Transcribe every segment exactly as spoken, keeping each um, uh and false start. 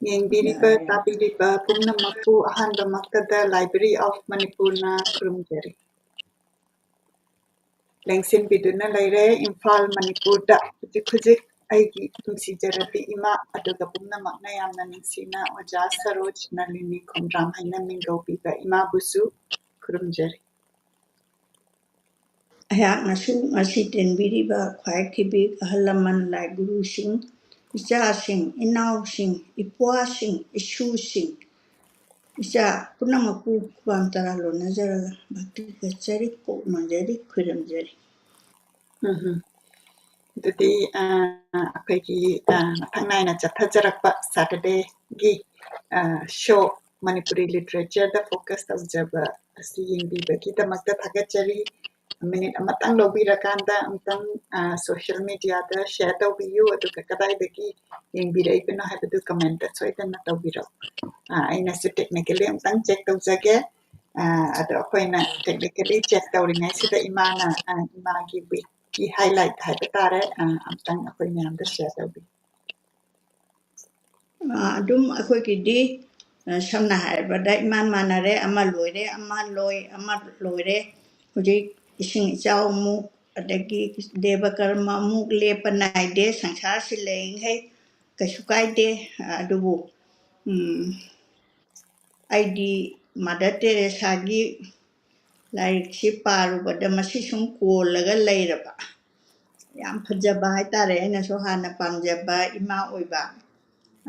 ꯌꯦꯡꯕꯤꯔꯤꯕ, ꯇꯥꯕꯤꯔꯤꯕ ꯄꯨꯝꯅꯃꯛꯄꯨ ꯑꯍꯥꯟꯕꯃꯛꯇꯗ Library of Manipurꯅ ꯈꯨꯔꯨꯝꯖꯔꯤ꯫ ꯂꯦꯡꯁꯤꯟꯕꯤꯗꯨꯅ ꯂꯩꯔꯦ ꯏꯝꯐꯥꯜ, ꯃꯅꯤꯄꯨꯔꯗ ꯍꯧꯖꯤꯛ ꯍꯧꯖꯤꯛ ꯑꯩꯒꯤ ꯅꯨꯡꯁꯤꯖꯔꯕꯤ ꯏꯃꯥ, ꯑꯗꯨꯒ ꯄꯨꯝꯅꯃꯛꯅ ꯌꯥꯝꯅ ꯅꯨꯡꯁꯤꯅ ꯑꯣꯖꯥ ꯁꯔꯣꯖ ꯅꯂꯤꯅꯤ ꯈꯣꯡꯗ꯭ꯔꯥꯝ ꯍꯥꯏꯅ ꯃꯤꯡꯒꯧꯕꯤꯕ ꯏꯃꯥꯕꯨꯁꯨ ꯈꯨꯔꯨꯝꯖꯔꯤ꯫ ꯑꯩꯍꯥꯛꯅꯁꯨ ꯉꯁꯤ ꯇꯤꯟꯕꯤꯔꯤꯕ ꯈ꯭ꯋꯥꯏ ꯊꯤꯕꯤ ꯑꯍꯜ ꯂꯃꯟ, ꯂꯥꯏ ꯒꯨꯔꯨꯁꯤꯡ, ꯏꯆꯥꯁꯤꯡ, ꯏꯅꯥꯎꯁꯤꯡ, ꯏꯄ꯭ꯋꯥꯁꯤꯡ, ꯏꯁꯨꯁꯤꯡ, ꯏꯆꯥ ꯄꯨꯝꯅꯃꯛꯄꯨ ꯈꯨꯕꯥꯝ ꯇꯔꯥ ꯂꯣꯟꯅꯖꯔꯒ ꯚꯛꯇꯤ ꯀꯠꯆꯔꯤ, ꯀꯣꯛ ꯅꯣꯟꯖꯔꯤ, ꯈꯨꯔꯨꯝꯖꯔꯤ꯫ ꯎꯝ꯫ ꯑꯗꯨꯗꯤ, ꯑ, ꯑꯩꯈꯣꯏꯒꯤ, ꯑ, ꯃꯊꯪ ꯅꯥꯏꯅ ꯆꯠꯊꯖꯔꯛꯄ Saturdayꯒꯤ, ꯑ, show Manipuri Literature ꯗ focus ꯇꯧꯖꯕ ꯑꯁꯤ ꯌꯦꯡꯕꯤꯕꯒꯤꯗꯃꯛꯇ ꯊꯥꯒꯠꯆꯔꯤ꯫ Minute ꯑꯃꯇꯪ ꯂꯧꯕꯤꯔꯀꯥꯟꯗ ꯑꯃꯨꯛꯇꯪ, ꯑ, social media ꯗ share ꯇꯧꯕꯤꯌꯨ, ꯑꯗꯨꯒ ꯀꯗꯥꯏꯗꯒꯤ ꯌꯦꯡꯕꯤꯔꯛꯏꯕꯅꯣ ꯍꯥꯏꯕꯗꯨ comment ꯇ ꯁꯣꯏꯗꯅ ꯇꯧꯕꯤꯔꯛꯎ꯫ ꯑ, ꯑꯩꯅꯁꯨ technically ꯑꯃꯨꯛꯇꯪ check ꯇꯧꯖꯒꯦ꯫ ꯑ, ꯑꯗꯣ ꯑꯩꯈꯣꯏꯅ technically check ꯇꯧꯔꯤꯉꯩꯁꯤꯗ ꯏꯃꯥꯅ, ꯑ, ꯏꯃꯥꯒꯤ week ꯀꯤ highlight ꯍꯥꯏꯕ ꯇꯥꯔꯦ, ꯑ, ꯑꯃꯨꯛꯇꯪ ꯑꯩꯈꯣꯏ ꯃꯌꯥꯝꯗ share ꯇꯧꯕꯤꯌꯨ꯫ ꯑ, ꯑꯗꯨꯝ ꯑꯩꯈꯣꯏꯒꯤꯗꯤ, ꯑ, ꯁꯝꯅ ꯍꯥꯏꯔꯕꯗ ꯏꯃꯥꯟ ꯃꯥꯟꯅꯔꯦ, ꯑꯃ ꯂꯣꯏꯔꯦ, ꯑꯃ ꯂꯣꯏ, ꯑꯃ ꯂꯣꯏꯔꯦ꯫ ꯍꯧꯖꯤꯛ ꯏꯁꯤꯡ ꯏꯆꯥꯎ ꯑꯃꯨꯛ, ꯑꯗꯒꯤ ꯗꯦꯕ ꯀꯔꯃ ꯑꯃꯨꯛ ꯂꯦꯞꯄ ꯅꯥꯏꯗꯦ꯫ ꯁꯪꯁꯥꯔꯁꯤ ꯂꯩꯔꯤꯉꯩ ꯀꯩꯁꯨ ꯀꯥꯏꯗꯦ꯫ ꯑꯗꯨꯕꯨ, ꯎꯝ, ꯑꯩꯗꯤ ꯃꯥꯗꯔ ꯇꯦꯔꯦꯁꯥꯒꯤ ꯂꯥꯏꯔꯤꯛꯁꯤ ꯄꯥꯔꯨꯕꯗ ꯃꯁꯤ ꯁꯨꯝ ꯀꯣꯜꯂꯒ ꯂꯩꯔꯕ꯫ ꯌꯥꯝ ꯐꯖꯕ ꯍꯥꯏꯇꯥꯔꯦ꯫ ꯑꯩꯅꯁꯨ ꯍꯥꯟꯅ ꯄꯥꯝꯖꯕ ꯏꯃꯥ ꯑꯣꯏꯕ,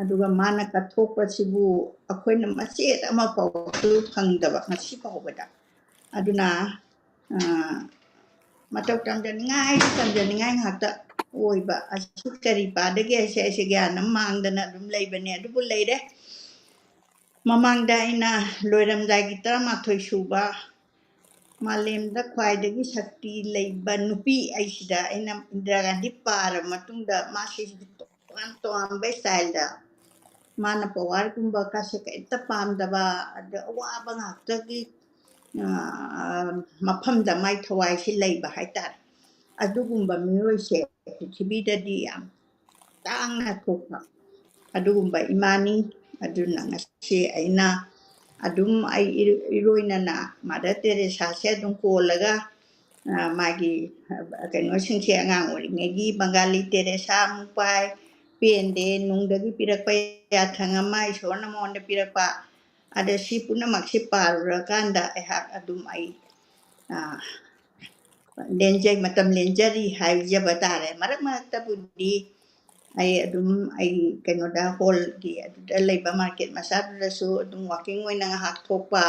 ꯑꯗꯨꯒ ꯃꯥꯅ ꯀꯠꯊꯣꯛꯄꯁꯤꯕꯨ ꯑꯩꯈꯣꯏꯅ ꯃꯆꯦꯠ ꯑꯃ ꯐꯥꯎꯕꯁꯨ ꯐꯪꯗꯕ ꯉꯁꯤ ꯐꯥꯎꯕꯗ꯫ ꯑꯗꯨꯅ, ꯑ, ꯃꯇꯧ ꯇꯝꯖꯅꯤꯡꯉꯥꯏ, ꯇꯝꯖꯅꯤꯡꯉꯥꯏ ꯉꯥꯛꯇ ꯑꯣꯏꯕ꯫ ꯑꯁꯤ ꯀꯔꯤ ꯄꯥꯗꯒꯦ ꯍꯥꯏꯁꯦ ꯑꯩꯁꯦ ꯒ꯭ꯌꯥꯟ ꯑꯃ ꯃꯥꯡꯗꯅ ꯑꯗꯨꯝ ꯂꯩꯕꯅꯦ꯫ ꯑꯗꯨꯕꯨ ꯂꯩꯔꯦ꯫ ꯃꯃꯥꯡꯗ ꯑꯩꯅ ꯂꯣꯏꯔꯝꯗꯥꯏꯒꯤ ꯇꯔꯥꯃꯥꯊꯣꯏ ꯁꯨꯕ ꯃꯥꯂꯦꯝꯗ ꯈ꯭ꯋꯥꯏꯗꯒꯤ ꯁꯛꯇꯤ ꯂꯩꯕ ꯅꯨꯄꯤ ꯑꯩꯁꯤꯗ ꯑꯩꯅ ꯏꯟꯗꯤꯔꯥ ꯒꯥꯟꯙꯤ ꯄꯥꯔꯕ ꯃꯇꯨꯡꯗ ꯃꯥꯁꯤ ꯇꯣꯉꯥꯟ ꯇꯣꯉꯥꯟꯕ style ꯗ ꯃꯥꯅ power ꯒꯨꯝꯕ ꯀꯥꯁꯦ ꯀꯩꯝꯇ ꯄꯥꯝꯗꯕ, ꯑꯗ ꯑꯋꯥꯕ ꯉꯥꯛꯇꯒꯤ, ꯑ, ꯃꯐꯝꯗ ꯃꯥꯏ ꯊꯋꯥꯏꯁꯤ ꯂꯩꯕ ꯍꯥꯏꯇꯥꯔꯦ꯫ ꯑꯗꯨꯒꯨꯝꯕ ꯃꯤꯑꯣꯏꯁꯦ ꯄ꯭ꯔꯤꯊꯤꯕꯤꯗꯗꯤ ꯌꯥꯝ ꯇꯥꯡꯅ ꯊꯣꯛꯄ꯫ ꯑꯗꯨꯒꯨꯝꯕ ꯏꯃꯥꯅꯤ꯫ ꯑꯗꯨꯅ ꯉꯁꯤ ꯑꯩꯅ ꯑꯗꯨꯝ ꯑꯩ ꯏꯔꯣꯏꯅꯅ ꯃꯥꯗꯔ ꯇꯦꯔꯦꯁꯥꯁꯦ ꯑꯗꯨꯝ ꯀꯣꯜꯂꯒ ꯃꯥꯒꯤ ꯀꯩꯅꯣꯁꯤꯡꯁꯦ ꯑꯉꯥꯡ ꯑꯣꯏꯔꯤꯉꯩꯒꯤ ꯕꯪꯒꯥꯂꯤ ꯇꯦꯔꯦꯁꯥ ꯑꯃꯨꯛ ꯄꯥꯏ, ꯄꯦꯟꯗꯦ, ꯅꯨꯡꯗꯒꯤ ꯄꯤꯔꯛꯄ ꯌꯥꯊꯪ ꯑꯃ, ꯏꯁꯣꯔꯅ ꯃꯉꯣꯟꯗ ꯄꯤꯔꯛꯄ, ꯑꯗ ꯁꯤ ꯄꯨꯝꯅꯃꯛꯁꯤ ꯄꯥꯔꯨꯔꯀꯥꯟꯗ ꯑꯩꯍꯥꯛ ꯑꯗꯨꯝ ꯑꯩ ꯂꯦꯟꯖꯩ, ꯃꯇꯝ ꯂꯦꯟꯖꯔꯤ ꯍꯥꯏꯖꯕ ꯇꯥꯔꯦ꯫ ꯃꯔꯛ ꯃꯔꯛꯇꯕꯨꯗꯤ ꯑꯩ ꯑꯗꯨꯝ ꯑꯩ ꯀꯩꯅꯣꯗ ꯍꯣꯜꯒꯤ ꯑꯗꯨꯗ ꯂꯩꯕ ꯃꯥꯔꯀꯦꯠ ꯃꯆꯥꯗꯨꯗꯁꯨ ꯑꯗꯨꯝ ꯋꯥꯛꯀꯤꯡ ꯑꯣꯏꯅ ꯉꯥꯏꯍꯥꯛ ꯊꯣꯛꯄ,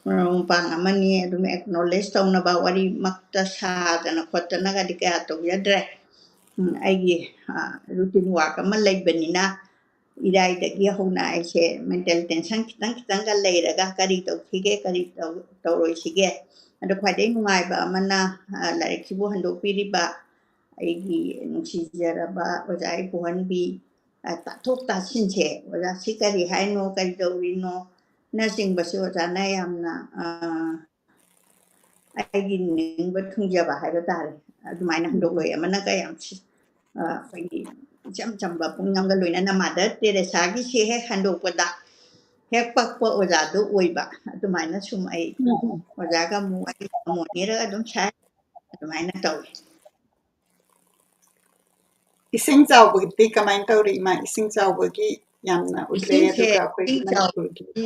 ꯃꯔꯨꯞ ꯃꯄꯥꯡ ꯑꯃꯅꯤ, ꯑꯗꯨꯝ ꯑꯦꯛꯅꯣꯂꯦꯖ ꯇꯧꯅꯕ ꯋꯥꯔꯤꯃꯛꯇ ꯁꯥꯗꯅ ꯈꯣꯠꯇꯅꯒꯗꯤ ꯀꯌꯥ ꯇꯧꯖꯗ꯭ꯔꯦ꯫ ꯎꯝ, ꯑꯩꯒꯤ ꯔꯨꯇꯤꯟ ꯋꯥꯛ ꯑꯃ ꯂꯩꯕꯅꯤꯅ ꯏꯔꯥꯏꯗꯒꯤ ꯍꯧꯅ ꯑꯩꯁꯦ ꯃꯦꯟꯇꯦꯜ ꯇꯦꯟꯁꯟ ꯈꯤꯇꯪ ꯈꯤꯇꯪꯒ ꯂꯩꯔꯒ ꯀꯔꯤ ꯇꯧꯁꯤꯒꯦ, ꯀꯔꯤ ꯇꯧꯔꯣꯏꯁꯤꯒꯦ꯫ ꯑꯗꯣ ꯈ꯭ꯋꯥꯏꯗꯒꯤ ꯅꯨꯡꯉꯥꯏꯕ ꯑꯃꯅ ꯂꯥꯏꯔꯤꯛꯁꯤꯕꯨ ꯍꯟꯗꯣꯛꯄꯤꯔꯤꯕ ꯑꯩꯒꯤ ꯅꯨꯡꯁꯤꯖꯔꯕ ꯑꯣꯖꯥ ꯏꯄꯨꯍꯟꯕꯤ ꯇꯥꯊꯣꯛ ꯇꯥꯁꯤꯟꯁꯦ, ꯑꯣꯖꯥ ꯁꯤ ꯀꯔꯤ ꯍꯥꯏꯅꯣ, ꯀꯔꯤ ꯇꯧꯔꯤꯅꯣ ꯅꯆꯤꯡꯕꯁꯦ ꯑꯣꯖꯥꯅ ꯌꯥꯝꯅ ꯑꯩꯒꯤ ꯅꯤꯡꯕ ꯊꯨꯡꯖꯕ ꯍꯥꯏꯕ ꯇꯥꯔꯦ꯫ ꯑꯗꯨꯃꯥꯏꯅ ꯍꯟꯗꯣꯛꯂꯣꯏ ꯑꯃꯅꯒ ꯌꯥꯝ ꯑꯩꯈꯣꯏꯒꯤ ꯏꯆꯝ ꯆꯝꯕ ꯄꯨꯛꯅꯤꯡ ꯑꯃꯒ ꯂꯣꯏꯅꯅ ꯃꯥꯗꯔ ꯇꯦꯔꯦꯁꯥꯒꯤꯁꯦ ꯍꯦꯛ ꯍꯟꯗꯣꯛꯄꯗ ꯍꯦꯛ ꯄꯛꯄ ꯑꯣꯖꯥꯗꯨ ꯑꯣꯏꯕ ꯑꯗꯨꯃꯥꯏꯅ ꯁꯨꯝ ꯑꯩ ꯑꯣꯖꯥꯒ ꯑꯃꯨꯛ ꯋꯥꯔꯤ ꯑꯃꯨꯛ ꯂꯤꯔꯒ ꯑꯗꯨꯝ ꯁꯥꯏ꯫ ꯑꯗꯨꯃꯥꯏꯅ ꯇꯧꯏ꯫ ꯏꯁꯤꯡ ꯆꯥꯎꯕꯗꯤ ꯀꯃꯥꯏꯅ ꯇꯧꯔꯤ ꯏꯃꯥ? ꯏꯁꯤꯡ ꯆꯥꯎꯕꯒꯤ ꯌꯥꯝꯅ ꯎꯠꯂꯦ, ꯏꯁꯤꯡꯁꯦ ꯑꯗꯨꯒ ꯑꯩꯈꯣꯏ ꯏꯁꯤꯡ ꯃꯅꯤꯄꯨꯔꯒꯤ ꯆꯥꯎꯕꯗꯤ,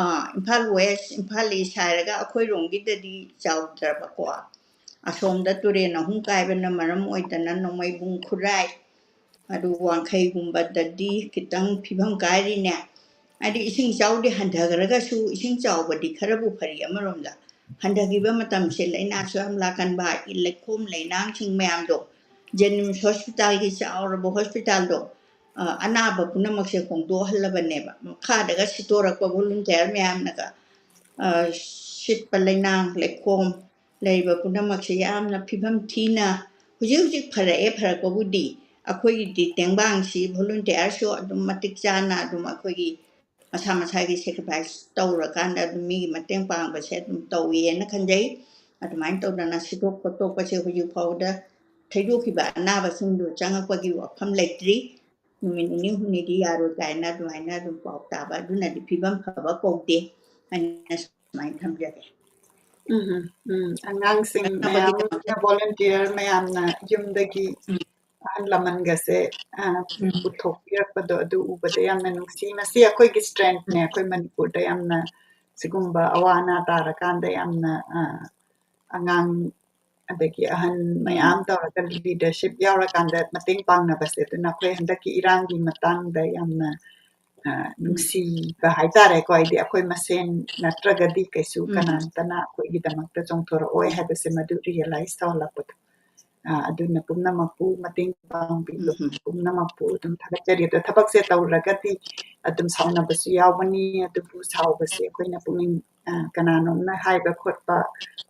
ꯑꯥ, ꯏꯝꯐꯥꯜ ꯋꯦꯁ, ꯏꯝꯐꯥꯜ ꯏꯁ ꯍꯥꯏꯔꯒ ꯑꯩꯈꯣꯏꯔꯣꯝꯒꯤꯗꯗꯤ ꯆꯥꯎꯗ꯭ꯔꯕꯀꯣ꯫ ꯑꯁꯣꯝꯗ ꯇꯨꯔꯦꯟ ꯑꯍꯨꯝ ꯀꯥꯏꯕꯅ ꯃꯔꯝ ꯑꯣꯏꯗꯅ ꯅꯣꯡꯃꯩꯕꯨꯡ, ꯈꯨꯔꯥꯏ, ꯑꯗꯨ ꯋꯥꯡꯈꯩꯒꯨꯝꯕꯗꯗꯤ ꯈꯤꯇꯪ ꯐꯤꯕꯝ ꯀꯥꯏꯔꯤꯅꯦ꯫ ꯍꯥꯏꯗꯤ ꯏꯁꯤꯡ ꯏꯆꯥꯎꯗꯤ ꯍꯟꯊꯈ꯭ꯔꯒꯁꯨ ꯏꯁꯤꯡ ꯆꯥꯎꯕꯗꯤ ꯈꯔꯕꯨ ꯐꯔꯤ ꯑꯃꯔꯣꯝꯗ꯫ ꯍꯟꯊꯈꯤꯕ ꯃꯇꯝꯁꯦ ꯂꯥꯏꯅꯥꯁꯨ ꯌꯥꯝ ꯂꯥꯛꯀꯟꯕ, ꯂꯩꯈꯣꯝ ꯂꯩꯅꯥꯡꯁꯤꯡ ꯃꯌꯥꯝꯗꯣ, ꯖꯦꯅꯤꯝꯁ ꯍꯣꯁꯄꯤꯇꯥꯜꯒꯤ ꯆꯥꯎꯔꯕ ꯍꯣꯁꯄꯤꯇꯥꯜꯗꯣ, ꯑ, ꯑꯅꯥꯕ ꯄꯨꯝꯅꯃꯛꯁꯦ ꯍꯣꯡꯗꯣꯛꯍꯜꯂꯕꯅꯦꯕ꯫ ꯃꯈꯥꯗꯒ ꯁꯤꯠꯇꯣꯔꯛꯄ ꯚꯣꯂꯨꯟꯇꯤꯌꯔ ꯃꯌꯥꯝꯅꯒ, ꯑ, ꯁꯤꯠꯄ ꯂꯩꯅꯥꯡ, ꯂꯩꯈꯣꯝ ꯂꯩꯔꯤꯕ ꯄꯨꯝꯅꯃꯛꯁꯦ ꯌꯥꯝꯅ ꯐꯤꯕꯝ ꯊꯤꯅ ꯍꯧꯖꯤꯛ ꯍꯧꯖꯤꯛ ꯐꯔꯛꯑꯦ꯫ ꯐꯔꯛꯄꯕꯨꯗꯤ ꯑꯩꯈꯣꯏꯒꯤꯗꯤ ꯇꯦꯡꯕꯥꯡꯁꯤ ꯚꯣꯂꯨꯟꯇꯤꯌꯔꯁꯨ ꯑꯗꯨꯝ ꯃꯇꯤꯛ ꯆꯥꯅ ꯑꯗꯨꯝ ꯑꯩꯈꯣꯏꯒꯤ ꯃꯁꯥ ꯃꯁꯥꯒꯤ ꯁꯦꯀ꯭ꯔꯤꯐꯥꯏꯁ ꯇꯧꯔꯀꯥꯟꯗ ꯑꯗꯨꯝ ꯃꯤꯒꯤ ꯃꯇꯦꯡ ꯄꯥꯡꯕꯁꯦ ꯑꯗꯨꯝ ꯇꯧꯏꯅ ꯈꯟꯖꯩ꯫ ꯑꯗꯨꯃꯥꯏꯅ ꯇꯧꯗꯅ ꯁꯤꯠꯇꯣꯛ ꯈꯣꯠꯇꯣꯛꯄꯁꯦ ꯍꯧꯖꯤꯛ ꯐꯥꯎꯕꯗ ꯊꯩꯗꯣꯛꯈꯤꯕ ꯑꯅꯥꯕꯁꯤꯡꯗꯨ ꯆꯪꯉꯛꯄꯒꯤ ꯋꯥꯐꯝ ꯂꯩꯇ꯭ꯔꯤ꯫ ꯅꯨꯃꯤꯠ ꯅꯤꯅꯤ ꯍꯨꯝꯅꯤꯗꯤ ꯌꯥꯔꯣꯏ ꯀꯥꯏꯅ ꯑꯗꯨꯃꯥꯏꯅ ꯑꯗꯨꯝ ꯄꯥꯎ ꯇꯥꯕ, ꯑꯗꯨꯅꯗꯤ ꯐꯤꯕꯝ ꯐꯕ ꯀꯧꯗꯦ ꯍꯥꯏꯅ ꯁꯨꯃꯥꯏꯅ ꯊꯝꯖꯒꯦ꯫ ꯎꯝ, ꯎꯝ, ꯎꯝ꯫ ꯑꯉꯥꯡꯁꯤꯡ ꯃꯌꯥꯝ, volunteer ꯃꯌꯥꯝꯅ ꯌꯨꯝꯗꯒꯤ ꯎꯝ꯫ ꯑꯍꯜ ꯂꯃꯟꯒꯁꯦ, ꯑ, ꯎꯝ꯫ ꯄꯨꯊꯣꯛꯄꯤꯔꯛꯄꯗꯣ ꯑꯗꯨ ꯎꯕꯗ ꯌꯥꯝꯅ ꯅꯨꯡꯁꯤ꯫ ꯃꯁꯤ ꯑꯩꯈꯣꯏꯒꯤ strengthꯅꯦ꯫ ꯑꯩꯈꯣꯏ ꯃꯅꯤꯄꯨꯔꯗ ꯌꯥꯝꯅ ꯁꯤꯒꯨꯝꯕ ꯑꯋꯥ ꯑꯅꯥ ꯇꯥꯔꯀꯥꯟꯗ ꯌꯥꯝꯅ, ꯑ, ꯑꯉꯥꯡ ꯑꯗꯒꯤ ꯑꯍꯟ ꯎꯝ꯫ ꯃꯌꯥꯝ ꯇꯧꯔꯒ leadership ꯌꯥꯎꯔꯀꯥꯟꯗ ꯃꯇꯦꯡ ꯄꯥꯡꯅꯕꯁꯦ꯫ ꯑꯗꯨꯅ ꯑꯩꯈꯣꯏ ꯍꯟꯗꯛꯀꯤ ꯏꯔꯥꯡꯒꯤ ꯃꯇꯥꯡꯗ ꯌꯥꯝꯅ, ꯑ, ꯎꯝ꯫ ꯅꯨꯡꯁꯤꯕ ꯍꯥꯏꯇꯥꯔꯦꯀꯣ꯫ ꯍꯥꯏꯗꯤ ꯑꯩꯈꯣꯏ ꯃꯁꯦꯟ ꯅꯠꯇ꯭ꯔꯒꯗꯤ ꯀꯩꯁꯨ ꯎꯝ꯫ ꯀꯅꯥꯝꯇꯅ ꯑꯩꯈꯣꯏꯒꯤꯗꯃꯛꯇ ꯆꯣꯡꯊꯣꯔꯛꯑꯣꯏ ꯍꯥꯏꯕꯁꯦ ꯃꯗꯨ realize ꯇꯧꯍꯜꯂꯛꯄꯗꯣ꯫ ꯑ, ꯑꯗꯨꯅ ꯄꯨꯝꯅꯃꯛꯄꯨ ꯃꯇꯦꯡ ꯄꯥꯡꯕꯤꯕ ꯎꯝ꯫ ꯄꯨꯝꯅꯃꯛꯄꯨ ꯑꯗꯨꯝ ꯊꯥꯒꯠꯆꯔꯤ꯫ ꯑꯗꯣ ꯊꯕꯛꯁꯦ ꯇꯧꯔꯒꯗꯤ ꯑꯗꯨꯝ ꯁꯥꯎꯅꯕꯁꯨ ꯌꯥꯎꯒꯅꯤ, ꯑꯗꯨꯕꯨ ꯁꯥꯎꯕꯁꯦ ꯑꯩꯈꯣꯏꯅ ꯄꯨꯛꯅꯤꯡ, ꯑ, ꯀꯅꯥꯅꯣꯝꯅ ꯍꯥꯏꯕ ꯈꯣꯠꯄ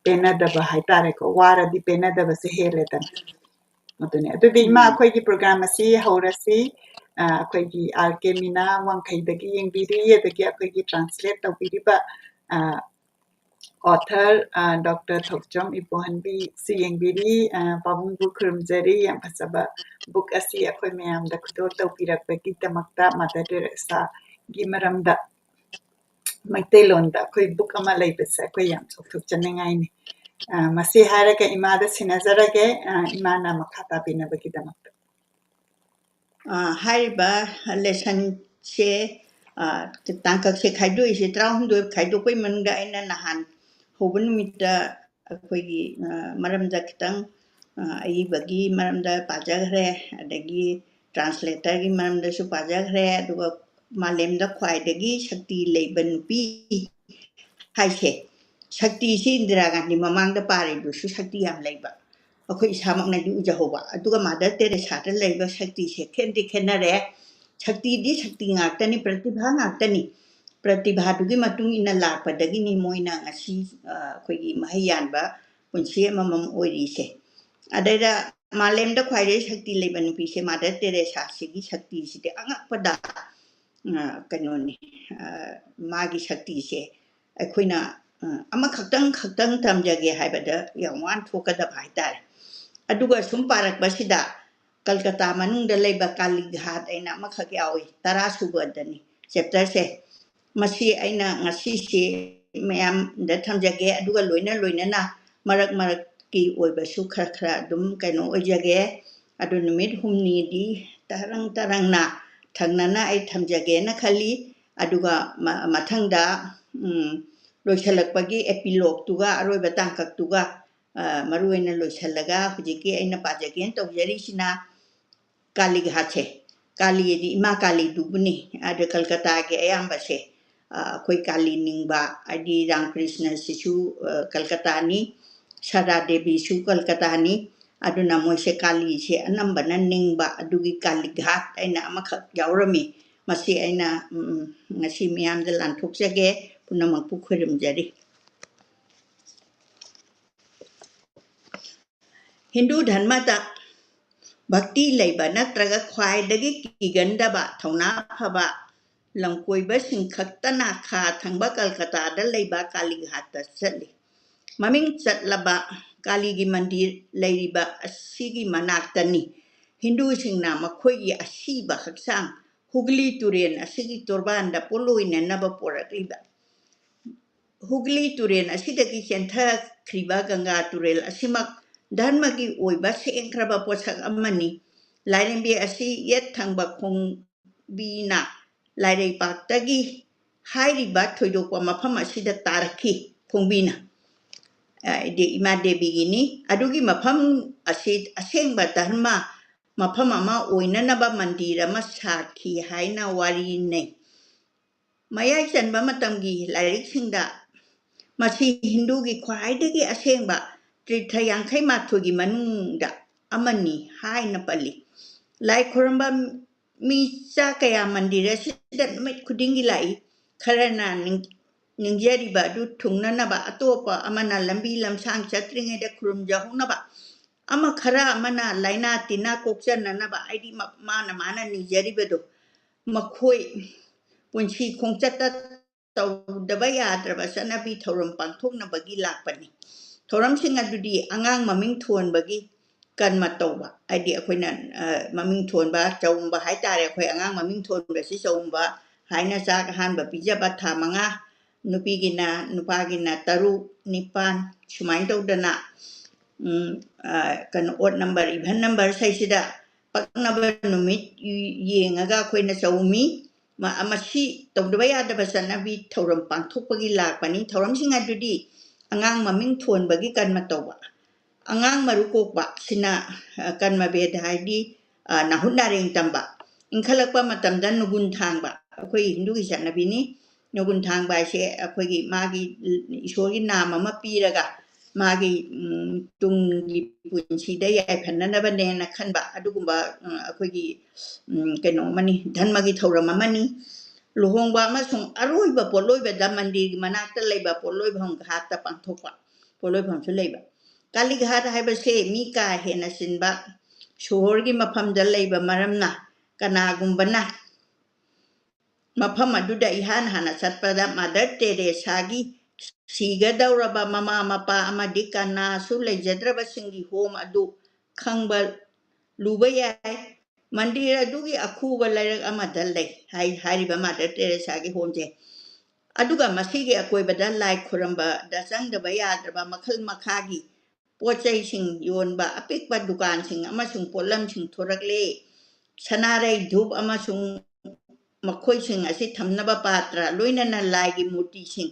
ꯄꯦꯟꯅꯗꯕ ꯍꯥꯏꯇꯥꯔꯦꯀꯣ, ꯋꯥꯔꯗꯤ ꯄꯦꯟꯅꯗꯕꯁꯦ ꯍꯦꯜꯂꯦꯗꯅ꯫ ꯑꯗꯨꯅꯦ꯫ ꯑꯗꯨꯗꯤ ꯏꯃꯥ, ꯎꯝ꯫ ꯑꯩꯈꯣꯏꯒꯤ program ꯑꯁꯤ ꯍꯧꯔꯁꯤ꯫ ꯑ, ꯑꯩꯈꯣꯏꯒꯤ R K ꯃꯤꯅꯥ ꯋꯥꯡꯈꯩꯗꯒꯤ ꯌꯦꯡꯕꯤꯔꯤ, ꯑꯗꯒꯤ ꯑꯩꯈꯣꯏꯒꯤ translate ꯇꯧꯕꯤꯔꯤꯕ, ꯑ, author, ꯑ, Doctor ꯊꯣꯛꯆꯣꯝ ꯏꯕꯣꯍꯟꯕꯤꯁꯨ ꯌꯦꯡꯕꯤꯔꯤ꯫ ꯑ, ꯄꯥꯕꯨꯡꯕꯨ ꯈꯨꯔꯨꯝꯖꯔꯤ꯫ ꯌꯥꯝ ꯐꯖꯕ book ꯑꯁꯤ ꯑꯩꯈꯣꯏ ꯃꯌꯥꯝꯗ ꯈꯨꯗꯣꯜ ꯇꯧꯕꯤꯔꯛꯄꯒꯤꯗꯃꯛꯇ, Mother Teresaꯒꯤ ꯃꯔꯝꯗ ꯃꯩꯇꯩꯂꯣꯟꯗ ꯑꯩꯈꯣꯏ book ꯑꯃ ꯂꯩꯕꯁꯦ ꯑꯩꯈꯣꯏ ꯌꯥꯝ ꯆꯥꯎꯊꯣꯛꯆꯅꯤꯡꯉꯥꯏꯅꯤ꯫ ꯑ, ꯃꯁꯤ ꯍꯥꯏꯔꯒ ꯏꯃꯥꯗ ꯁꯤꯟꯅꯖꯔꯒꯦ, ꯑ, ꯏꯃꯥꯅ ꯃꯈꯥ ꯇꯥꯕꯤꯅꯕꯒꯤꯗꯃꯛꯇ꯫ ꯑ, ꯍꯥꯏꯔꯤꯕ lessonꯁꯦ, ꯑ, ꯇꯥꯡꯀꯛꯁꯦ ꯈꯥꯏꯗꯣꯛꯏꯁꯦ ꯇꯔꯥꯍꯨꯝꯗꯣꯏ ꯈꯥꯏꯗꯣꯛꯄꯩ ꯃꯅꯨꯡꯗ ꯑꯩꯅ ꯅꯍꯥꯟ ꯍꯧꯕ ꯅꯨꯃꯤꯠꯇ ꯑꯩꯈꯣꯏꯒꯤ, ꯑ, ꯃꯔꯝꯗ ꯈꯤꯇꯪ, ꯑ, ꯑꯏꯕꯒꯤ ꯃꯔꯝꯗ ꯄꯥꯖꯈ꯭ꯔꯦ, ꯑꯗꯒꯤ translatorꯒꯤ ꯃꯔꯝꯗꯁꯨ ꯄꯥꯖꯈ꯭ꯔꯦ, ꯑꯗꯨꯒ ꯃꯥꯂꯦꯝꯗ ꯈ꯭ꯋꯥꯏꯗꯒꯤ ꯁꯛꯇꯤ ꯂꯩꯕ ꯅꯨꯄꯤ ꯍꯥꯏꯁꯦ, ꯁꯛꯇꯤꯁꯤ ꯏꯟꯗꯤꯔꯥ ꯒꯥꯟꯙꯤ ꯃꯃꯥꯡꯗ ꯄꯥꯔꯤꯗꯨꯁꯨ ꯁꯛꯇꯤ ꯌꯥꯝ ꯂꯩꯕ, ꯑꯩꯈꯣꯏ ꯏꯁꯥꯃꯛꯅꯗꯤ ꯎꯖꯍꯧꯕ꯫ ꯑꯗꯨꯒ Mother Teresaꯗ ꯂꯩꯕ ꯁꯛꯇꯤꯁꯦ ꯈꯦꯠꯇꯤ ꯈꯦꯠꯅꯔꯦ꯫ ꯁꯛꯇꯤꯗꯤ ꯁꯛꯇꯤ ꯉꯥꯛꯇꯅꯤ, ꯄ꯭ꯔꯇꯤꯚꯥ ꯉꯥꯛꯇꯅꯤ꯫ ꯄ꯭ꯔꯇꯤꯚꯥꯗꯨꯒꯤ ꯃꯇꯨꯡ ꯏꯟꯅ ꯂꯥꯛꯄꯗꯒꯤꯅꯤ ꯃꯣꯏꯅ ꯉꯁꯤ, ꯑ, ꯑꯩꯈꯣꯏꯒꯤ ꯃꯍꯩ ꯌꯥꯟꯕ ꯄꯨꯟꯁꯤ ꯑꯃꯃꯝ ꯑꯣꯏꯔꯤꯁꯦ꯫ ꯑꯗꯩꯗ ꯃꯥꯂꯦꯝꯗ ꯈ꯭ꯋꯥꯏꯗꯒꯤ ꯁꯛꯇꯤ ꯂꯩꯕ ꯅꯨꯄꯤꯁꯦ Mother Teresaꯁꯤꯒꯤ ꯁꯛꯇꯤꯁꯤꯗꯤ ꯑꯉꯛꯄꯗ, ꯑ, ꯀꯩꯅꯣꯅꯤ, ꯑ, ꯃꯥꯒꯤ ꯁꯛꯇꯤꯁꯦ ꯑꯩꯈꯣꯏꯅ, ꯑ, ꯑꯃꯈꯛꯇꯪ ꯈꯛꯇꯪ ꯇꯝꯖꯒꯦ ꯍꯥꯏꯕꯗ ꯌꯥꯝ ꯋꯥꯅ ꯊꯣꯛꯀꯗꯕ ꯍꯥꯏꯇꯥꯔꯦ꯫ ꯑꯗꯨꯒ ꯁꯨꯝ ꯄꯥꯔꯛꯄꯁꯤꯗ ꯀꯜꯀꯇꯥ ꯃꯅꯨꯡꯗ ꯂꯩꯕ ꯀꯥꯂꯤꯘꯥꯠ ꯍꯥꯏꯅ ꯑꯃꯈꯛ ꯌꯥꯎꯏ, ꯇꯔꯥ ꯁꯨꯕꯗꯅꯤ ꯆꯦꯞꯇꯔꯁꯦ꯫ ꯃꯁꯤ ꯑꯩꯅ ꯉꯁꯤꯁꯦ ꯃꯌꯥꯝꯗ ꯊꯝꯖꯒꯦ, ꯑꯗꯨꯒ ꯂꯣꯏꯅ ꯂꯣꯏꯅꯅ ꯃꯔꯛ ꯃꯔꯛꯀꯤ ꯑꯣꯏꯕꯁꯨ ꯈꯔ ꯈꯔ ꯑꯗꯨꯝ ꯀꯩꯅꯣ ꯑꯣꯏꯖꯒꯦ꯫ ꯑꯗꯨ ꯅꯨꯃꯤꯠ ꯍꯨꯝꯅꯤꯗꯤ ꯇꯔꯪ ꯇꯔꯪꯅ ꯊꯪꯅꯅ ꯑꯩ ꯊꯝꯖꯒꯦꯅ ꯈꯜꯂꯤ꯫ ꯑꯗꯨꯒ ꯃ-, ꯃꯊꯪꯗ, ꯎꯝ, ꯂꯣꯏꯁꯤꯜꯂꯛꯄꯒꯤ ꯑꯦꯄꯤꯂꯣꯛꯇꯨꯒ, ꯑꯔꯣꯏꯕ ꯇꯥꯡꯀꯛꯇꯨꯒ, ꯑ, ꯃꯔꯨ ꯑꯣꯏꯅ ꯂꯣꯏꯁꯤꯜꯂꯒ, ꯍꯧꯖꯤꯛꯀꯤ ꯑꯩꯅ ꯄꯥꯖꯒꯦꯅ ꯇꯧꯖꯔꯤꯁꯤꯅ ꯀꯥꯂꯤꯘꯥꯠꯁꯦ, ꯀꯥꯂꯤ ꯍꯥꯏꯗꯤ ꯏꯃꯥ ꯀꯥꯂꯤꯗꯨꯕꯨꯅꯤ꯫ ꯑꯗ ꯀꯜꯀꯇꯥꯒꯤ ꯑꯌꯥꯝꯕꯁꯦ, ꯑ, ꯑꯩꯈꯣꯏ ꯀꯥꯂꯤ ꯅꯤꯡꯕ, ꯍꯥꯏꯗꯤ ꯔꯥꯝꯀ꯭ꯔꯤꯁꯅꯁꯤꯁꯨ, ꯑ, ꯀꯜꯀꯇꯥꯅꯤ, ꯁꯔꯗꯥ ꯗꯦꯕꯤꯁꯨ ꯀꯜꯀꯇꯥꯅꯤ꯫ ꯑꯗꯨꯅ ꯃꯣꯏꯁꯦ ꯀꯥꯂꯤꯁꯦ ꯑꯅꯝꯕꯅ ꯅꯤꯡꯕ, ꯑꯗꯨꯒꯤ ꯀꯥꯂꯤꯘꯥꯠ ꯍꯥꯏꯅ ꯑꯃꯈꯛ ꯌꯥꯎꯔꯝꯃꯤ꯫ ꯃꯁꯤ ꯑꯩꯅ, ꯎꯝ, ꯉꯁꯤ ꯃꯤꯌꯥꯝꯗ ꯂꯥꯟꯊꯣꯛꯆꯒꯦ, ꯄꯨꯝꯅꯃꯛꯄꯨ ꯈꯨꯔꯨꯝꯖꯔꯤ꯫ ꯍꯤꯟꯗꯨ ꯙꯔꯃꯗ ꯚꯛꯇꯤ ꯂꯩꯕ ꯅꯠꯇ꯭ꯔꯒ ꯈ꯭ꯋꯥꯏꯗꯒꯤ ꯀꯤꯒꯟꯗꯕ, ꯊꯧꯅꯥ ꯐꯕ ꯂꯝꯀꯣꯏꯕꯁꯤꯡ ꯈꯛꯇꯅ ꯈꯥ ꯊꯪꯕ ꯀꯜꯀꯇꯥꯗ ꯂꯩꯕ ꯀꯥꯂꯤꯘꯥꯠꯇ ꯆꯠꯂꯤ꯫ ꯃꯃꯤꯡ ꯆꯠꯂꯕ ꯀꯥꯂꯤꯒꯤ ꯃꯟꯗꯤꯔ ꯂꯩꯔꯤꯕ ꯑꯁꯤꯒꯤ ꯃꯅꯥꯛꯇꯅꯤ ꯍꯤꯟꯗꯨꯁꯤꯡꯅ ꯃꯈꯣꯏꯒꯤ ꯑꯁꯤꯕ ꯍꯛꯆꯥꯡ ꯍꯨꯒ꯭ꯂꯤ ꯇꯨꯔꯦꯜ ꯑꯁꯤꯒꯤ ꯇꯣꯔꯕꯥꯟꯗ ꯄꯣꯠꯂꯣꯏꯅꯅꯕ ꯄꯣꯔꯛꯂꯤꯕ꯫ ꯍꯨꯒ꯭ꯂꯤ ꯇꯨꯔꯦꯜ ꯑꯁꯤꯗꯒꯤ ꯆꯦꯟꯊꯈ꯭ꯔꯤꯕ ꯒꯪꯒꯥ ꯇꯨꯔꯦꯜ ꯑꯁꯤꯃꯛ ꯙꯔꯃꯒꯤ ꯑꯣꯏꯕ ꯁꯦꯡꯈ꯭ꯔꯕ ꯄꯣꯠꯁꯛ ꯑꯃꯅꯤ꯫ ꯂꯥꯏꯔꯦꯝꯕꯤ ꯑꯁꯤ ꯌꯦꯠ ꯊꯪꯕ ꯈꯣꯡꯕꯤꯅ ꯂꯥꯏꯔꯩꯄꯥꯛꯇꯒꯤ ꯍꯥꯏꯔꯤꯕ ꯊꯣꯏꯗꯣꯛꯄ ꯃꯐꯝ ꯑꯁꯤꯗ ꯇꯥꯔꯛꯈꯤ꯫ ꯈꯣꯡꯕꯤꯅ, ꯍꯥꯏꯗꯤ ꯏꯃꯥ ꯗꯦꯕꯤꯒꯤꯅꯤ꯫ ꯑꯗꯨꯒꯤ ꯃꯐꯝ ꯑꯁꯤ ꯑꯁꯦꯡꯕ ꯙꯔꯃ ꯃꯐꯝ ꯑꯃ ꯑꯣꯏꯅꯅꯕ ꯃꯟꯗꯤꯔ ꯑꯃ ꯁꯥꯈꯤ ꯍꯥꯏꯅ ꯋꯥꯔꯤ ꯅꯩ꯫ ꯃꯌꯥꯏ ꯆꯟꯕ ꯃꯇꯝꯒꯤ ꯂꯥꯏꯔꯤꯛꯁꯤꯡꯗ ꯃꯁꯤ ꯍꯤꯟꯗꯨꯒꯤ ꯈ꯭ꯋꯥꯏꯗꯒꯤ ꯑꯁꯦꯡꯕ ꯇꯤꯔꯊ ꯌꯥꯡꯈꯩ ꯃꯥꯊꯣꯏꯒꯤ ꯃꯅꯨꯡꯗ ꯑꯃꯅꯤ ꯍꯥꯏꯅ ꯄꯜꯂꯤ꯫ ꯂꯥꯏ ꯈꯨꯔꯨꯝꯕ ꯃꯤ ꯆꯥ ꯀꯌꯥ ꯃꯟꯗꯤꯔ ꯑꯁꯤꯗ ꯅꯨꯃꯤꯠ ꯈꯨꯗꯤꯡꯒꯤ ꯂꯥꯛꯏ꯫ ꯈꯔꯅ ꯅꯤꯡ-, ꯅꯤꯡꯖꯔꯤꯕ ꯑꯗꯨ ꯊꯨꯡꯅꯅꯕ ꯑꯇꯣꯞꯄ ꯑꯃꯅ ꯂꯝꯕꯤ ꯂꯝꯁꯥꯡ ꯆꯠꯇ꯭ꯔꯤꯉꯩꯗ ꯈꯨꯔꯨꯝꯖꯍꯧꯅꯕ, ꯑꯃ ꯈꯔ ꯑꯃꯅ ꯂꯥꯏꯅꯥ ꯇꯤꯟꯅꯥ ꯀꯣꯛꯆꯅꯅꯕ, ꯍꯥꯏꯗꯤ ꯃ-, ꯃꯥꯅ ꯃꯥꯅ ꯅꯤꯖꯔꯤꯕꯗꯣ꯫ ꯃꯈꯣꯏ ꯄꯨꯟꯁꯤ ꯈꯣꯡꯆꯠꯇ ꯇꯧꯗꯕ ꯌꯥꯗ꯭ꯔꯕ ꯆꯠꯅꯕꯤ ꯊꯧꯔꯝ ꯄꯥꯡꯊꯣꯛꯅꯕꯒꯤ ꯂꯥꯛꯄꯅꯤ꯫ ꯊꯧꯔꯝꯁꯤꯡ ꯑꯗꯨꯗꯤ ꯑꯉꯥꯡ ꯃꯃꯤꯡ ꯊꯣꯟꯕꯒꯤ, ꯀꯔꯃ ꯇꯧꯕ, ꯍꯥꯏꯗꯤ ꯑꯩꯈꯣꯏꯅ, ꯑ, ꯃꯃꯤꯡ ꯊꯣꯟꯕ, ꯆꯥꯎꯝꯕ ꯍꯥꯏꯇꯥꯔꯦ, ꯑꯩꯈꯣꯏ ꯑꯉꯥꯡ ꯃꯃꯤꯡ ꯊꯣꯟꯕꯁꯤ ꯆꯥꯎꯝꯕ ꯍꯥꯏꯅ ꯆꯥꯛ ꯑꯍꯥꯟꯕ ꯄꯤꯖꯕ ꯊꯥ ꯃꯉꯥ, ꯅꯨꯄꯤꯒꯤꯅ, ꯅꯨꯄꯥꯒꯤꯅ ꯇꯔꯨꯛ, ꯅꯤꯄꯥꯟ, ꯁꯨꯃꯥꯏꯅ ꯇꯧꯗꯅ, ꯎꯝ, ꯑ, ꯀꯩꯅꯣ, odd number, even number ꯁꯤꯗꯩꯁꯤꯗ ꯄꯛꯅꯕ ꯅꯨꯃꯤꯠ ꯌꯦꯡꯉꯒ ꯑꯩꯈꯣꯏꯅ ꯆꯥꯎꯝꯃꯤ꯫ ꯃ-, ꯃꯁꯤ ꯇꯧꯗꯕ ꯌꯥꯗꯕ ꯆꯠꯅꯕꯤ ꯊꯧꯔꯝ ꯄꯥꯡꯊꯣꯛꯄꯒꯤ ꯂꯥꯛꯄꯅꯤ꯫ ꯊꯧꯔꯝꯁꯤꯡ ꯑꯗꯨꯗꯤ ꯑꯉꯥꯡ ꯃꯃꯤꯡ ꯊꯣꯟꯕꯒꯤ ꯀꯔꯃ ꯇꯧꯕ, ꯑꯉꯥꯡ ꯃꯔꯨ ꯀꯣꯛꯄ, ꯁꯤꯅ, ꯑ, ꯀꯔꯃ ꯚꯦꯗ ꯍꯥꯏꯗꯤ, ꯑ, ꯅꯥꯍꯨꯠ ꯅꯥꯔꯦꯡ ꯇꯝꯕ, ꯏꯟꯈꯠꯂꯛꯄ ꯃꯇꯝꯗ ꯅꯨꯡꯒꯨꯟ ꯊꯥꯡꯕ, ꯑꯩꯈꯣꯏ ꯍꯤꯟꯗꯨꯒꯤ ꯆꯠꯅꯕꯤꯅꯤ꯫ ꯅꯣꯡꯒꯨꯟ ꯊꯥꯡꯕ ꯍꯥꯏꯁꯦ ꯑꯩꯈꯣꯏꯒꯤ ꯃꯥꯒꯤ ꯏꯁꯣꯔꯒꯤ ꯅꯥꯝ ꯑꯃ ꯄꯤꯔꯒ ꯃꯥꯒꯤ, ꯎꯝ, ꯇꯨꯡꯒꯤ ꯄꯨꯟꯁꯤꯗ ꯌꯥꯏꯐꯅꯅꯕꯅꯦꯅ ꯈꯟꯕ ꯑꯗꯨꯒꯨꯝꯕ, ꯎꯝ, ꯑꯩꯈꯣꯏꯒꯤ, ꯎꯝ, ꯀꯩꯅꯣ ꯑꯃꯅꯤ, ꯙꯔꯃꯒꯤ ꯊꯧꯔꯝ ꯑꯃꯅꯤ꯫ ꯂꯨꯍꯣꯡꯕ ꯑꯃꯁꯨꯡ ꯑꯔꯣꯏꯕ ꯄꯣꯠꯂꯣꯏꯕꯗ ꯃꯟꯗꯤꯔꯒꯤ ꯃꯅꯥꯛꯇ ꯂꯩꯕ ꯄꯣꯠꯂꯣꯏꯐꯝ ꯘꯥꯠꯇ ꯄꯥꯡꯊꯣꯛꯄ ꯄꯣꯠꯂꯣꯏꯐꯝꯁꯨ ꯂꯩꯕ꯫ ꯀꯥꯂꯤ ꯘꯥꯠ ꯍꯥꯏꯕꯁꯦ ꯃꯤ ꯀꯥ ꯍꯦꯟꯅ ꯆꯤꯟꯕ ꯁꯣꯍꯣꯔꯒꯤ ꯃꯐꯝꯗ ꯂꯩꯕ ꯃꯔꯝꯅ ꯀꯅꯥꯒꯨꯝꯕꯅ ꯃꯐꯝ ꯑꯗꯨꯗ ꯏꯍꯥꯟ ꯍꯥꯟꯅ ꯆꯠꯄꯗ ꯃꯥꯗꯔ ꯇꯦꯔꯦꯁꯥꯒꯤ ꯁꯤꯒꯗꯧꯔꯕ ꯃꯃꯥ ꯃꯄꯥ ꯑꯃꯗꯤ ꯀꯅꯥꯁꯨ ꯂꯩꯖꯗ꯭ꯔꯕꯁꯤꯡꯒꯤ ꯍꯣꯝ ꯑꯗꯨ ꯈꯪꯕ ꯂꯨꯕ ꯌꯥꯏ꯫ ꯃꯟꯗꯤꯔ ꯑꯗꯨꯒꯤ ꯑꯈꯨꯕ ꯂꯩꯔꯛ ꯑꯃꯗ ꯂꯩ ꯍꯥꯏ-, ꯍꯥꯏꯔꯤꯕ ꯃꯥꯗꯔ ꯇꯦꯔꯦꯁꯥꯒꯤ ꯍꯣꯝꯁꯦ꯫ ꯑꯗꯨꯒ ꯃꯁꯤꯒꯤ ꯑꯀꯣꯏꯕꯗ ꯂꯥꯏ ꯈꯨꯔꯝꯕꯗ ꯆꯪꯗꯕ ꯌꯥꯗ꯭ꯔꯕ ꯃꯈꯜ ꯃꯈꯥꯒꯤ ꯄꯣꯠ ꯆꯩꯁꯤꯡ ꯌꯣꯟꯕ ꯑꯄꯤꯛꯄ ꯗꯨꯀꯥꯟꯁꯤꯡ ꯑꯃꯁꯨꯡ ꯄꯣꯠꯂꯝꯁꯤꯡ ꯊꯣꯔꯛꯂꯦ꯫ ꯁꯅꯥꯔꯩ, ꯙꯨꯞ ꯑꯃꯁꯨꯡ ꯃꯈꯣꯏꯁꯤꯡ ꯑꯁꯤ ꯊꯝꯅꯕ ꯄꯥꯇ꯭ꯔ, ꯂꯣꯏꯅꯅ ꯂꯥꯏꯒꯤ ꯃꯨꯔꯇꯤꯁꯤꯡ,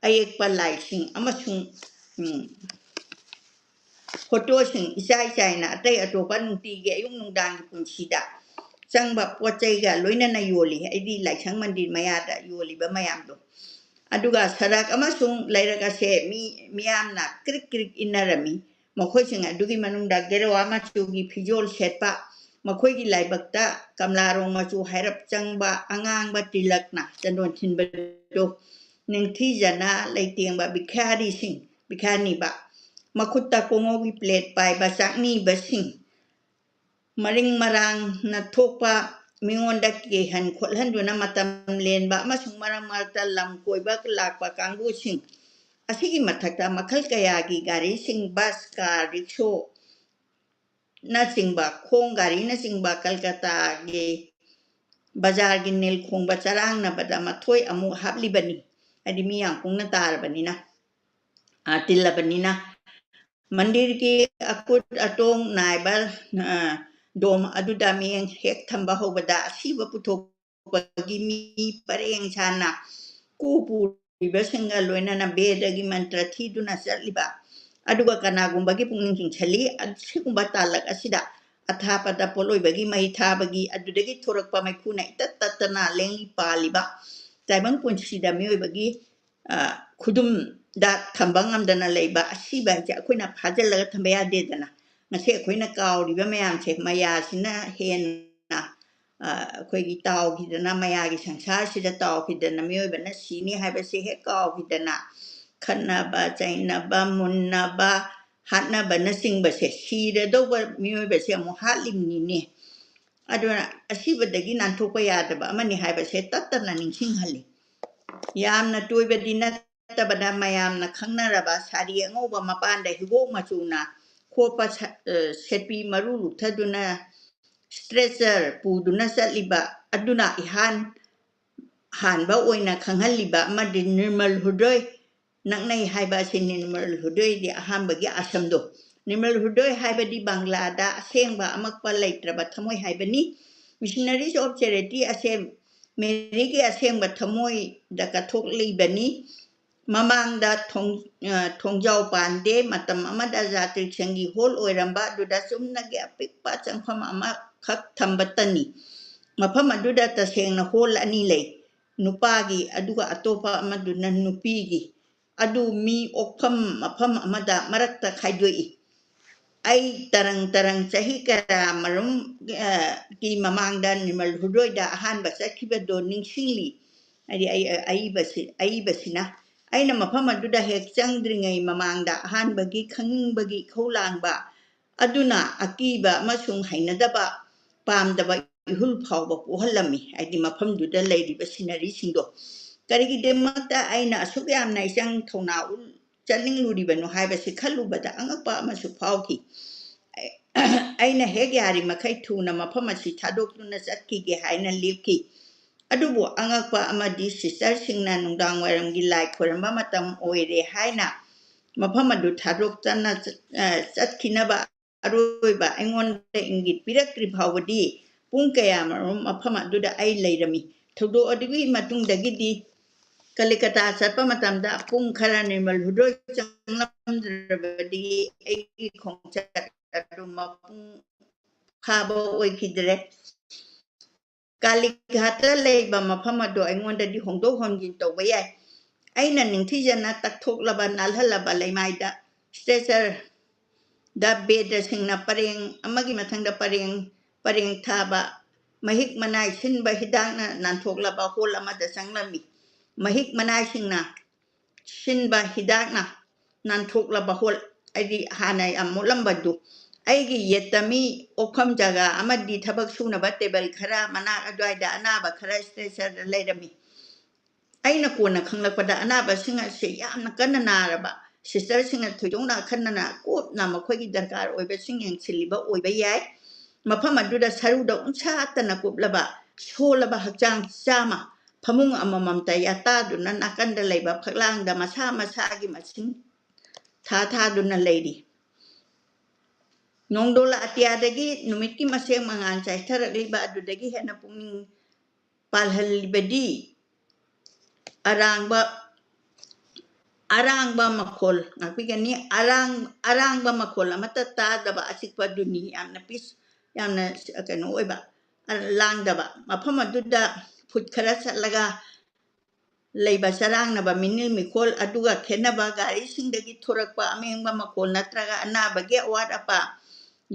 ꯑꯌꯦꯛꯄ ꯂꯥꯏꯁꯤꯡ ꯑꯃꯁꯨꯡ, ꯎꯝ, ꯐꯣꯇꯣꯁꯤꯡ ꯏꯆꯥꯏ ꯆꯥꯏꯅ ꯑꯇꯩ ꯑꯇꯣꯞꯄ ꯅꯨꯡꯇꯤꯒꯤ ꯑꯌꯨꯛ ꯅꯨꯡꯗꯥꯡꯒꯤ ꯄꯨꯟꯁꯤꯗ ꯆꯪꯕ ꯄꯣꯠ ꯆꯩꯒ ꯂꯣꯏꯅꯅ ꯌꯣꯜꯂꯤ꯫ ꯑꯩꯗꯤ ꯂꯥꯏꯁꯪ ꯃꯟꯗꯤꯔ ꯃꯌꯥꯗ ꯌꯣꯜꯂꯤꯕ ꯃꯌꯥꯝꯗꯣ꯫ ꯑꯗꯨꯒ ꯁꯔꯛ ꯑꯃꯁꯨꯡ ꯂꯩꯔꯛ ꯑꯁꯦ ꯃꯤ, ꯃꯤꯌꯥꯝꯅ ꯀ꯭ꯔꯤꯛ ꯀ꯭ꯔꯤꯛ ꯏꯟꯅꯔꯝꯃꯤ꯫ ꯃꯈꯣꯏꯁꯤꯡ ꯑꯗꯨꯒꯤ ꯃꯅꯨꯡꯗ ꯒꯦꯔꯨꯋꯥ ꯃꯆꯨꯒꯤ ꯐꯤꯖꯣꯜ ꯁꯦꯠꯄ, ꯃꯈꯣꯏꯒꯤ ꯂꯥꯏꯕꯛꯇ ꯀꯝꯂꯥꯔꯣꯡ ꯃꯆꯨ ꯍꯥꯏꯔꯞ ꯆꯪꯕ ꯑꯉꯥꯡꯕ ꯇꯤꯂꯛꯅ ꯆꯟꯗꯣꯟ ꯊꯤꯟꯕꯗꯨ ꯅꯤꯡꯊꯤꯖꯅ ꯂꯩꯇꯦꯡꯕ ꯚꯤꯈꯥꯔꯤꯁꯤꯡ, ꯚꯤꯈꯥꯔꯅꯤꯕ, ꯃꯈꯨꯠꯇ ꯀꯣꯉꯧꯒꯤ ꯄ꯭ꯂꯦꯠ ꯄꯥꯏꯕ ꯆꯥꯛꯅꯤꯕꯁꯤꯡ, ꯃꯔꯤꯡ ꯃꯔꯥꯡꯅ ꯊꯣꯛꯄ, ꯃꯤꯉꯣꯟꯗ ꯀꯤꯍꯟ ꯈꯣꯠꯍꯟꯗꯨꯅ ꯃꯇꯝ ꯂꯦꯟꯕ ꯑꯃꯁꯨꯡ ꯃꯔꯛ ꯃꯔꯛꯇ ꯂꯝ ꯀꯣꯏꯕ ꯂꯥꯛꯄ ꯀꯥꯡꯕꯨꯁꯤꯡ ꯑꯁꯤꯒꯤ ꯃꯊꯛꯇ ꯃꯈꯜ ꯀꯌꯥꯒꯤ ꯒꯥꯔꯤꯁꯤꯡ, ꯕꯁ, ꯀꯥꯔ, ꯔꯤꯛꯁꯣ, ꯅꯆꯤꯡꯕ, ꯈꯣꯡ ꯒꯥꯔꯤꯅꯆꯤꯡꯕ ꯀꯜꯀꯇꯥꯒꯤ ꯕꯖꯥꯔꯒꯤ ꯅꯤꯜ ꯈꯣꯡꯕ ꯆꯔꯥꯡꯅꯕꯗ ꯃꯊꯣꯏ ꯑꯃꯨꯛ ꯍꯥꯞꯂꯤꯕꯅꯤ꯫ ꯍꯥꯏꯗꯤ ꯃꯤ ꯌꯥꯝ ꯀꯨꯡꯅ ꯇꯥꯔꯕꯅꯤꯅ꯫ ꯑ, ꯇꯤꯜꯂꯕꯅꯤꯅ꯫ ꯃꯟꯗꯤꯔꯒꯤ ꯑꯀꯨꯠ ꯑꯇꯣꯡ ꯅꯥꯏꯕ, ꯑ, ꯗꯣꯝ ꯑꯗꯨꯗ ꯃꯤꯠꯌꯦꯡ ꯍꯦꯛ ꯊꯝꯕ ꯍꯧꯕꯗ ꯑꯁꯤꯕ ꯄꯨꯊꯣꯛꯄꯒꯤ ꯃꯤ ꯄꯔꯦꯡ ꯁꯥꯅ ꯀꯨ ꯄꯨꯔꯤꯕꯁꯤꯡꯒ ꯂꯣꯏꯅꯅ ꯕꯦꯗꯒꯤ ꯃꯟꯇ꯭ꯔ ꯊꯤꯗꯨꯅ ꯆꯠꯂꯤꯕ ꯑꯗꯨꯒ ꯀꯅꯥꯒꯨꯝꯕꯒꯤ ꯄꯨꯛꯅꯤꯡ ꯆꯤꯡꯁꯤꯜꯂꯤ꯫ ꯑꯁꯤꯒꯨꯝꯕ ꯇꯥꯂꯛ ꯑꯁꯤꯗ ꯑꯊꯥꯞꯄꯗ ꯄꯣꯠꯂꯣꯏꯕꯒꯤ ꯃꯩ ꯊꯥꯕꯒꯤ ꯑꯗꯨꯗꯒꯤ ꯊꯣꯔꯛꯄ ꯃꯩꯈꯨꯅ ꯏꯇꯠ ꯇꯠꯇꯅ ꯂꯦꯡꯂꯤ ꯄꯥꯜꯂꯤꯕ ꯇꯥꯏꯕꯪ ꯄꯨꯟꯁꯤꯗ ꯃꯤꯑꯣꯏꯕꯒꯤ, ꯑ, ꯈꯨꯗꯨꯝꯗ ꯊꯝꯕ ꯉꯝꯗꯅ ꯂꯩꯕ ꯑꯁꯤꯕ ꯍꯥꯏꯁꯦ ꯑꯩꯈꯣꯏꯅ ꯐꯥꯖꯤꯜꯂꯒ ꯊꯝꯕ ꯌꯥꯗꯦꯗꯅ꯫ ꯉꯁꯤ ꯑꯩꯈꯣꯏꯅ ꯀꯥꯎꯔꯤꯕ ꯃꯌꯥꯝꯁꯦ ꯃꯌꯥꯁꯤꯅ ꯍꯦꯟꯅ, ꯑ, ꯑꯩꯈꯣꯏꯒꯤ ꯇꯥꯎꯈꯤꯗꯅ, ꯃꯌꯥꯒꯤ ꯁꯪꯁꯥꯔꯁꯤꯗ ꯇꯥꯎꯈꯤꯗꯅ ꯃꯤꯑꯣꯏꯕꯅ ꯁꯤꯅꯤ ꯍꯥꯏꯕꯁꯦ ꯍꯦꯛ ꯀꯥꯎꯈꯤꯗꯅ ꯈꯠꯅꯕ, ꯆꯩꯅꯕ, ꯃꯨꯟꯅꯕ, ꯍꯥꯠꯅꯕꯅꯆꯤꯡꯕꯁꯦ ꯁꯤꯔꯗꯧꯕ ꯃꯤꯑꯣꯏꯕꯁꯦ ꯑꯃꯨꯛ ꯍꯥꯠꯂꯤꯕꯅꯤꯅꯦ꯫ ꯑꯗꯨꯅ ꯑꯁꯤꯕꯗꯒꯤ ꯅꯥꯟꯊꯣꯛꯄ ꯌꯥꯗꯕ ꯑꯃꯅꯤ ꯍꯥꯏꯕꯁꯦ ꯇꯠꯇꯅ ꯅꯤꯡꯁꯤꯡꯍꯜꯂꯤ꯫ ꯌꯥꯝꯅ ꯇꯣꯏꯕꯗꯤ ꯅꯠꯇꯕꯅ ꯃꯌꯥꯝꯅ ꯈꯪꯅꯔꯕ ꯁꯥꯔꯤ ꯑꯉꯧꯕ ꯃꯄꯥꯟꯗ ꯍꯤꯒꯣꯛ ꯃꯆꯨꯅ ꯈꯣꯞꯄ ꯁ-, ꯑ, ꯁꯦꯠꯄꯤ ꯃꯔꯨ ꯂꯨꯛꯊꯗꯨꯅ stretcher ꯄꯨꯗꯨꯅ ꯆꯠꯂꯤꯕ ꯑꯗꯨꯅ ꯏꯍꯥꯟ ꯍꯥꯟꯕ ꯑꯣꯏꯅ ꯈꯪꯍꯜꯂꯤꯕ ꯑꯃꯗꯤ ꯅꯤꯔꯃꯜ ꯍ꯭ꯔꯨꯗꯣꯏ ꯅꯛꯅꯩ ꯍꯥꯏꯕ ꯑꯁꯤ ꯅꯤꯔꯃꯜ ꯍ꯭ꯔꯨꯗꯣꯏꯒꯤ ꯑꯍꯥꯟꯕꯒꯤ ꯑꯥꯁ꯭ꯔꯝꯗꯣ꯫ ꯅꯤꯔꯃꯜ ꯍ꯭ꯔꯨꯗꯣꯏ ꯍꯥꯏꯕꯗꯤ ꯕꯪꯒ꯭ꯂꯥꯗ ꯑꯁꯦꯡꯕ ꯑꯃꯛꯄ ꯂꯩꯇ꯭ꯔꯕ ꯊꯃꯣꯏ ꯍꯥꯏꯕꯅꯤ꯫ Missionaries of Charity ꯑꯁꯦ ꯃꯦꯔꯤꯒꯤ ꯑꯁꯦꯡꯕ ꯊꯃꯣꯏꯗ ꯀꯠꯊꯣꯛꯂꯤꯕꯅꯤ꯫ ꯃꯃꯥꯡꯗ ꯊꯣꯡ-, ꯑ, ꯊꯣꯡꯖꯥꯎ ꯄꯥꯟꯗꯦ꯫ ꯃꯇꯝ ꯑꯃꯗ ꯖꯥꯇ꯭ꯔꯤꯛꯁꯪꯒꯤ ꯍꯣꯜ ꯑꯣꯏꯔꯝꯕ ꯑꯗꯨꯗ ꯆꯨꯝꯅꯒꯤ ꯑꯄꯤꯛꯄ ꯆꯪꯐꯝ ꯑꯃꯈꯛ ꯊꯝꯕꯇꯅꯤ꯫ ꯃꯐꯝ ꯑꯗꯨꯗ ꯇꯁꯦꯡꯅ ꯍꯣꯜ ꯑꯅꯤ ꯂꯩ, ꯅꯨꯄꯥꯒꯤ ꯑꯗꯨꯒ ꯑꯇꯣꯞꯄ ꯑꯃꯗꯨꯅ ꯅꯨꯄꯤꯒꯤ꯫ ꯑꯗꯨ ꯃꯤ ꯑꯣꯛꯐꯝ ꯃꯐꯝ ꯑꯃꯗ ꯃꯔꯛꯇ ꯈꯥꯏꯗꯣꯛꯏ꯫ ꯑꯩ ꯇꯔꯪ ꯇꯔꯪ ꯆꯍꯤ ꯀꯌꯥ ꯃꯔꯨꯝ, ꯑ, ꯒꯤ ꯃꯃꯥꯡꯗ ꯅꯤꯔꯃꯜ ꯍ꯭ꯔꯨꯗꯣꯏꯗ ꯑꯍꯥꯟꯕ ꯆꯠꯈꯤꯕꯗꯣ ꯅꯤꯡꯁꯤꯡꯂꯤ꯫ ꯍꯥꯏꯗꯤ ꯑꯩ, ꯑꯏꯕꯁꯤ-, ꯑꯏꯕꯁꯤꯅ꯫ ꯑꯩꯅ ꯃꯐꯝ ꯑꯗꯨꯗ ꯍꯦꯛ ꯆꯪꯗ꯭ꯔꯤꯉꯩ ꯃꯃꯥꯡꯗ ꯑꯍꯥꯟꯕꯒꯤ ꯈꯪꯅꯤꯡꯕꯒꯤ ꯏꯈꯧ ꯂꯥꯡꯕ ꯑꯗꯨꯅ ꯑꯀꯤꯕ ꯑꯃꯁꯨꯡ ꯍꯩꯅꯗꯕ, ꯄꯥꯝꯗꯕ ꯏꯍꯨꯜ ꯐꯥꯎꯕ ꯄꯣꯛꯍꯜꯂꯝꯃꯤ꯫ ꯍꯥꯏꯗꯤ ꯃꯐꯝꯗꯨꯗ ꯂꯩꯔꯤꯕ ꯁꯤꯅꯔꯤꯁꯤꯡꯗꯣ꯫ ꯀꯔꯤꯒꯤꯗꯃꯛꯇ ꯑꯩꯅ ꯑꯁꯨꯛ ꯌꯥꯝꯅ ꯏꯆꯪ ꯊꯧꯅꯥ ꯎꯠ-, ꯆꯠꯅꯤꯡꯂꯨꯔꯤꯕꯅꯣ ꯍꯥꯏꯕꯁꯤ ꯈꯜꯂꯨꯕꯗ ꯑꯉꯛꯄ ꯑꯃꯁꯨ ꯐꯥꯎꯈꯤ꯫ ꯑꯩ-, ꯑꯩꯅ ꯍꯦꯛ ꯌꯥꯔꯤꯃꯈꯩ ꯊꯨꯅ ꯃꯐꯝ ꯑꯁꯤ ꯊꯥꯗꯣꯛꯇꯨꯅ ꯆꯠꯈꯤꯒꯦ ꯍꯥꯏꯅ ꯂꯦꯞꯈꯤ꯫ ꯑꯗꯨꯕꯨ ꯑꯉꯛꯄ ꯑꯃꯗꯤ, ꯁꯤꯁꯇꯔꯁꯤꯡꯅ ꯅꯨꯡꯗꯥꯡꯋꯥꯏꯔꯝꯒꯤ ꯂꯥꯏ ꯈꯣꯏꯔꯝꯕ ꯃꯇꯝ ꯑꯣꯏꯔꯦ ꯍꯥꯏꯅ ꯃꯐꯝ ꯑꯗꯨ ꯊꯥꯗꯣꯛꯇꯅ ꯆꯠ-, ꯑ, ꯆꯠꯈꯤꯅꯕ ꯑꯔꯣꯏꯕ ꯑꯩꯉꯣꯟꯗ ꯏꯪꯒꯤꯠ ꯄꯤꯔꯛꯇ꯭ꯔꯤ ꯐꯥꯎꯕꯗꯤ ꯄꯨꯡ ꯀꯌꯥꯃꯔꯨꯝ ꯃꯐꯝ ꯑꯗꯨꯗ ꯑꯩ ꯂꯩꯔꯝꯃꯤ꯫ ꯊꯧꯗꯣꯛ ꯑꯗꯨꯒꯤ ꯃꯇꯨꯡꯗꯒꯤꯗꯤ ꯀꯂꯤꯀꯇꯥ ꯆꯠꯄ ꯃꯇꯝꯗ ꯄꯨꯡ ꯈꯔ ꯅꯤꯔꯃꯜ ꯍꯨꯗꯣꯏ ꯆꯪꯂꯝꯗ꯭ꯔꯕꯗꯤ ꯑꯩꯒꯤ ꯈꯣꯡꯆꯠ ꯑꯗꯨ ꯃꯄꯨꯡ ꯐꯥꯕ ꯑꯣꯏꯈꯤꯗ꯭ꯔꯦ꯫ ꯀꯥꯂꯤꯘꯥꯠꯇ ꯂꯩꯕ ꯃꯐꯝ ꯑꯗꯨ ꯑꯩꯉꯣꯟꯗꯗꯤ ꯍꯣꯡꯗꯣꯛ ꯍꯣꯟꯖꯤꯟ ꯇꯧꯕ ꯌꯥꯏ꯫ ꯑꯩꯅ ꯅꯤꯡꯊꯤꯖꯅ ꯇꯛꯊꯣꯛꯂꯕ, ꯅꯥꯜꯍꯜꯂꯕ ꯂꯩꯃꯥꯏꯗ, ꯁ꯭ꯇ꯭ꯔꯦꯆꯔꯗ ꯕꯦꯗꯁꯤꯡꯅ ꯄꯔꯦꯡ ꯑꯃꯒꯤ ꯃꯊꯪꯗ ꯄꯔꯦꯡ, ꯄꯔꯦꯡ ꯊꯥꯕ, ꯃꯍꯤꯛ ꯃꯅꯥꯏ ꯁꯤꯟꯕ ꯍꯤꯗꯥꯛꯅ ꯅꯥꯟꯊꯣꯛꯂꯕ ꯍꯣꯜ ꯑꯃꯗ ꯆꯪꯂꯝꯃꯤ꯫ ꯃꯍꯤꯛ ꯃꯅꯥꯏꯁꯤꯡꯅ ꯁꯤꯟꯕ ꯍꯤꯗꯥꯛꯅ ꯅꯥꯟꯊꯣꯛꯂꯕ ꯍꯣꯜ, ꯍꯥꯏꯗꯤ ꯍꯥꯟꯅ ꯌꯥꯝ ꯃꯣꯠꯂꯝꯕꯗꯨ, ꯑꯩꯒꯤ ꯌꯦꯠꯇꯃꯤ ꯑꯣꯛꯐꯝ ꯖꯒꯥ ꯑꯃꯗꯤ ꯊꯕꯛ ꯁꯨꯅꯕ ꯇꯦꯕꯜ ꯈꯔ ꯃꯅꯥꯛ ꯑꯗꯨꯋꯥꯏꯗ ꯑꯅꯥꯕ ꯈꯔ ꯁ꯭ꯇ꯭ꯔꯦꯆꯔꯗ ꯂꯩꯔꯝꯃꯤ꯫ ꯑꯩꯅ ꯀꯣꯟꯅ ꯈꯪꯂꯛꯄꯗ, ꯑꯅꯥꯕꯁꯤꯡ ꯑꯁꯤ ꯌꯥꯝꯅ ꯀꯟꯅ ꯅꯥꯔꯕ ꯁꯤꯁꯇꯔꯁꯤꯡꯅ ꯊꯣꯏꯗꯣꯛꯅ ꯑꯈꯟꯅꯅ ꯀꯨꯞꯅ ꯃꯈꯣꯏꯒꯤ ꯗꯔꯀꯥꯔ ꯑꯣꯏꯕꯁꯤꯡ ꯌꯦꯡꯁꯤꯜꯂꯤꯕ ꯑꯣꯏꯕ ꯌꯥꯏ꯫ ꯃꯐꯝ ꯑꯗꯨꯗ ꯁꯔꯨꯗ ꯎꯟꯁꯥꯠꯇꯅ ꯀꯨꯞꯂꯕ, ꯁꯣꯜꯂꯕ ꯍꯛꯆꯥꯡ ꯆꯥꯝꯃ ꯐꯃꯨꯡ ꯑꯃꯃꯝꯇ ꯌꯥꯇꯥꯗꯨꯅ ꯅꯥꯀꯟꯗ ꯂꯩꯕ ꯐꯛꯂꯥꯡꯗ ꯃꯁꯥ ꯃꯁꯥꯒꯤ ꯃꯁꯤꯡ ꯊꯥ ꯊꯥꯗꯨꯅ ꯂꯩꯔꯤ꯫ ꯅꯣꯡꯗꯣꯂꯥ ꯑꯇꯤꯌꯥꯗꯒꯤ ꯅꯨꯃꯤꯠꯀꯤ ꯃꯁꯦꯛ ꯃꯉꯥꯜ ꯆꯥꯏꯊꯔꯛꯂꯤꯕ ꯑꯗꯨꯗꯒꯤ ꯍꯦꯟꯅ ꯄꯨꯛꯅꯤꯡ ꯄꯥꯜꯍꯜꯂꯤꯕꯗꯤ ꯑꯔꯥꯡꯕ, ꯑꯔꯥꯡꯕ ꯃꯈꯣꯜ ꯉꯥꯛꯄꯤꯒꯅꯤ꯫ ꯑꯔꯥꯡ-, ꯑꯔꯥꯡꯕ ꯃꯈꯣꯜ ꯑꯃꯠꯇ ꯇꯥꯗꯕ ꯑꯆꯤꯛꯄ ꯑꯗꯨꯅꯤ꯫ ꯌꯥꯝꯅ ꯄꯤꯁ-, ꯌꯥꯝꯅ ꯀꯩꯅꯣ ꯑꯣꯏꯕ, ꯂꯥꯡꯗꯕ꯫ ꯃꯐꯝ ꯑꯗꯨꯗ ꯐꯨꯠ ꯈꯔ ꯆꯠꯂꯒ ꯂꯩꯕ ꯆꯔꯥꯡꯅꯕ ꯃꯤꯅꯤꯜ ꯃꯤꯈꯣꯜ ꯑꯗꯨꯒ ꯈꯦꯠꯅꯕ, ꯒꯥꯔꯤꯁꯤꯡꯗꯒꯤ ꯊꯣꯔꯛꯄ ꯑꯃꯦꯡꯕ ꯃꯈꯣꯜ ꯅꯠꯇ꯭ꯔꯒ ꯑꯅꯥꯕꯒꯤ ꯑꯋꯥꯠ ꯑꯄꯥ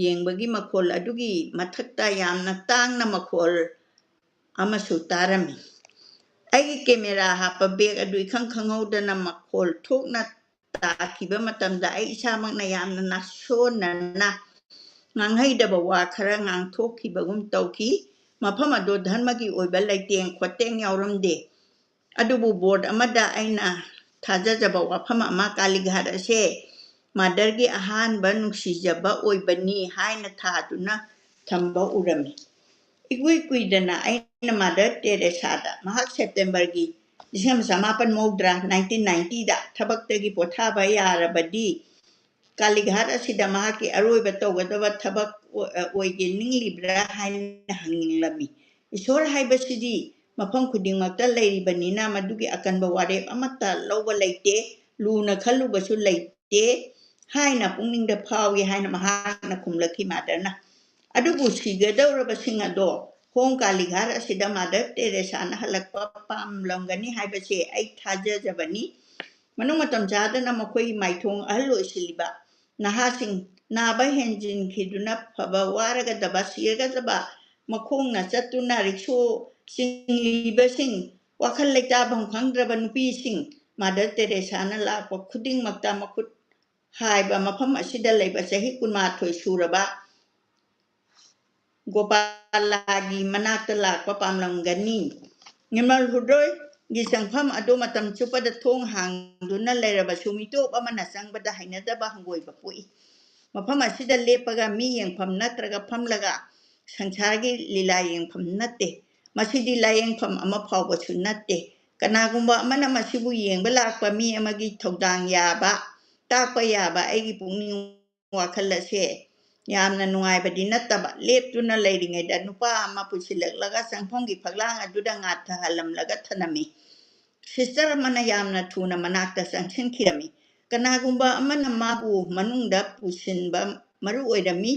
ꯌꯦꯡꯕꯒꯤ ꯃꯈꯣꯜ ꯑꯗꯨꯒꯤ ꯃꯊꯛꯇ ꯌꯥꯝꯅ ꯇꯥꯡꯅ ꯃꯈꯣꯜ ꯑꯃꯁꯨ ꯇꯥꯔꯝꯃꯤ꯫ ꯑꯩꯒꯤ ꯀꯦꯃꯦꯔꯥ ꯍꯥꯞꯄ ꯕꯦꯒ ꯑꯗꯨ ꯏꯈꯪ ꯈꯪꯍꯧꯗꯅ ꯃꯈꯣꯜ ꯊꯣꯛꯅ ꯇꯥꯈꯤꯕ ꯃꯇꯝꯗ ꯑꯩ ꯏꯁꯥꯃꯛꯅ ꯌꯥꯝꯅ ꯅꯥꯁꯣꯟꯅꯅ ꯉꯥꯡꯍꯩꯗꯕ ꯋꯥ ꯈꯔ ꯉꯥꯡꯊꯣꯛꯈꯤꯕꯒꯨꯝ ꯇꯧꯈꯤ꯫ ꯃꯐꯝ ꯑꯗꯨ ꯙꯔꯃꯒꯤ ꯑꯣꯏꯕ ꯂꯩꯇꯦꯡ ꯈꯣꯠꯇꯦꯡ ꯌꯥꯎꯔꯝꯗꯦ꯫ ꯑꯗꯨꯕꯨ ꯕꯣꯔꯗ ꯑꯃꯗ ꯑꯩꯅ ꯊꯥꯖꯖꯕ ꯋꯥꯐꯝ ꯑꯃ, ꯀꯥꯂꯤꯘꯥꯠ ꯑꯁꯦ ꯃꯥꯗꯔꯒꯤ ꯑꯍꯥꯟꯕ ꯅꯨꯡꯁꯤꯖꯕ ꯑꯣꯏꯕꯅꯤ ꯍꯥꯏꯅ ꯊꯥꯗꯨꯅ ꯊꯝꯕ ꯎꯔꯝꯃꯤ꯫ ꯏꯀꯨꯏ ꯀꯨꯏꯗꯅ ꯑꯩꯅ ꯃꯥꯗꯔ ꯇꯦꯔꯦꯁꯥꯗ ꯃꯍꯥꯛ ꯁꯦꯞꯇꯦꯝꯕꯔꯒꯤ ꯂꯤꯁꯤꯡ ꯑꯃ ꯆꯃꯥꯄꯟ ꯃꯧꯗ꯭ꯔꯥ, ꯅꯥꯏꯟꯇꯤꯟ ꯅꯥꯏꯟꯇꯤꯗ ꯊꯕꯛꯇꯒꯤ ꯄꯣꯊꯥꯕ ꯌꯥꯔꯕꯗꯤ ꯀꯥꯂꯤꯘꯥꯠ ꯑꯁꯤꯗ ꯃꯍꯥꯛꯀꯤ ꯑꯔꯣꯏꯕ ꯇꯧꯒꯗꯕ ꯊꯕꯛ ꯑꯣꯏꯒꯦ ꯅꯤꯡꯂꯤꯕ꯭ꯔꯥ ꯍꯥꯏꯅ ꯍꯪꯂꯝꯃꯤ꯫ ꯏꯁꯣꯔ ꯍꯥꯏꯕꯁꯤꯗꯤ ꯃꯐꯝ ꯈꯨꯗꯤꯡꯃꯛꯇ ꯂꯩꯔꯤꯕꯅꯤꯅ ꯃꯗꯨꯒꯤ ꯑꯀꯟꯕ ꯋꯥꯔꯦꯞ ꯑꯃꯠꯇ ꯂꯧꯕ ꯂꯩꯇꯦ, ꯂꯨꯅ ꯈꯜꯂꯨꯕꯁꯨ ꯂꯩꯇꯦ ꯍꯥꯏꯅ ꯄꯨꯛꯅꯤꯡꯗ ꯐꯥꯎꯏ ꯍꯥꯏꯅ ꯃꯍꯥꯛꯅ ꯈꯨꯝꯂꯛꯈꯤ꯫ ꯃꯥꯗꯔꯅ ꯑꯗꯨꯕꯨ ꯁꯤꯒꯗꯧꯔꯕꯁꯤꯡ ꯑꯗꯣ ꯍꯣꯝ ꯀꯥꯂꯤꯘꯥꯠ ꯑꯁꯤꯗ ꯃꯥꯗꯔ ꯇꯦꯔꯦꯁꯥꯅ ꯍꯜꯂꯛꯄ ꯄꯥꯝꯂꯝꯒꯅꯤ ꯍꯥꯏꯕꯁꯦ ꯑꯩ ꯊꯥꯖꯖꯕꯅꯤ꯫ ꯃꯅꯨꯡ ꯃꯇꯝ ꯆꯥꯗꯅ ꯃꯈꯣꯏꯒꯤ ꯃꯥꯏꯊꯣꯡ ꯑꯍꯜ ꯑꯣꯏꯁꯤꯜꯂꯤꯕ ꯅꯍꯥꯁꯤꯡ, ꯅꯥꯕ ꯍꯦꯟꯖꯤꯟꯈꯤꯗꯨꯅ ꯐꯕ ꯋꯥꯔꯒꯗꯕ, ꯁꯤꯔꯒꯗꯕ, ꯃꯈꯣꯡꯅ ꯆꯠꯇꯨꯅ ꯔꯤꯛꯁꯣ ꯆꯤꯡꯂꯤꯕꯁꯤꯡ, ꯋꯥꯈꯜ ꯂꯩꯇꯥꯐꯝ ꯈꯪꯗ꯭ꯔꯕ ꯅꯨꯄꯤꯁꯤꯡ, ꯃꯥꯗꯔ ꯇꯦꯔꯦꯁꯥꯅ ꯂꯥꯛꯄ ꯈꯨꯗꯤꯡꯃꯛꯇ ꯃꯈꯨꯠ ꯍꯥꯏꯕ ꯃꯐꯝ ꯑꯁꯤꯗ ꯂꯩꯕ ꯆꯍꯤ ꯀꯨꯟꯃꯥꯊꯣꯏ ꯁꯨꯔꯕ ꯒꯣꯄꯥꯂꯥꯒꯤ ꯃꯅꯥꯛꯇ ꯂꯥꯛꯄ ꯄꯥꯝꯂꯝꯒꯅꯤ꯫ ꯅꯤꯔꯃꯜ ꯍ꯭ꯔꯨꯗꯣꯏꯒꯤ ꯆꯪꯐꯝ ꯑꯗꯨ ꯃꯇꯝ ꯆꯨꯞꯄꯗ ꯊꯣꯡ ꯍꯥꯡꯗꯨꯅ ꯂꯩꯔꯕꯁꯨ ꯃꯤꯇꯣꯞ ꯑꯃꯅ ꯆꯪꯕꯗ ꯍꯩꯅꯗꯕ ꯍꯪꯒꯣꯏꯕ ꯄꯣꯛꯏ꯫ ꯃꯐꯝ ꯑꯁꯤꯗ ꯂꯦꯞꯄꯒ ꯃꯤ ꯌꯦꯡꯐꯝ ꯅꯠꯇ꯭ꯔꯒ ꯐꯝꯂꯒ ꯁꯪꯁꯥꯔꯒꯤ ꯂꯤꯂꯥ ꯌꯦꯡꯐꯝ ꯅꯠꯇꯦ꯫ ꯃꯁꯤꯗꯤ ꯂꯥꯌꯦꯡꯐꯝ ꯑꯃ ꯐꯥꯎꯕꯁꯨ ꯅꯠꯇꯦ꯫ ꯀꯅꯥꯒꯨꯝꯕ ꯑꯃꯅ ꯃꯁꯤꯕꯨ ꯌꯦꯡꯕ ꯂꯥꯛꯄ ꯃꯤ ꯑꯃꯒꯤ ꯊꯧꯗꯥꯡ ꯌꯥꯕ, ꯇꯥꯛꯄ ꯌꯥꯕ ꯑꯩꯒꯤ ꯄꯨꯛꯅꯤꯡ ꯋꯥꯈꯜ ꯑꯁꯦ ꯌꯥꯝꯅ ꯅꯨꯡꯉꯥꯏꯕꯗꯤ ꯅꯠꯇꯕ, ꯂꯦꯞꯇꯨꯅ ꯂꯩꯔꯤꯉꯩꯗ ꯅꯨꯄꯥ ꯑꯃ ꯄꯨꯁꯤꯜꯂꯛꯂꯒ ꯆꯪꯐꯝꯒꯤ ꯐꯛꯂꯥꯡ ꯑꯗꯨꯗ ꯉꯥꯊꯍꯜꯂꯝꯂꯒ ꯊꯅꯝꯃꯤ꯫ ꯁꯤꯁꯇꯔ ꯑꯃꯅ ꯌꯥꯝꯅ ꯊꯨꯅ ꯃꯅꯥꯛꯇ ꯆꯪꯁꯤꯟꯈꯤꯔꯝꯃꯤ꯫ ꯀꯅꯥꯒꯨꯝꯕ ꯑꯃꯅ ꯃꯥꯕꯨ ꯃꯅꯨꯡꯗ ꯄꯨꯁꯤꯟꯕ ꯃꯔꯨ ꯑꯣꯏꯔꯝꯃꯤ꯫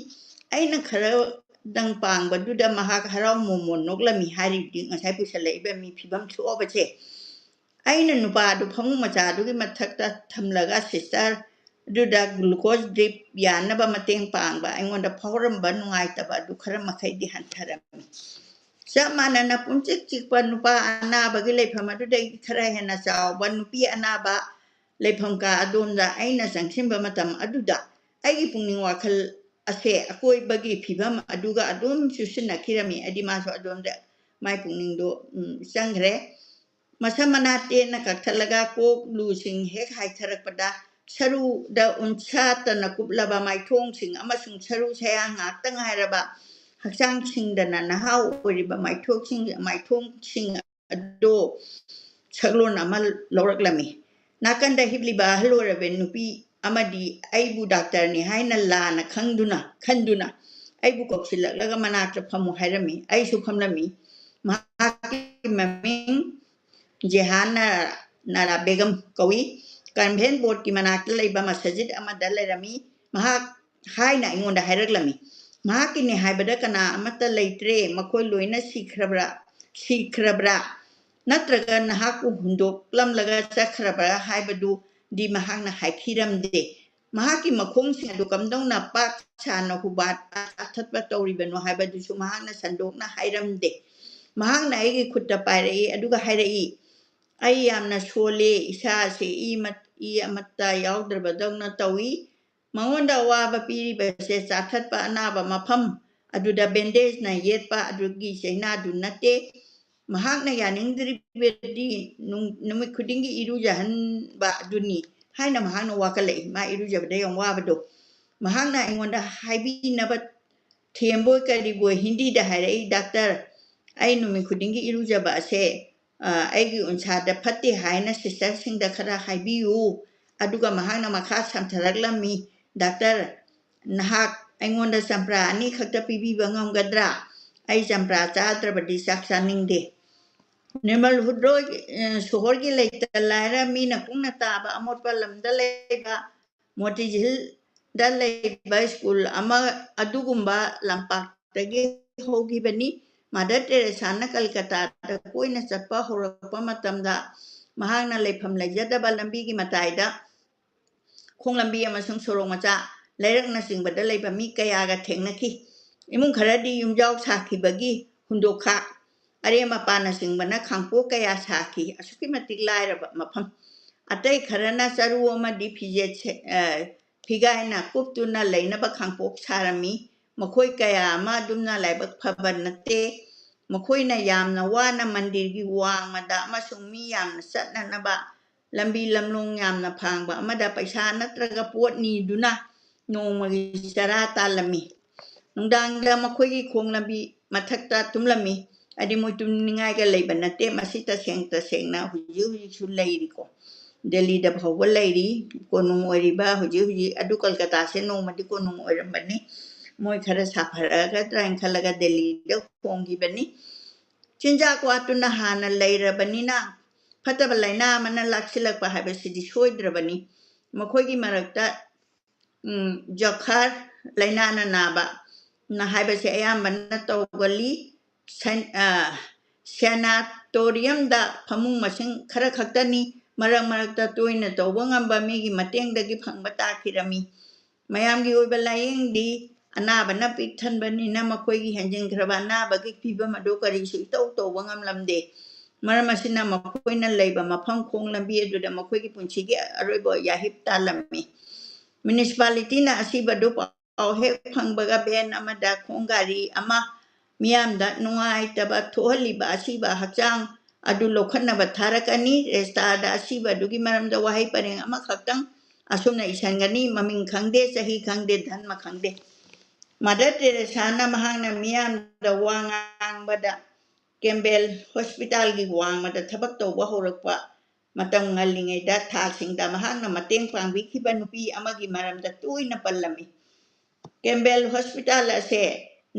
ꯑꯩꯅ ꯈꯔꯗꯪ ꯄꯥꯡꯕꯗꯨꯗ ꯃꯍꯥꯛ ꯍꯔꯥꯎ ꯃꯣꯃꯣꯟ ꯅꯣꯛꯂꯝꯃꯤ ꯍꯥꯏꯔꯤꯕꯗꯤ ꯉꯁꯥꯏ ꯄꯨꯁꯜꯂꯛꯏꯕ ꯃꯤ ꯐꯤꯕꯝ ꯁꯣꯛꯑꯕꯁꯦ꯫ ꯑꯩꯅ ꯅꯨꯄꯥ ꯑꯗꯨ ꯐꯃꯨꯡ ꯃꯆꯥ ꯑꯗꯨꯒꯤ ꯃꯊꯛꯇ ꯊꯝꯂꯒ ꯁꯤꯁꯇꯔ ꯑꯗꯨꯗ ꯒ꯭ꯂꯨꯀꯣꯁ ꯗ꯭ꯔꯤꯞ ꯌꯥꯟꯅꯕ ꯃꯇꯦꯡ ꯄꯥꯡꯕ ꯑꯩꯉꯣꯟꯗ ꯐꯥꯎꯔꯝꯕ ꯅꯨꯡꯉꯥꯏꯇꯕ ꯑꯗꯨ ꯈꯔ ꯃꯈꯩꯗꯤ ꯍꯟꯊꯔꯝꯃꯤ꯫ ꯆꯞ ꯃꯥꯟꯅꯅ ꯄꯨꯝꯆꯤꯛ ꯆꯤꯛꯄ ꯅꯨꯄꯥ ꯑꯅꯥꯕꯒꯤ ꯂꯩꯐꯝ ꯑꯗꯨꯗꯒꯤ ꯈꯔ ꯍꯦꯟꯅ ꯆꯥꯎꯕ ꯅꯨꯄꯤ ꯑꯅꯥꯕ ꯂꯩꯐꯝ ꯀꯥ ꯑꯗꯣꯝꯗ ꯑꯩꯅ ꯆꯪꯁꯤꯟꯕ ꯃꯇꯝ ꯑꯗꯨꯗ ꯑꯩꯒꯤ ꯄꯨꯛꯅꯤꯡ ꯋꯥꯈꯜ ꯑꯁꯦ ꯑꯀꯣꯏꯕꯒꯤ ꯐꯤꯕꯝ ꯑꯗꯨꯒ ꯑꯗꯨꯝ ꯆꯨꯁꯤꯟꯅꯈꯤꯔꯝꯃꯤ꯫ ꯍꯥꯏꯗꯤ ꯃꯥꯁꯨ ꯑꯗꯣꯝꯗ ꯃꯥꯏ ꯄꯨꯛꯅꯤꯡꯗꯣ, ꯎꯝ, ꯆꯪꯈ꯭ꯔꯦ꯫ ꯃꯁꯝ ꯃꯅꯥ ꯇꯦꯟꯅ ꯀꯛꯊꯠꯂꯒ ꯀꯣꯛ ꯂꯨꯁꯤꯡ ꯍꯦꯛ ꯍꯥꯏꯊꯔꯛꯄꯗ ꯁꯔꯨꯗ ꯎꯟꯁꯥꯠꯇꯅ ꯀꯨꯞꯂꯕ ꯃꯥꯏꯊꯣꯡꯁꯤꯡ ꯑꯃꯁꯨꯡ ꯁꯔꯨ ꯁꯌꯥꯡ ꯉꯥꯛꯇ ꯉꯥꯏꯔꯕ ꯍꯛꯆꯥꯡꯁꯤꯡꯗꯅ ꯅꯍꯥ ꯑꯣꯏꯔꯤꯕ ꯃꯥꯏꯊꯣꯛꯁꯤꯡ, ꯃꯥꯏꯊꯣꯡꯁꯤꯡ ꯑꯗꯨ ꯁꯛꯂꯣꯟ ꯑꯃ ꯂꯧꯔꯛꯂꯝꯃꯤ꯫ ꯅꯥꯀꯟꯗ ꯍꯤꯞꯂꯤꯕ ꯑꯍꯜ ꯑꯣꯏꯔꯕ ꯅꯨꯄꯤ ꯑꯃꯗꯤ ꯑꯩꯕꯨ ꯗꯥꯛꯇꯔꯅꯤ ꯍꯥꯏꯅ ꯂꯥꯟꯅ ꯈꯪꯗꯨꯅ, ꯈꯟꯗꯨꯅ ꯑꯩꯕꯨ ꯀꯧꯁꯤꯜꯂꯛꯂꯒ ꯃꯅꯥꯛꯇ ꯐꯝꯃꯨ ꯍꯥꯏꯔꯝꯃꯤ꯫ ꯑꯩꯁꯨ ꯐꯝꯂꯝꯃꯤ꯫ ꯃꯍꯥꯛꯀꯤ ꯃꯃꯤꯡ ꯖꯦꯍꯥꯟ ꯅꯥꯔꯥ ꯕꯦꯒꯝ ꯀꯧꯏ꯫ ꯀꯟꯚꯦꯟ ꯕꯣꯔꯗꯀꯤ ꯃꯅꯥꯛꯇ ꯂꯩꯕ ꯃꯁꯖꯤꯗ ꯑꯃꯗ ꯂꯩꯔꯝꯃꯤ꯫ ꯃꯍꯥꯛ ꯍꯥꯏꯅ ꯑꯩꯉꯣꯟꯗ ꯍꯥꯏꯔꯛꯂꯝꯃꯤ꯫ ꯃꯍꯥꯛꯀꯤꯅꯤ ꯍꯥꯏꯕꯗ ꯀꯅꯥ ꯑꯃꯠꯇ ꯂꯩꯇ꯭ꯔꯦ꯫ ꯃꯈꯣꯏ ꯂꯣꯏꯅ ꯁꯤꯈ꯭ꯔꯕ꯭ꯔꯥ, ꯁꯤꯈ꯭ꯔꯕ꯭ꯔꯥ ꯅꯠꯇ꯭ꯔꯒ ꯅꯍꯥꯛꯄꯨ ꯍꯨꯟꯗꯣꯛꯂꯝꯂꯒ ꯆꯠꯈ꯭ꯔꯕ꯭ꯔꯥ ꯍꯥꯏꯕꯗꯨꯗꯤ ꯃꯍꯥꯛꯅ ꯍꯥꯏꯈꯤꯔꯝꯗꯦ꯫ ꯃꯍꯥꯛꯀꯤ ꯃꯈꯣꯡꯁꯤꯡ ꯑꯗꯨ ꯀꯝꯗꯧꯅ ꯄꯥꯛ ꯁꯥꯟꯅ ꯍꯨꯕꯥꯠ ꯆꯥꯊꯠꯄ ꯇꯧꯔꯤꯕꯅꯣ ꯍꯥꯏꯕꯗꯨꯁꯨ ꯃꯍꯥꯛꯅ ꯁꯟꯗꯣꯛꯅ ꯍꯥꯏꯔꯝꯗꯦ꯫ ꯃꯍꯥꯛꯅ ꯑꯩꯒꯤ ꯈꯨꯠꯇ ꯄꯥꯏꯔꯛꯏ, ꯑꯗꯨꯒ ꯍꯥꯏꯔꯛꯏ, "ꯑꯩ ꯌꯥꯝꯅ ꯁꯣꯜꯂꯦ, ꯏꯁꯥꯁꯦ ꯏ ꯃꯠ-, ꯏ ꯑꯃꯠꯇ ꯌꯥꯎꯗ꯭ꯔꯕꯗꯧꯅ ꯇꯧꯏ꯫ ꯃꯉꯣꯟꯗ ꯑꯋꯥꯕ ꯄꯤꯔꯤꯕꯁꯦ ꯆꯥꯊꯠꯄ ꯑꯅꯥꯕ ꯃꯐꯝ ꯑꯗꯨꯗ ꯕꯦꯟꯗꯦꯖꯅ ꯌꯦꯠꯄ ꯑꯗꯨꯒꯤ ꯆꯩꯅꯥꯗꯨ ꯅꯠꯇꯦ꯫ ꯃꯍꯥꯛꯅ ꯌꯥꯅꯤꯡꯗ꯭ꯔꯤꯕꯗꯤ ꯅꯨꯡ-, ꯅꯨꯃꯤꯠ ꯈꯨꯗꯤꯡꯒꯤ ꯏꯔꯨꯖꯍꯟꯕ ꯑꯗꯨꯅꯤ" ꯍꯥꯏꯅ ꯃꯍꯥꯛꯅ ꯋꯥꯀꯠꯂꯛꯏ꯫ ꯃꯥ ꯏꯔꯨꯖꯕꯗ ꯌꯥꯝ ꯋꯥꯕꯗꯣ꯫ ꯃꯍꯥꯛꯅ ꯑꯩꯉꯣꯟꯗ ꯍꯥꯏꯕꯤꯅꯕ ꯊꯦꯝꯕꯣꯏ ꯀꯔꯤꯕꯣꯏ ꯍꯤꯟꯗꯤꯗ ꯍꯥꯏꯔꯛꯏ, "ꯗꯥꯛꯇꯔ, ꯑꯩ ꯅꯨꯃꯤꯠ ꯈꯨꯗꯤꯡꯒꯤ ꯏꯔꯨꯖꯕ ꯑꯁꯦ, ꯑ, ꯑꯩꯒꯤ ꯎꯟꯁꯥꯗ ꯐꯠꯇꯦ ꯍꯥꯏꯅ ꯁꯤꯁꯇꯔꯁꯤꯡꯗ ꯈꯔ ꯍꯥꯏꯕꯤꯌꯨ"꯫ ꯑꯗꯨꯒ ꯃꯍꯥꯛꯅ ꯃꯈꯥ ꯁꯝꯊꯔꯛꯂꯝꯃꯤ, "ꯗꯥꯛꯇꯔ, ꯅꯍꯥꯛ ꯑꯩꯉꯣꯟꯗ ꯆꯝꯄ꯭ꯔꯥ ꯑꯅꯤ ꯈꯛꯇ ꯄꯤꯕꯤꯕ ꯉꯝꯒꯗ꯭ꯔꯥ? ꯑꯩ ꯆꯝꯄ꯭ꯔꯥ ꯆꯥꯗ꯭ꯔꯕꯗꯤ ꯆꯥꯛ ꯆꯥꯅꯤꯡꯗꯦ"꯫ ꯅꯤꯔꯃꯜ ꯍꯨꯗ꯭ꯔꯣꯏ, ꯑ, ꯁꯣꯍꯣꯔꯒꯤ ꯂꯩꯇ ꯂꯥꯏꯔ ꯃꯤꯅ ꯀꯨꯡꯅ ꯇꯥꯕ ꯑꯃꯣꯠꯄ ꯂꯝꯗ ꯂꯩꯕ ꯃꯣꯇꯤꯖꯤꯜꯗ ꯂꯩꯕ ꯁ꯭ꯀꯨꯜ ꯑꯃ ꯑꯗꯨꯒꯨꯝꯕ ꯂꯝꯄꯥꯛꯇꯒꯤ ꯍꯧꯈꯤꯕꯅꯤ꯫ ꯃꯥꯗꯔ ꯇꯦꯔꯦꯁꯥꯅ ꯀꯜꯀꯇꯥꯗ ꯀꯣꯏꯅ ꯆꯠꯄ ꯍꯧꯔꯛꯄ ꯃꯇꯝꯗ ꯃꯍꯥꯛꯅ ꯂꯩꯐꯝ ꯂꯩꯖꯗꯕ ꯂꯝꯕꯤꯒꯤ ꯃꯇꯥꯏꯗ ꯈꯣꯡꯂꯝꯕꯤ ꯑꯃꯁꯨꯡ ꯁꯣꯔꯣꯛ ꯃꯆꯥ, ꯂꯩꯔꯛꯅꯆꯤꯡꯕꯗ ꯂꯩꯕ ꯃꯤ ꯀꯌꯥꯒ ꯊꯦꯡꯅꯈꯤ꯫ ꯏꯃꯨꯡ ꯈꯔꯗꯤ ꯌꯨꯝꯖꯥꯎ ꯁꯥꯈꯤꯕꯒꯤ ꯍꯨꯟꯗꯣꯛꯈꯥ, ꯑꯔꯦꯝ ꯑꯄꯥꯅꯆꯤꯡꯕꯅ ꯈꯥꯡꯄꯣꯛ ꯀꯌꯥ ꯁꯥꯈꯤ꯫ ꯑꯁꯨꯛꯀꯤ ꯃꯇꯤꯛ ꯂꯥꯏꯔꯕ ꯃꯐꯝ꯫ ꯑꯇꯩ ꯈꯔꯅ ꯆꯔꯨ ꯑꯃꯗꯤ ꯐꯤꯖꯦꯠ ꯁꯦ-, ꯑ, ꯐꯤꯒꯥꯏꯅ ꯀꯨꯞꯇꯨꯅ ꯂꯩꯅꯕ ꯈꯥꯡꯄꯣꯛ ꯁꯥꯔꯝꯃꯤ꯫ ꯃꯈꯣꯏ ꯀꯌꯥ ꯑꯃ ꯑꯗꯨꯝꯅ ꯂꯥꯏꯕꯛ ꯐꯕ ꯅꯠꯇꯦ꯫ ꯃꯈꯣꯏꯅ ꯌꯥꯝꯅ ꯋꯥꯅ ꯃꯟꯗꯤꯔꯒꯤ ꯋꯥꯡꯃꯗ ꯑꯃꯁꯨꯡ ꯃꯤ ꯌꯥꯝꯅ ꯆꯠꯅꯅꯕ ꯂꯝꯕꯤ ꯂꯝꯂꯣꯡ ꯌꯥꯝꯅ ꯐꯥꯡꯕ ꯑꯃꯗ ꯄꯩꯁꯥ ꯅꯠꯇ꯭ꯔꯒ ꯄꯣꯠ ꯅꯤꯗꯨꯅ ꯅꯣꯡꯃꯒꯤ ꯆꯔꯥ ꯇꯥꯜꯂꯝꯃꯤ꯫ ꯅꯨꯡꯗꯥꯡꯗ ꯃꯈꯣꯏꯒꯤ ꯈꯣꯡ ꯂꯝꯕꯤ ꯃꯊꯛꯇ ꯇꯨꯝꯂꯝꯃꯤ꯫ ꯍꯥꯏꯗꯤ ꯃꯣꯏ ꯇꯨꯝꯅꯤꯡꯉꯥꯏꯒ ꯂꯩꯕ ꯅꯠꯇꯦ꯫ ꯃꯁꯤ ꯇꯁꯦꯡ ꯇꯁꯦꯡꯅ ꯍꯧꯖꯤꯛ ꯍꯧꯖꯤꯛꯁꯨ ꯂꯩꯔꯤꯀꯣ꯫ ꯗꯦꯜꯂꯤꯗ ꯐꯥꯎꯕ ꯂꯩꯔꯤ꯫ ꯀꯣꯅꯨꯡ ꯑꯣꯏꯔꯤꯕ ꯍꯧꯖꯤꯛ ꯍꯧꯖꯤꯛ ꯑꯗꯨ ꯀꯜꯀꯇꯥꯁꯦ ꯅꯣꯡꯃꯗꯤ ꯀꯣꯅꯨꯡ ꯑꯣꯏꯔꯝꯕꯅꯤ꯫ ꯃꯣꯏ ꯈꯔ ꯁꯥꯐꯔꯒꯗ꯭ꯔꯥ ꯍꯥꯏꯅ ꯈꯜꯂꯒ ꯗꯦꯜꯂꯤꯗ ꯍꯣꯡꯈꯤꯕꯅꯤ꯫ ꯆꯤꯟꯖꯥꯛ ꯋꯥꯠꯇꯨꯅ ꯍꯥꯟꯅ ꯂꯩꯔꯕꯅꯤꯅ ꯐꯠꯇꯕ ꯂꯥꯏꯅꯥ ꯑꯃꯅ ꯂꯥꯛꯁꯤꯜꯂꯛꯄ ꯍꯥꯏꯕꯁꯤꯗꯤ ꯁꯣꯏꯗ꯭ꯔꯕꯅꯤ꯫ ꯃꯈꯣꯏꯒꯤ ꯃꯔꯛꯇ, ꯎꯝ, ꯖꯈꯥꯔ ꯂꯥꯏꯅꯥꯅ ꯅꯥꯕ ꯅ ꯍꯥꯏꯕꯁꯦ ꯑꯌꯥꯝꯕꯅ ꯇꯧꯒꯜꯂꯤ꯫ ꯁꯦꯟ-, ꯑ, ꯁꯦꯅꯥꯇꯣꯔꯤꯌꯝꯗ ꯐꯃꯨꯡ ꯃꯁꯤꯡ ꯈꯔ ꯈꯛꯇꯅꯤ꯫ ꯃꯔꯛ ꯃꯔꯛꯇ ꯇꯣꯏꯅ ꯇꯧꯕ ꯉꯝꯕ ꯃꯤꯒꯤ ꯃꯇꯦꯡꯗꯒꯤ ꯐꯪꯕ ꯇꯥꯈꯤꯔꯝꯃꯤ꯫ ꯃꯌꯥꯝꯒꯤ ꯑꯣꯏꯕ ꯂꯥꯏꯌꯦꯡꯗꯤ ꯑꯅꯥꯕꯅ ꯄꯤꯛ ꯊꯟꯕꯅꯤꯅ ꯃꯈꯣꯏꯒꯤ ꯍꯦꯟꯖꯤꯟꯈ꯭ꯔꯕ ꯑꯅꯥꯕꯒꯤ ꯐꯤꯕꯝ ꯑꯗꯨ ꯀꯔꯤꯁꯨ ꯏꯇꯧ ꯇꯧꯕ ꯉꯝꯂꯝꯗꯦ꯫ ꯃꯔꯝ ꯑꯁꯤꯅ ꯃꯈꯣꯏꯅ ꯂꯩꯕ ꯃꯐꯝ ꯈꯣꯡ ꯂꯝꯕꯤ ꯑꯗꯨꯗ ꯃꯈꯣꯏꯒꯤ ꯄꯨꯟꯁꯤꯒꯤ ꯑꯔꯣꯏꯕ ꯌꯥꯍꯤꯞ ꯇꯥꯜꯂꯝꯃꯤ꯫ ꯃ꯭ꯌꯨꯅꯤꯁꯤꯄꯥꯂꯤꯇꯤꯅ ꯑꯁꯤꯕꯗꯨ ꯄꯥꯎ ꯍꯦꯛ ꯐꯪꯕꯒ ꯚꯦꯟ ꯑꯃꯗ ꯈꯣꯡ ꯒꯥꯔꯤ ꯑꯃ ꯃꯤꯌꯥꯝꯗ ꯅꯨꯡꯉꯥꯏꯇꯕ ꯊꯣꯛꯍꯜꯂꯤꯕ ꯑꯁꯤꯕ ꯍꯛꯆꯥꯡ ꯑꯗꯨ ꯂꯧꯈꯠꯅꯕ ꯊꯥꯔꯛꯀꯅꯤ꯫ ꯔꯦꯖꯤꯁꯇꯥꯔꯗ ꯑꯁꯤꯕ ꯑꯗꯨꯒꯤ ꯃꯔꯝꯗ ꯋꯥꯍꯩ ꯄꯔꯦꯡ ꯑꯃꯈꯛꯇꯪ ꯑꯁꯨꯝꯅ ꯏꯁꯟꯒꯅꯤ, ꯃꯃꯤꯡ ꯈꯪꯗꯦ, ꯆꯍꯤ ꯈꯪꯗꯦ, ꯙꯔꯃ ꯈꯪꯗꯦ꯫ ꯃꯗꯔ ꯇꯦꯔꯦꯁꯥꯅ ꯃꯍꯥꯛꯅ ꯃꯤꯌꯥꯝꯗ ꯋꯥ ꯉꯥꯡꯕꯗ ꯀꯦꯝꯕꯦꯜ ꯍꯣꯁꯄꯤꯇꯥꯜꯒꯤ ꯋꯥꯡꯃꯗ ꯊꯕꯛ ꯇꯧꯕ ꯍꯧꯔꯛꯄ ꯃꯇꯝ ꯉꯜꯂꯤꯉꯩꯗ ꯊꯥꯁꯤꯡꯗ ꯃꯍꯥꯛꯅ ꯃꯇꯦꯡ ꯄꯥꯡꯕꯤꯈꯤꯕ ꯅꯨꯄꯤ ꯑꯃꯒꯤ ꯃꯔꯝꯗ ꯇꯣꯏꯅ ꯄꯜꯂꯝꯃꯤ꯫ ꯀꯦꯝꯕꯦꯜ ꯍꯣꯁꯄꯤꯇꯥꯜ ꯑꯁꯦ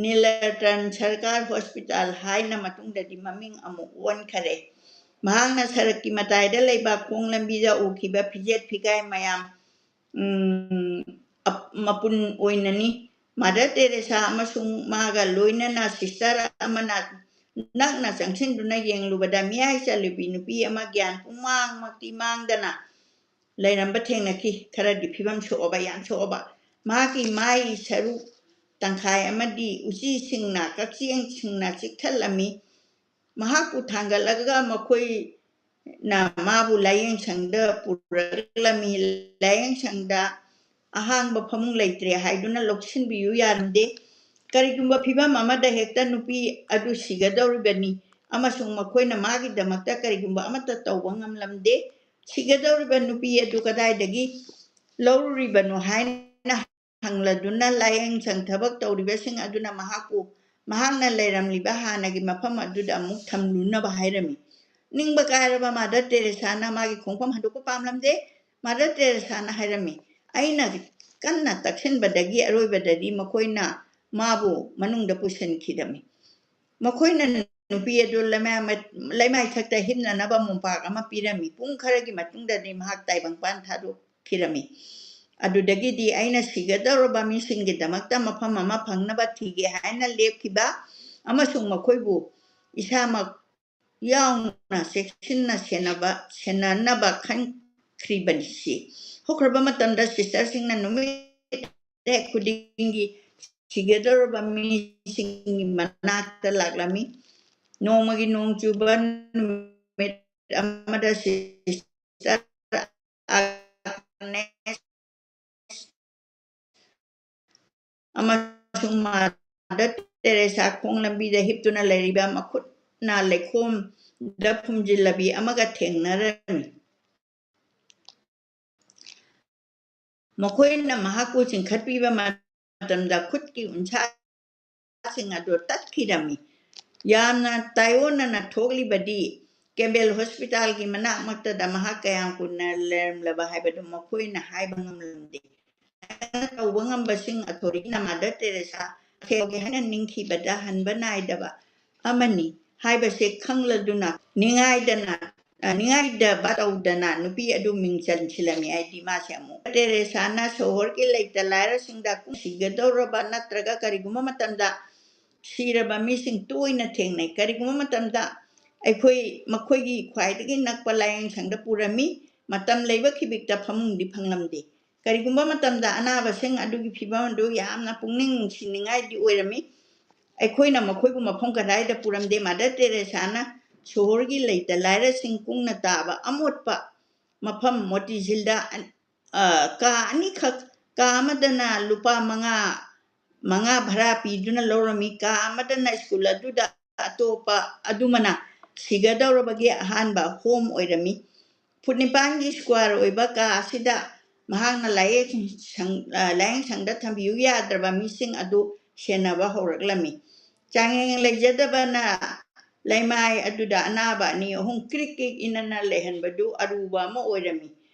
ꯅꯤꯂꯔꯇꯟ ꯁꯔꯀꯥꯔ ꯍꯣꯁꯄꯤꯇꯥꯜ ꯍꯥꯏꯅ ꯃꯇꯨꯡꯗꯗꯤ ꯃꯃꯤꯡ ꯑꯃꯨꯛ ꯑꯣꯟꯈꯔꯦ꯫ ꯃꯍꯥꯛꯅ ꯁꯔꯛꯀꯤ ꯃꯇꯥꯏꯗ ꯂꯩꯕ ꯈꯣꯡ ꯂꯝꯕꯤꯗ ꯎꯈꯤꯕ ꯐꯤꯖꯦꯠ ꯐꯤꯒꯥꯏ ꯃꯌꯥꯝ, ꯎꯝ, ꯑꯞ-, ꯃꯄꯨꯟ ꯑꯣꯏꯅꯅꯤ꯫ ꯃꯗꯔ ꯇꯦꯔꯦꯁꯥ ꯑꯃꯁꯨꯡ ꯃꯥꯒ ꯂꯣꯏꯅꯅ ꯁꯤꯁꯇꯔ ꯑꯃꯅ ꯅꯛꯅ ꯆꯪꯁꯤꯟꯗꯨꯅ ꯌꯦꯡꯂꯨꯕꯗ ꯃꯤꯌꯥꯏ ꯆꯜꯂꯕꯤ ꯅꯨꯄꯤ ꯑꯃ ꯒ꯭ꯌꯥꯟ ꯄꯨꯡꯃꯥꯡꯃꯛꯇꯤ ꯃꯥꯡꯗꯅ ꯂꯩꯔꯝꯕ ꯊꯦꯡꯅꯈꯤ꯫ ꯈꯔꯗꯤ ꯐꯤꯕꯝ ꯁꯣꯛꯑꯕ, ꯌꯥꯝ ꯁꯣꯛꯑꯕ꯫ ꯃꯍꯥꯛꯀꯤ ꯃꯥꯏ ꯁꯔꯨꯛ ꯇꯪꯈꯥꯏ ꯑꯃꯗꯤ ꯎꯆꯤꯁꯤꯡꯅ, ꯀꯛꯆꯦꯡꯁꯤꯡꯅ ꯆꯤꯛꯊꯠꯂꯝꯃꯤ꯫ ꯃꯍꯥꯛꯄꯨ ꯊꯥꯡꯒꯠꯂꯒ ꯃꯈꯣꯏꯅ ꯃꯥꯕꯨ ꯂꯥꯏꯌꯦꯡꯁꯪꯗ ꯄꯨꯔꯛꯂꯝꯃꯤ꯫ ꯂꯥꯏꯌꯦꯡꯁꯪꯗ ꯑꯍꯥꯡꯕ ꯐꯃꯨꯡ ꯂꯩꯇ꯭ꯔꯦ ꯍꯥꯏꯗꯨꯅ ꯂꯧꯁꯤꯟꯕꯤꯌꯨ ꯌꯥꯔꯝꯗꯦ꯫ ꯀꯔꯤꯒꯨꯝꯕ ꯐꯤꯕꯝ ꯑꯃꯗ ꯍꯦꯛꯇ ꯅꯨꯄꯤ ꯑꯗꯨ ꯁꯤꯒꯗꯧꯔꯤꯕꯅꯤ ꯑꯃꯁꯨꯡ ꯃꯈꯣꯏꯅ ꯃꯥꯒꯤꯗꯃꯛꯇ ꯀꯔꯤꯒꯨꯝꯕ ꯑꯃꯠꯇ ꯇꯧꯕ ꯉꯝꯂꯝꯗꯦ꯫ ꯁꯤꯒꯗꯧꯔꯤꯕ ꯅꯨꯄꯤ ꯑꯗꯨ ꯀꯗꯥꯏꯗꯒꯤ ꯂꯧꯔꯨꯔꯤꯕꯅꯣ ꯍꯥꯏꯅ ꯍꯪꯂꯗꯨꯅ, ꯂꯥꯏꯌꯦꯡꯁꯪ ꯊꯕꯛ ꯇꯧꯔꯤꯕꯁꯤꯡ ꯑꯗꯨꯅ ꯃꯍꯥꯛꯄꯨ ꯃꯍꯥꯛꯅ ꯂꯩꯔꯝꯂꯤꯕ ꯍꯥꯟꯅꯒꯤ ꯃꯐꯝ ꯑꯗꯨꯗ ꯑꯃꯨꯛ ꯊꯝꯂꯨꯅꯕ ꯍꯥꯏꯔꯝꯃꯤ꯫ ꯅꯤꯡꯕ ꯀꯥꯏꯔꯕ ꯃꯥꯗꯔ ꯇꯦꯔꯦꯁꯥꯅ ꯃꯥꯒꯤ ꯈꯣꯡꯐꯝ ꯍꯟꯗꯣꯛꯄ ꯄꯥꯝꯂꯝꯗꯦ꯫ ꯃꯥꯗꯔ ꯇꯦꯔꯦꯁꯥꯅ ꯍꯥꯏꯔꯝꯃꯤ, "ꯑꯩꯅ ꯀꯟꯅ ꯇꯛꯁꯤꯟꯕꯗꯒꯤ ꯑꯔꯣꯏꯕꯗꯗꯤ ꯃꯈꯣꯏꯅ ꯃꯥꯕꯨ ꯃꯅꯨꯡꯗ ꯄꯨꯁꯤꯟꯈꯤꯔꯝꯃꯤ꯫ ꯃꯈꯣꯏꯅ ꯅꯨꯄꯤ ꯑꯗꯨ ꯂꯩꯃꯥꯏ-, ꯂꯩꯃꯥꯏꯊꯛꯇ ꯍꯤꯞꯅꯅꯕ ꯃꯣꯝꯄꯥꯛ ꯑꯃ ꯄꯤꯔꯝꯃꯤ꯫ ꯄꯨꯡ ꯈꯔꯒꯤ ꯃꯇꯨꯡꯗꯗꯤ ꯃꯍꯥꯛ ꯇꯥꯏꯕꯪꯄꯥꯟ ꯊꯥꯗꯣꯛꯈꯤꯔꯝꯃꯤ꯫ ꯑꯗꯨꯗꯒꯤꯗꯤ ꯑꯩꯅ ꯁꯤꯒꯗꯧꯔꯕ ꯃꯤꯁꯤꯡꯒꯤꯗꯃꯛꯇ ꯃꯐꯝ ꯑꯃ ꯐꯪꯅꯕ ꯊꯤꯒꯦ ꯍꯥꯏꯅ ꯂꯦꯞꯈꯤꯕ ꯑꯃꯁꯨꯡ ꯃꯈꯣꯏꯕꯨ ꯏꯁꯥꯃꯛ ꯌꯥꯎꯅ ꯆꯦꯛꯁꯤꯟꯅ ꯁꯦꯟꯅꯕ, ꯁꯦꯟꯅꯅꯕ ꯈꯟꯈ꯭ꯔꯤꯕꯅꯤ꯫ ꯁꯤ ꯍꯧꯈ꯭ꯔꯕ ꯃꯇꯝꯗ ꯁꯤꯁꯇꯔꯁꯤꯡꯅ ꯅꯨꯃꯤꯠ ꯍꯦꯛ ꯈꯨꯗꯤꯡꯒꯤ ꯁꯤꯒꯗꯧꯔꯕ ꯃꯤꯁꯤꯡꯒꯤ ꯃꯅꯥꯛꯇ ꯂꯥꯛꯂꯝꯃꯤ꯫ ꯅꯣꯡꯃꯒꯤ ꯅꯣꯡ ꯆꯨꯕ ꯅꯨꯃꯤꯠ ꯑꯃꯗ ꯁꯤꯁꯇꯔ ꯑꯒꯅꯦꯁ ꯑꯃꯁꯨꯡ ꯃꯥꯗꯔ ꯇꯦꯔꯦꯁꯥ ꯈꯣꯡ ꯂꯝꯕꯤꯗ ꯍꯤꯞꯇꯨꯅ ꯂꯩꯔꯤꯕ, ꯃꯈꯨꯠꯅ ꯂꯩꯈꯣꯝꯗ ꯐꯨꯝꯖꯤꯜꯂꯕꯤ ꯑꯃꯒ ꯊꯦꯡꯅꯔꯝꯃꯤ꯫ ꯃꯈꯣꯏꯅ ꯃꯍꯥꯛꯄꯨ ꯆꯤꯡꯈꯠꯄꯤꯕ ꯃꯇꯝꯗ ꯈꯨꯠꯀꯤ ꯎꯟꯁꯥꯁꯤꯡ ꯑꯗꯨ ꯇꯠꯈꯤꯔꯝꯃꯤ꯫ ꯌꯥꯝꯅ ꯇꯥꯏꯑꯣꯟꯅꯅ ꯊꯣꯛꯂꯤꯕꯗꯤ ꯀꯦꯝꯕꯦꯜ ꯍꯣꯁꯄꯤꯇꯥꯜꯒꯤ ꯃꯅꯥꯛ ꯃꯛꯇꯗ ꯃꯍꯥꯛ ꯀꯌꯥꯝ ꯀꯨꯏꯅ ꯂꯩꯔꯝꯂꯕ ꯍꯥꯏꯕꯗꯨ ꯃꯈꯣꯏꯅ ꯍꯥꯏꯕ ꯉꯝꯂꯝꯗꯦ꯫ ꯇꯧꯕ ꯉꯝꯕꯁꯤꯡ ꯑꯊꯣꯔꯤꯅ ꯃꯥꯗꯔ ꯇꯦꯔꯦꯁꯥ ꯊꯦꯡꯒꯦ ꯍꯥꯏꯅ ꯅꯤꯡꯊꯤꯕꯗ ꯍꯟꯕ ꯅꯥꯏꯗꯕ ꯑꯃꯅꯤ ꯍꯥꯏꯕꯁꯦ ꯈꯪꯂꯗꯨꯅ ꯅꯤꯡꯉꯥꯏꯗꯅ, ꯑ, ꯅꯤꯡꯉꯥꯏꯗꯕ ꯇꯧꯗꯅ ꯅꯨꯄꯤ ꯑꯗꯨ ꯃꯤꯡ ꯆꯟꯁꯤꯜꯂꯝꯃꯤ꯫ ꯍꯥꯏꯗꯤ ꯃꯥꯁꯦ ꯑꯃꯨꯛ ꯇꯦꯔꯦꯁꯥꯅ ꯁꯣꯍꯣꯔꯒꯤ ꯂꯩꯇ ꯂꯥꯏꯔꯁꯤꯡꯗ ꯁꯤꯒꯗꯧꯔꯕ ꯅꯠꯇ꯭ꯔꯒ ꯀꯔꯤꯒꯨꯝꯕ ꯃꯇꯝꯗ ꯁꯤꯔꯕ ꯃꯤꯁꯤꯡ ꯇꯣꯏꯅ ꯊꯦꯡꯅꯩ꯫ ꯀꯔꯤꯒꯨꯝꯕ ꯃꯇꯝꯗ ꯑꯩꯈꯣꯏ ꯃꯈꯣꯏꯒꯤ ꯈ꯭ꯋꯥꯏꯗꯒꯤ ꯅꯛꯄ ꯂꯥꯏꯌꯦꯡꯁꯪꯗ ꯄꯨꯔꯝꯃꯤ꯫ ꯃꯇꯝ ꯂꯩꯕ ꯈꯤꯕꯤꯛꯇ ꯐꯃꯨꯡꯗꯤ ꯐꯪꯂꯝꯗꯦ꯫ ꯀꯔꯤꯒꯨꯝꯕ ꯃꯇꯝꯗ ꯑꯅꯥꯕꯁꯤꯡ ꯑꯗꯨꯒꯤ ꯐꯤꯚꯝ ꯑꯗꯨ ꯌꯥꯝꯅ ꯄꯨꯛꯅꯤꯡ ꯅꯨꯡꯁꯤꯅꯤꯡꯉꯥꯏꯗꯤ ꯑꯣꯏꯔꯝꯃꯤ꯫ ꯑꯩꯈꯣꯏꯅ ꯃꯈꯣꯏꯕꯨ ꯃꯐꯝ ꯀꯗꯥꯏꯗ ꯄꯨꯔꯝꯗꯦ꯫ ꯃꯥꯗꯔ ꯇꯦꯔꯦꯁꯥꯅ ꯁꯣꯍꯣꯔꯒꯤ ꯂꯩꯇ ꯂꯥꯏꯔꯁꯤꯡ ꯀꯨꯡꯅ ꯇꯥꯕ ꯑꯃꯣꯠꯄ ꯃꯐꯝ ꯃꯣꯇꯤꯖꯤꯜꯗ, ꯑ, ꯀꯥ ꯑꯅꯤꯈꯛ, ꯀꯥ ꯑꯃꯗꯅ ꯂꯨꯄꯥ ꯃꯉꯥ, ꯃꯉꯥ ꯚꯔꯥ ꯄꯤꯗꯨꯅ ꯂꯧꯔꯝꯃꯤ꯫ ꯀꯥ ꯑꯃꯗꯅ ꯁ꯭ꯀꯨꯜ ꯑꯗꯨꯗ ꯑꯇꯣꯞꯄ ꯑꯗꯨꯃꯅ ꯁꯤꯒꯗꯧꯔꯕꯒꯤ ꯑꯍꯥꯟꯕ ꯍꯣꯝ ꯑꯣꯏꯔꯝꯃꯤ꯫ ꯐꯨꯠ ꯅꯤꯄꯥꯟꯒꯤ ꯁ꯭ꯀ꯭ꯋꯥꯔ ꯑꯣꯏꯕ ꯀꯥ ꯑꯁꯤꯗ ꯃꯍꯥꯛꯅ ꯂꯥꯌꯦꯡ ꯁꯪ-, ꯑ, ꯂꯥꯌꯦꯡ ꯁꯪꯗ ꯊꯝꯕꯤꯌꯨ ꯌꯥꯗ꯭ꯔꯕ ꯃꯤꯁꯤꯡ ꯑꯗꯨ ꯁꯦꯟꯅꯕ ꯍꯧꯔꯛꯂꯝꯃꯤ꯫ ꯆꯥꯡꯌꯦꯡ ꯂꯩꯖꯗꯕꯅ ꯂꯩꯃꯥꯏ ꯑꯗꯨꯗ ꯑꯅꯥꯕ ꯑꯅꯤ ꯑꯍꯨꯝ ꯀ꯭ꯔꯤꯛ ꯀ꯭ꯔꯤꯛ ꯏꯅꯅ ꯂꯩꯍꯟꯕꯗꯨ ꯑꯔꯨꯕ ꯑꯃ ꯑꯣꯏꯔꯝꯃꯤ꯫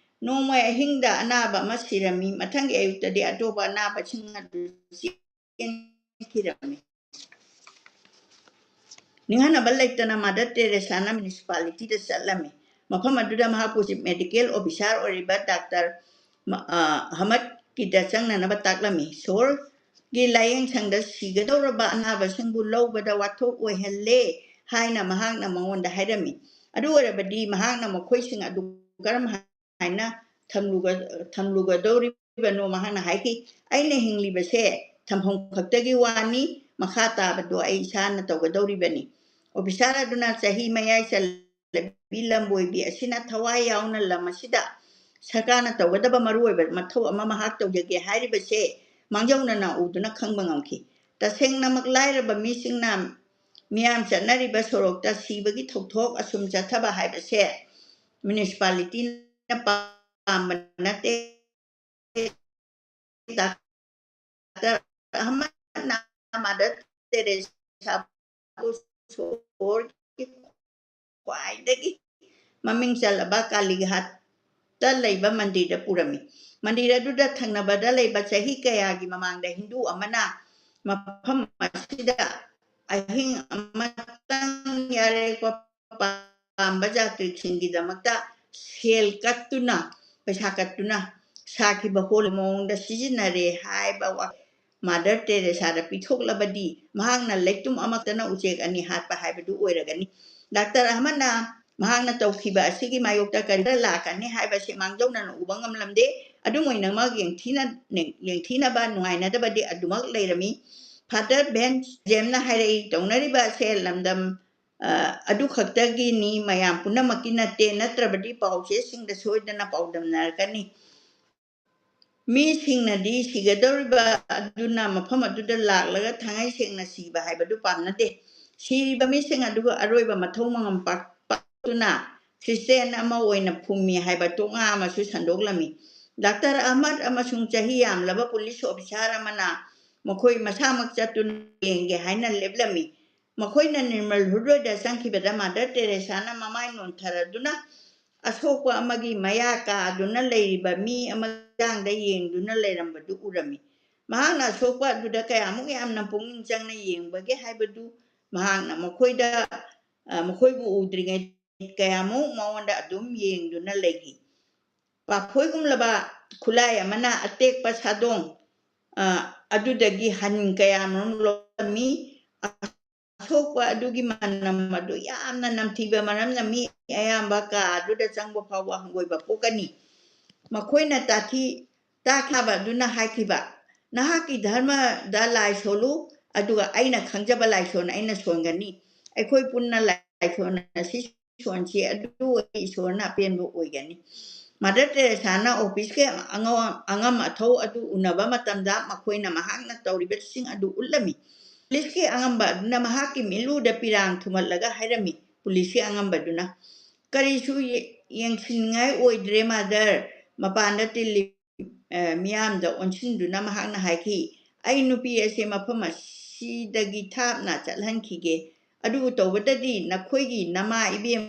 ꯅꯣꯡꯃ ꯑꯍꯤꯡꯗ ꯑꯅꯥꯕ ꯑꯃ ꯁꯤꯔꯝꯃꯤ꯫ ꯃꯊꯪꯒꯤ ꯑꯌꯨꯛꯇꯗꯤ ꯑꯇꯣꯞꯄ ꯑꯅꯥꯕꯁꯤꯡ ꯑꯗꯨ ꯆꯦꯟꯈꯤꯔꯝꯃꯤ꯫ ꯅꯤꯡꯍꯟꯅꯕ ꯂꯩꯇꯅ ꯃꯥꯗꯔ ꯇꯦꯔꯦꯁꯥꯅ ꯃ꯭ꯌꯨꯅꯤꯁꯤꯄꯥꯂꯤꯇꯤꯗ ꯆꯠꯂꯝꯃꯤ꯫ ꯃꯐꯝ ꯑꯗꯨꯗ ꯃꯍꯥꯛꯄꯨ ꯆꯤꯐ ꯃꯦꯗꯤꯀꯦꯜ ꯑꯣꯐꯤꯁꯥꯔ ꯑꯣꯏꯔꯤꯕ ꯗꯥꯛꯇꯔ ꯃ-, ꯑ, ꯑꯍꯃꯗꯀꯤꯗ ꯆꯪꯅꯅꯕ ꯇꯥꯛꯂꯝꯃꯤ꯫ ꯁꯣꯍꯣꯔꯒꯤ ꯂꯥꯌꯦꯡ ꯁꯪꯗ ꯁꯤꯒꯗꯧꯔꯕ ꯑꯅꯥꯕꯁꯤꯡꯕꯨ ꯂꯧꯕꯗ ꯋꯥꯊꯣꯛ ꯑꯣꯏꯍꯜꯂꯦ ꯍꯥꯏꯅ ꯃꯍꯥꯛꯅ ꯃꯉꯣꯟꯗ ꯍꯥꯏꯔꯝꯃꯤ꯫ ꯑꯗꯨ ꯑꯣꯏꯔꯕꯗꯤ ꯃꯍꯥꯛꯅ ꯃꯈꯣꯏꯁꯤꯡ ꯑꯗꯨ ꯀꯔꯝ ꯍꯥꯏꯅ ꯊꯝꯂꯨꯒ-, ꯊꯝꯂꯨꯒꯗꯧꯔꯤꯕꯅꯣ? ꯃꯍꯥꯛꯅ ꯍꯥꯏꯈꯤ, "ꯑꯩꯅ ꯍꯤꯡꯂꯤꯕꯁꯦ ꯊꯝꯐꯝ ꯈꯛꯇꯒꯤ ꯋꯥꯅꯤ, ꯃꯈꯥ ꯇꯥꯕꯗꯣ ꯑꯩ ꯏꯁꯥꯅ ꯇꯧꯒꯗꯧꯔꯤꯕꯅꯤ"꯫ ꯑꯣꯐꯤꯁꯥꯔ ꯑꯗꯨꯅ ꯆꯍꯤ ꯃꯌꯥꯏ ꯆꯜꯂꯕꯤ ꯂꯝꯕꯣꯏꯕꯤ ꯑꯁꯤꯅ ꯊꯋꯥꯏ ꯌꯥꯎꯅ ꯂꯝ ꯑꯁꯤꯗ ꯁꯔꯀꯥꯔꯅ ꯇꯧꯒꯗꯕ ꯃꯔꯨꯑꯣꯏꯕ ꯃꯊꯧ ꯑꯃ ꯃꯍꯥꯛ ꯇꯧꯖꯒꯦ ꯍꯥꯏꯔꯤꯕꯁꯦ ꯃꯥꯡꯖꯧꯅꯅ ꯎꯗꯨꯅ ꯈꯪꯕ ꯉꯝꯈꯤ꯫ ꯇꯁꯦꯡꯅꯃꯛ ꯂꯥꯏꯔꯕ ꯃꯤꯁꯤꯡꯅ ꯃꯤꯌꯥꯝ ꯆꯠꯅꯔꯤꯕ ꯁꯣꯔꯣꯛꯇ ꯁꯤꯕꯒꯤ ꯊꯧꯗꯣꯛ ꯑꯁꯨꯝ ꯆꯠꯊꯕ ꯍꯥꯏꯕꯁꯦ ꯃ꯭ꯌꯨꯅꯤꯁꯤꯄꯥꯂꯤꯇꯤꯅ ꯄꯥꯝꯕ ꯅꯠꯇꯦ꯫ ꯗꯥꯛꯇꯔ ꯑꯍꯃꯗꯅ ꯃꯥꯗꯔ ꯇꯦꯔꯦꯁꯥꯕꯨ ꯁꯣꯍꯣꯔꯒꯤ ꯈ꯭ꯋꯥꯏꯗꯒꯤ ꯃꯃꯤꯡ ꯆꯜꯂꯕ ꯀꯥꯂꯤꯘꯥꯠꯇ ꯂꯩꯕ ꯃꯟꯗꯤꯔꯗ ꯄꯨꯔꯝꯃꯤ꯫ ꯃꯟꯗꯤꯔ ꯑꯗꯨꯗ ꯊꯪꯅꯕꯗ ꯂꯩꯕ ꯆꯍꯤ ꯀꯌꯥꯒꯤ ꯃꯃꯥꯡꯗ ꯍꯤꯟꯗꯨ ꯑꯃꯅ ꯃꯐꯝ ꯑꯁꯤꯗ ꯑꯍꯤꯡ ꯑꯃꯇꯪ ꯌꯥꯔꯦ ꯄꯥꯝꯕ ꯖꯥꯇ꯭ꯔꯤꯛꯁꯤꯡꯒꯤꯗꯃꯛꯇ ꯁꯦꯜ ꯀꯠꯇꯨꯅ, ꯄꯩꯁꯥ ꯀꯠꯇꯨꯅ ꯁꯥꯈꯤꯕ ꯍꯣꯜ ꯃꯑꯣꯡꯗ ꯁꯤꯖꯤꯟꯅꯔꯦ ꯍꯥꯏꯕ ꯋꯥ-, ꯃꯥꯗꯔ ꯇꯦꯔꯦꯁꯥꯗ ꯄꯤꯊꯣꯛꯂꯕꯗꯤ ꯃꯍꯥꯛꯅ ꯂꯩꯇꯨꯝ ꯑꯃꯛꯇꯅ ꯎꯆꯦꯛ ꯑꯅꯤ ꯍꯥꯠꯄ ꯍꯥꯏꯕꯗꯨ ꯑꯣꯏꯔꯒꯅꯤ꯫ ꯗꯥꯛꯇꯔ ꯑꯍꯃꯗꯅ ꯃꯍꯥꯛꯅ ꯇꯧꯈꯤꯕ ꯑꯁꯤꯒꯤ ꯃꯥꯌꯣꯛꯇ ꯀꯔꯤ ꯂꯥꯛꯀꯅꯤ ꯍꯥꯏꯕꯁꯤ ꯃꯥꯡꯖꯧꯅꯅ ꯎꯕ ꯉꯝꯂꯝꯗꯦ꯫ ꯑꯗꯨꯝ ꯑꯣꯏꯅꯃꯛ ꯌꯦꯡꯊꯤꯅ-, ꯌꯦꯡꯊꯤꯅꯕ ꯅꯨꯡꯉꯥꯏꯅꯗꯕꯗꯤ ꯑꯗꯨꯃꯛ ꯂꯩꯔꯝꯃꯤ꯫ ꯐꯥꯗꯔ ꯚꯦꯟ ꯖꯦꯝꯅ ꯍꯥꯏꯔꯛꯏ, "ꯇꯧꯅꯔꯤꯕ ꯑꯁꯦ ꯂꯝꯗꯝ, ꯑ, ꯑꯗꯨꯈꯛꯇꯒꯤꯅꯤ, ꯃꯌꯥꯝ ꯄꯨꯝꯅꯃꯛꯀꯤ ꯅꯠꯇꯦ, ꯅꯠꯇ꯭ꯔꯕꯗꯤ ꯄꯥꯎꯆꯦꯁꯤꯡꯗ ꯁꯣꯏꯗꯅ ꯄꯥꯎꯗꯝꯅꯔꯛꯀꯅꯤ꯫ ꯃꯤꯁꯤꯡꯅꯗꯤ ꯁꯤꯒꯗꯧꯔꯤꯕ ꯑꯗꯨꯅ ꯃꯐꯝ ꯑꯗꯨꯗ ꯂꯥꯛꯂꯒ ꯊꯥꯡꯉꯩ ꯁꯦꯡꯅ ꯁꯤꯕ ꯍꯥꯏꯕꯗꯨ ꯄꯥꯝꯅꯗꯦ꯫ ꯁꯤꯔꯤꯕ ꯃꯤꯁꯤꯡ ꯑꯗꯨꯒ ꯑꯔꯣꯏꯕ ꯃꯊꯧ ꯃꯉꯝ ꯄꯥꯛ-, ꯄꯥꯛꯇꯨꯅ ꯈ꯭ꯔꯤꯁꯇꯤꯌꯥꯟ ꯑꯃ ꯑꯣꯏꯅ ꯐꯨꯝꯃꯤ ꯍꯥꯏꯕ ꯇꯣꯉꯥ ꯑꯃꯁꯨ ꯁꯟꯗꯣꯛꯂꯝꯃꯤ꯫ ꯗꯥꯛꯇꯔ ꯑꯍꯃꯗ ꯑꯃꯁꯨꯡ ꯆꯍꯤ ꯌꯥꯝꯂꯕ ꯄꯨꯂꯤꯁ ꯑꯣꯐꯤꯁꯥꯔ ꯑꯃꯅ ꯃꯈꯣꯏ ꯃꯁꯥꯃꯛ ꯆꯠꯇꯨꯅ ꯌꯦꯡꯒꯦ ꯍꯥꯏꯅ ꯂꯦꯞꯂꯝꯃꯤ꯫ ꯃꯈꯣꯏꯅ ꯅꯤꯔꯃꯜ ꯍ꯭ꯔꯨꯗꯣꯏꯗ ꯆꯪꯈꯤꯕꯗ ꯃꯥꯗꯔ ꯇꯦꯔꯦꯁꯥꯅ ꯃꯃꯥꯏ ꯅꯣꯟꯊꯔꯗꯨꯅ ꯑꯁꯣꯛꯄ ꯑꯃꯒꯤ ꯃꯌꯥ ꯀꯥꯗꯨꯅ ꯂꯩꯔꯤꯕ ꯃꯤ ꯑꯃꯒꯤ ꯍꯛꯆꯥꯡꯗ ꯌꯦꯡꯗꯨꯅ ꯂꯩꯔꯝꯕꯗꯨ ꯎꯔꯝꯃꯤ꯫ ꯃꯍꯥꯛꯅ ꯑꯁꯣꯛꯄ ꯑꯗꯨꯗ ꯀꯌꯥꯃꯨꯛ ꯌꯥꯝꯅ ꯄꯨꯛꯅꯤꯡ ꯆꯪꯅ ꯌꯦꯡꯕꯒꯦ ꯍꯥꯏꯕꯗꯨ ꯃꯍꯥꯛꯅ ꯃꯈꯣꯏꯗ, ꯑ, ꯃꯈꯣꯏꯕꯨ ꯎꯗ꯭ꯔꯤꯉꯩ ꯀꯌꯥꯃꯨꯛ ꯃꯉꯣꯟꯗ ꯑꯗꯨꯝ ꯌꯦꯡꯗꯨꯅ ꯂꯩꯈꯤ꯫ ꯄꯥꯐꯣꯏꯒꯨꯝꯂꯕ ꯈꯨꯠꯂꯥꯏ ꯑꯃꯅ ꯑꯇꯦꯛꯄ ꯁꯥꯗꯣꯡ, ꯑ, ꯑꯗꯨꯗꯒꯤ ꯍꯟ ꯀꯌꯥꯃꯔꯨꯝ ꯂꯧꯔꯝꯃꯤ꯫ ꯑꯁꯣꯛꯄ ꯑꯗꯨꯒꯤ ꯃꯅꯝ ꯑꯗꯨ ꯌꯥꯝꯅ ꯅꯝꯊꯤꯕ ꯃꯔꯝꯅ ꯃꯤ ꯑꯌꯥꯝꯕ ꯀꯥ ꯑꯗꯨꯗ ꯆꯪꯕ ꯐꯥꯎꯕ ꯍꯪꯒꯣꯏꯕ ꯄꯣꯛꯀꯅꯤ꯫ ꯃꯈꯣꯏꯅ ꯇꯥꯊꯤ-, ꯇꯥꯈꯤꯕ ꯑꯗꯨꯅ ꯍꯥꯏꯈꯤꯕ, "ꯅꯍꯥꯛꯀꯤ ꯙꯔꯃꯗ ꯂꯥꯏ ꯁꯣꯜꯂꯨ, ꯑꯗꯨꯒ ꯑꯩꯅ ꯈꯪꯖꯕ ꯂꯥꯏꯁꯣꯟ ꯑꯩꯅ ꯁꯣꯟꯒꯅꯤ꯫ ꯑꯩꯈꯣꯏ ꯄꯨꯟꯅ ꯂꯥꯏꯁꯣꯟ ꯑꯁꯤ ꯁꯣꯟꯁꯤ, ꯑꯗꯨ ꯑꯣꯏꯔꯗꯤ ꯏꯁꯣꯔꯅ ꯑꯄꯦꯟꯕ ꯑꯣꯏꯒꯅꯤ꯫" ꯃꯥꯗꯔ ꯇꯦꯔꯦꯁꯥꯅ ꯑꯣꯐꯤꯁꯀꯤ ꯑꯉ-, ꯑꯉꯝ ꯑꯊꯧ ꯑꯗꯨ ꯎꯅꯕ ꯃꯇꯝꯗ ꯃꯈꯣꯏꯅ ꯃꯍꯥꯛꯅ ꯇꯧꯔꯤꯕꯁꯤꯡ ꯑꯗꯨ ꯎꯠꯂꯝꯃꯤ꯫ ꯄꯨꯂꯤꯁꯀꯤ ꯑꯉꯝꯕ ꯑꯗꯨꯅ ꯃꯍꯥꯛꯀꯤ ꯃꯤꯠꯂꯨꯗ ꯄꯤꯔꯥꯡ ꯊꯨꯝꯍꯠꯂꯒ ꯍꯥꯏꯔꯝꯃꯤ꯫ ꯄꯨꯂꯤꯁꯀꯤ ꯑꯉꯝꯕꯗꯨꯅ, "ꯀꯔꯤꯁꯨ ꯌꯦ-, ꯌꯦꯡꯁꯤꯟꯅꯤꯡꯉꯥꯏ ꯑꯣꯏꯗ꯭ꯔꯦ, ꯃꯥꯗꯔ꯫ ꯃꯄꯥꯟꯗ ꯇꯤꯜꯂꯤ-, ꯑ, ꯃꯤꯌꯥꯝꯗ ꯑꯣꯟꯁꯤꯟꯗꯨꯅ ꯃꯍꯥꯛꯅ ꯍꯥꯏꯈꯤ, 'ꯑꯩ ꯅꯨꯄꯤ ꯑꯁꯤ ꯃꯐꯝ ꯑꯁꯤꯗꯒꯤ ꯊꯥꯞꯅ ꯆꯠꯍꯟꯈꯤꯒꯦ꯫ ꯑꯗꯨꯕꯨ ꯇꯧꯕꯗꯗꯤ ꯅꯈꯣꯏꯒꯤ ꯅꯃꯥ ꯏꯕꯦꯝ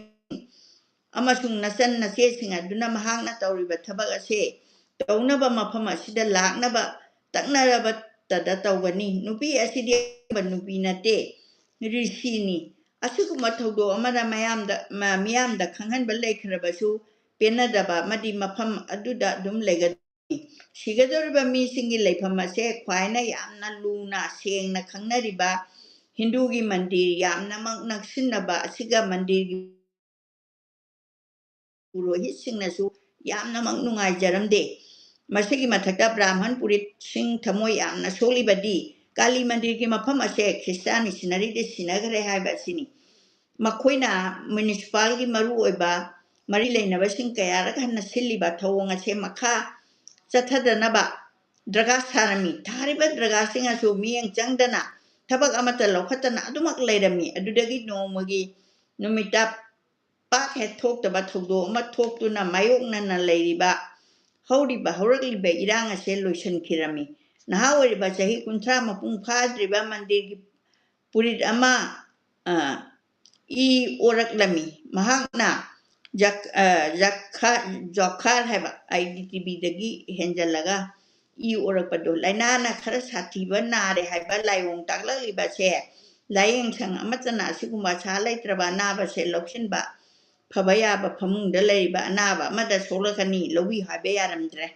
ꯑꯃꯁꯨꯡ ꯅꯆꯟ ꯅꯆꯦꯁꯤꯡ ꯑꯗꯨꯅ ꯃꯍꯥꯛꯅ ꯇꯧꯔꯤꯕ ꯊꯕꯛ ꯑꯁꯤ ꯇꯧꯅꯕ ꯃꯐꯝ ꯑꯁꯤꯗ ꯂꯥꯛꯅꯕ ꯇꯛꯅꯔꯕꯇꯗ ꯇꯧꯒꯅꯤ꯫ ꯅꯨꯄꯤ ꯑꯁꯤꯗꯤ ꯑꯌꯥꯝꯕ ꯅꯨꯄꯤ ꯅꯠꯇꯦ, ꯔꯤꯁꯤꯅꯤ꯫ ꯑꯁꯤꯒꯨꯝꯕ ꯊꯧꯗꯣꯛ ꯑꯃꯗ ꯃꯌꯥꯝꯗ, ꯃ-, ꯃꯤꯌꯥꯝꯗ ꯈꯪꯍꯟꯕ ꯂꯩꯈ꯭ꯔꯕꯁꯨ ꯄꯦꯟꯅꯗꯕ ꯑꯃꯗꯤ ꯃꯐꯝ ꯑꯗꯨꯗ ꯑꯗꯨꯝ ꯂꯩꯒꯗꯕꯅꯤ꯫ ꯁꯤꯒꯗꯧꯔꯤꯕ ꯃꯤꯁꯤꯡꯒꯤ ꯂꯩꯐꯝ ꯑꯁꯦ ꯈ꯭ꯋꯥꯏꯅ ꯌꯥꯝꯅ ꯂꯨꯅ ꯁꯦꯡꯅ ꯈꯪꯅꯔꯤꯕ ꯍꯤꯟꯗꯨꯒꯤ ꯃꯟꯗꯤꯔ ꯌꯥꯝꯅꯃꯛ ꯅꯛꯁꯤꯟꯅꯕ ꯑꯁꯤꯒ ꯃꯟꯗꯤꯔꯒꯤ ꯄꯨꯔꯣꯍꯤꯠꯁꯤꯡꯅꯁꯨ ꯌꯥꯝꯅꯃꯛ ꯅꯨꯡꯉꯥꯏꯖꯔꯝꯗꯦ꯫ ꯃꯁꯤꯒꯤ ꯃꯊꯛꯇ ꯕ꯭ꯔꯥꯍꯃꯟ ꯄꯨꯔꯤꯠꯁꯤꯡ ꯊꯃꯣꯏ ꯌꯥꯝꯅ ꯁꯣꯛꯂꯤꯕꯗꯤ ꯀꯥꯂꯤ ꯃꯟꯗꯤꯔꯒꯤ ꯃꯐꯝ ꯑꯁꯦ ꯈ꯭ꯔꯤꯁꯇꯥꯟ ꯃꯤꯁꯅꯔꯤꯗ ꯁꯤꯟꯅꯈ꯭ꯔꯦ ꯍꯥꯏꯕ ꯑꯁꯤꯅꯤ꯫ ꯃꯈꯣꯏꯅ ꯃ꯭ꯌꯨꯅꯤꯁꯤꯄꯥꯜꯒꯤ ꯃꯔꯨꯑꯣꯏꯕ ꯃꯔꯤ ꯂꯩꯅꯕꯁꯤꯡ ꯀꯌꯥꯔꯛ ꯍꯟꯅ ꯁꯤꯜꯂꯤꯕ ꯊꯧꯑꯣꯡ ꯑꯁꯦ ꯃꯈꯥ ꯆꯠꯊꯗꯅꯕ ꯗꯔꯀꯥꯔ ꯁꯥꯔꯝꯃꯤ꯫ ꯊꯥꯔꯤꯕ ꯗꯔꯀꯥꯔꯁꯤꯡ ꯑꯁꯨ ꯃꯤꯠꯌꯦꯡ ꯆꯪꯗꯅ ꯊꯕꯛ ꯑꯃꯠꯇ ꯂꯧꯈꯠꯇꯅ ꯑꯗꯨꯃꯛ ꯂꯩꯔꯝꯃꯤ꯫ ꯑꯗꯨꯗꯒꯤ ꯅꯣꯡꯃꯒꯤ ꯅꯨꯃꯤꯠꯇ ꯄꯥꯛ ꯍꯦꯛ ꯊꯣꯛꯇꯕ ꯊꯧꯗꯣꯛ ꯑꯃ ꯊꯣꯛꯇꯨꯅ ꯃꯥꯌꯣꯛꯅꯅ ꯂꯩꯔꯤꯕ ꯍꯧꯔꯤꯕ ꯍꯧꯔꯛꯂꯤꯕ ꯏꯔꯥꯡ ꯑꯁꯦ ꯂꯣꯏꯁꯤꯟꯈꯤꯔꯝꯃꯤ꯫ ꯅꯍꯥ ꯑꯣꯏꯔꯤꯕ ꯆꯍꯤ ꯀꯨꯟꯊ꯭ꯔꯥ ꯃꯄꯨꯡ ꯐꯥꯗ꯭ꯔꯤꯕ ꯃꯟꯗꯤꯔꯒꯤ ꯄꯨꯔꯤꯠ ꯑꯃ, ꯑ, ꯏ ꯑꯣꯔꯛꯂꯝꯃꯤ꯫ ꯃꯍꯥꯛꯅ ꯖꯛ-, ꯑ, ꯖꯛꯈꯥ-, ꯖꯣꯈꯥꯔ ꯍꯥꯏꯕ ꯑꯥꯏ ꯗꯤ ꯇꯤ ꯚꯤꯗꯒꯤ ꯍꯦꯟꯖꯜꯂꯒ ꯏ ꯑꯣꯔꯛꯄꯗꯨ ꯂꯥꯏꯅꯥꯅ ꯈꯔ ꯁꯥꯊꯤꯕ ꯅꯥꯔꯦ ꯍꯥꯏꯕ ꯂꯥꯏꯑꯣꯡ ꯇꯥꯛꯂꯛꯂꯤꯕꯁꯦ ꯂꯥꯏꯌꯦꯡ ꯁꯪ ꯑꯃꯠꯇꯅ ꯑꯁꯤꯒꯨꯝꯕ ꯑꯁꯥ ꯂꯩꯇ꯭ꯔꯕ ꯑꯅꯥꯕꯁꯦ ꯂꯧꯁꯤꯟꯕ ꯐꯕ ꯌꯥꯕ ꯐꯃꯨꯡꯗ ꯂꯩꯔꯤꯕ ꯑꯅꯥꯕ ꯑꯃꯗ ꯁꯣꯛꯂꯛꯀꯅꯤ, ꯂꯧꯕꯤꯌꯨ ꯍꯥꯏꯕ ꯌꯥꯔꯝꯗ꯭ꯔꯦ꯫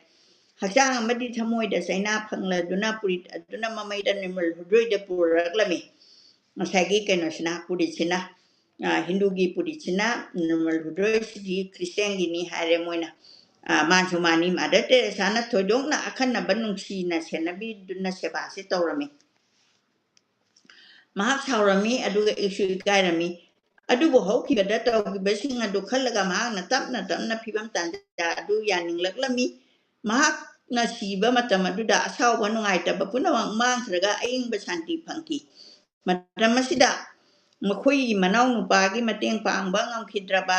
ꯍꯛꯆꯥꯡ ꯑꯃꯗꯤ ꯊꯃꯣꯏꯗ ꯆꯩꯅꯥ ꯐꯪꯂꯗꯨꯅ ꯄꯨꯔꯤꯠ ꯑꯗꯨꯅ ꯃꯃꯩꯗ ꯅꯤꯔꯃꯜ ꯍꯨꯗ꯭ꯔꯣꯏꯗ ꯄꯨꯔꯛꯂꯝꯃꯤ꯫ ꯉꯁꯥꯏꯒꯤ ꯀꯩꯅꯣꯁꯤꯅ, ꯄꯨꯔꯤꯠꯁꯤꯅ, ꯑ, ꯍꯤꯟꯗꯨꯒꯤ ꯄꯨꯔꯤꯠꯁꯤꯅ, ꯅꯤꯔꯃꯜ ꯍꯨꯗ꯭ꯔꯣꯏꯁꯤꯗꯤ ꯈ꯭ꯔꯤꯁꯇꯤꯌꯥꯟꯒꯤꯅꯤ ꯍꯥꯏꯔꯦ ꯃꯣꯏꯅ꯫ ꯑ, ꯃꯥꯁꯨ ꯃꯥꯅꯤ, ꯃꯥꯗꯔ ꯇꯦꯔꯦꯁꯥꯅ ꯊꯣꯏꯗꯣꯛꯅ ꯑꯈꯟꯅꯕ ꯅꯨꯡꯁꯤꯅ ꯁꯦꯟꯅꯕꯤꯗꯨꯅ ꯁꯦꯕꯥꯁꯤ ꯇꯧꯔꯝꯃꯤ꯫ ꯃꯍꯥꯛ ꯁꯥꯎꯔꯝꯃꯤ, ꯑꯗꯨꯒ ꯏꯁꯨ ꯏꯀꯥꯏꯔꯝꯃꯤ꯫ ꯑꯗꯨꯕꯨ ꯍꯧꯈꯤꯕꯗ ꯇꯧꯈꯤꯕꯁꯤꯡ ꯑꯗꯨ ꯈꯜꯂꯒ ꯃꯍꯥꯛꯅ ꯇꯞꯅ ꯇꯞꯅ ꯐꯤꯕꯝ ꯇꯥꯟꯖꯥ ꯑꯗꯨ ꯌꯥꯅꯤꯡꯂꯛꯂꯝꯃꯤ꯫ ꯃꯍꯥꯛꯅ ꯁꯤꯕ ꯃꯇꯝ ꯑꯗꯨꯗ ꯑꯁꯥꯎꯕ ꯅꯨꯡꯉꯥꯏꯇꯕ ꯄꯨꯝꯅꯃꯛ ꯃꯥꯡꯈ꯭ꯔꯒ ꯑꯏꯪꯕ ꯁꯥꯟꯇꯤ ꯐꯪꯈꯤ꯫ ꯃꯇꯝ ꯑꯁꯤꯗ ꯃꯈꯣꯏꯒꯤ ꯃꯅꯥꯎ ꯅꯨꯄꯥꯒꯤ ꯃꯇꯦꯡ ꯄꯥꯡꯕ ꯉꯝꯈꯤꯗ꯭ꯔꯕ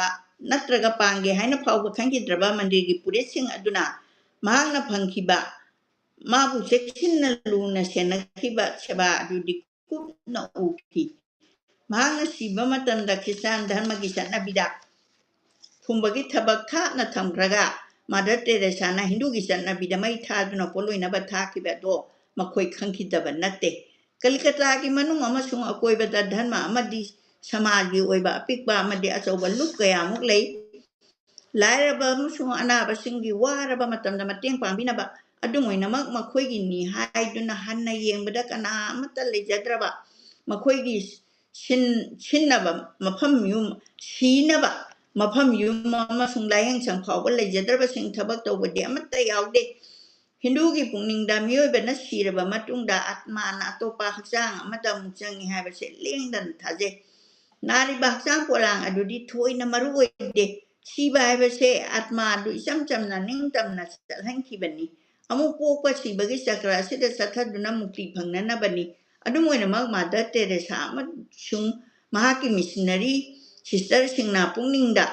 ꯅꯠꯇ꯭ꯔꯒ ꯄꯥꯡꯒꯦ ꯍꯥꯏꯅ ꯐꯥꯎꯕ ꯈꯟꯈꯤꯗ꯭ꯔꯕ ꯃꯟꯗꯤꯔꯒꯤ ꯄꯨꯔꯤꯠꯁꯤꯡ ꯑꯗꯨꯅ ꯃꯍꯥꯛꯅ ꯐꯪꯈꯤꯕ, ꯃꯥꯕꯨ ꯆꯦꯛꯁꯤꯟꯅ ꯂꯨꯅ ꯁꯦꯟꯅꯈꯤꯕ ꯁꯦꯕꯥ ꯑꯗꯨꯗꯤ ꯀꯨꯞꯅ ꯎꯈꯤ꯫ ꯃꯍꯥꯛꯅ ꯁꯤꯕ ꯃꯇꯝꯗ ꯈ꯭ꯔꯤꯁꯇꯥꯟ ꯙꯔꯃꯒꯤ ꯆꯠꯅꯕꯤꯗ ꯐꯨꯝꯕꯒꯤ ꯊꯕꯛ ꯈꯥꯛꯅ ꯊꯝꯈ꯭ꯔꯒ ꯃꯥꯗꯔ ꯇꯦꯔꯦꯁꯥꯅ ꯍꯤꯟꯗꯨꯒꯤ ꯆꯠꯅꯕꯤꯗ ꯃꯩ ꯊꯥꯗꯨꯅ ꯄꯣꯠꯂꯣꯏꯅꯕ ꯊꯥꯈꯤꯕ ꯑꯗꯣ ꯃꯈꯣꯏ ꯈꯪꯈꯤꯗꯕ ꯅꯠꯇꯦ꯫ ꯀꯂꯤꯀꯇꯥꯒꯤ ꯃꯅꯨꯡ ꯑꯃꯁꯨꯡ ꯑꯀꯣꯏꯕꯗ ꯙꯔꯃ ꯑꯃꯗꯤ ꯁꯃꯥꯖꯒꯤ ꯑꯣꯏꯕ ꯑꯄꯤꯛꯄ ꯑꯃꯗꯤ ꯑꯆꯧꯕ ꯂꯨꯞ ꯀꯌꯥꯃꯨꯛ ꯂꯩ꯫ ꯂꯥꯏꯔꯕ ꯑꯃꯁꯨꯡ ꯑꯅꯥꯕꯁꯤꯡꯒꯤ ꯋꯥꯔꯕ ꯃꯇꯝꯗ ꯃꯇꯦꯡ ꯄꯥꯡꯕꯤꯅꯕ, ꯑꯗꯨꯝ ꯑꯣꯏꯅꯃꯛ ꯃꯈꯣꯏꯒꯤꯅꯤ ꯍꯥꯏꯗꯨꯅ ꯍꯟꯅ ꯌꯦꯡꯕꯗ ꯀꯅꯥ ꯑꯃꯠꯇ ꯂꯩꯖꯗ꯭ꯔꯕ, ꯃꯈꯣꯏꯒꯤ ꯁꯤꯟ-, ꯁꯤꯟꯅꯕ ꯃꯐꯝ ꯌꯨꯝ, ꯁꯤꯅꯕ ꯃꯐꯝ ꯌꯨꯝ ꯑꯃꯁꯨꯡ ꯂꯥꯏꯌꯦꯡꯁꯪ ꯐꯥꯎꯕ ꯂꯩꯖꯗ꯭ꯔꯕꯁꯤꯡ ꯊꯕꯛ ꯇꯧꯕꯗꯤ ꯑꯃꯠꯇ ꯌꯥꯎꯗꯦ꯫ ꯍꯤꯟꯗꯨꯒꯤ ꯄꯨꯛꯅꯤꯡꯗ ꯃꯤꯑꯣꯏꯕꯅ ꯁꯤꯔꯕ ꯃꯇꯨꯡꯗ ꯑꯥꯠꯃꯥꯅ ꯑꯇꯣꯞꯄ ꯍꯛꯆꯥꯡ ꯑꯃꯗ ꯑꯃꯨꯛ ꯆꯪꯏ ꯍꯥꯏꯕꯁꯦ ꯂꯦꯡꯗꯅ ꯊꯥꯖꯩ꯫ ꯅꯥꯔꯤꯕ ꯍꯛꯆꯥꯡ ꯄꯣꯂꯥꯡ ꯑꯗꯨꯗꯤ ꯊꯣꯏꯅ ꯃꯔꯨ ꯑꯣꯏꯗꯦ꯫ ꯁꯤꯕ ꯍꯥꯏꯕꯁꯦ ꯑꯥꯠꯃꯥ ꯑꯗꯨ ꯏꯆꯝ ꯆꯝꯅ ꯅꯤꯡꯇꯝꯅ ꯆꯠꯍꯟꯈꯤꯕꯅꯤ꯫ ꯑꯃꯨꯛ ꯄꯣꯛꯄ ꯁꯤꯕꯒꯤ ꯆꯀ꯭ꯔ ꯑꯁꯤꯗ ꯆꯠꯊꯗꯨꯅ ꯃꯨꯛꯇꯤ ꯐꯪꯅꯅꯕꯅꯤ꯫ ꯑꯗꯨꯝ ꯑꯣꯏꯅꯃꯛ, ꯃꯥꯗꯔ ꯇꯦꯔꯦꯁꯥ ꯑꯃꯁꯨꯡ ꯃꯍꯥꯛꯀꯤ ꯃꯤꯁꯅꯔꯤ ꯁꯤꯁꯇꯔꯁꯤꯡꯅ ꯄꯨꯛꯅꯤꯡꯗ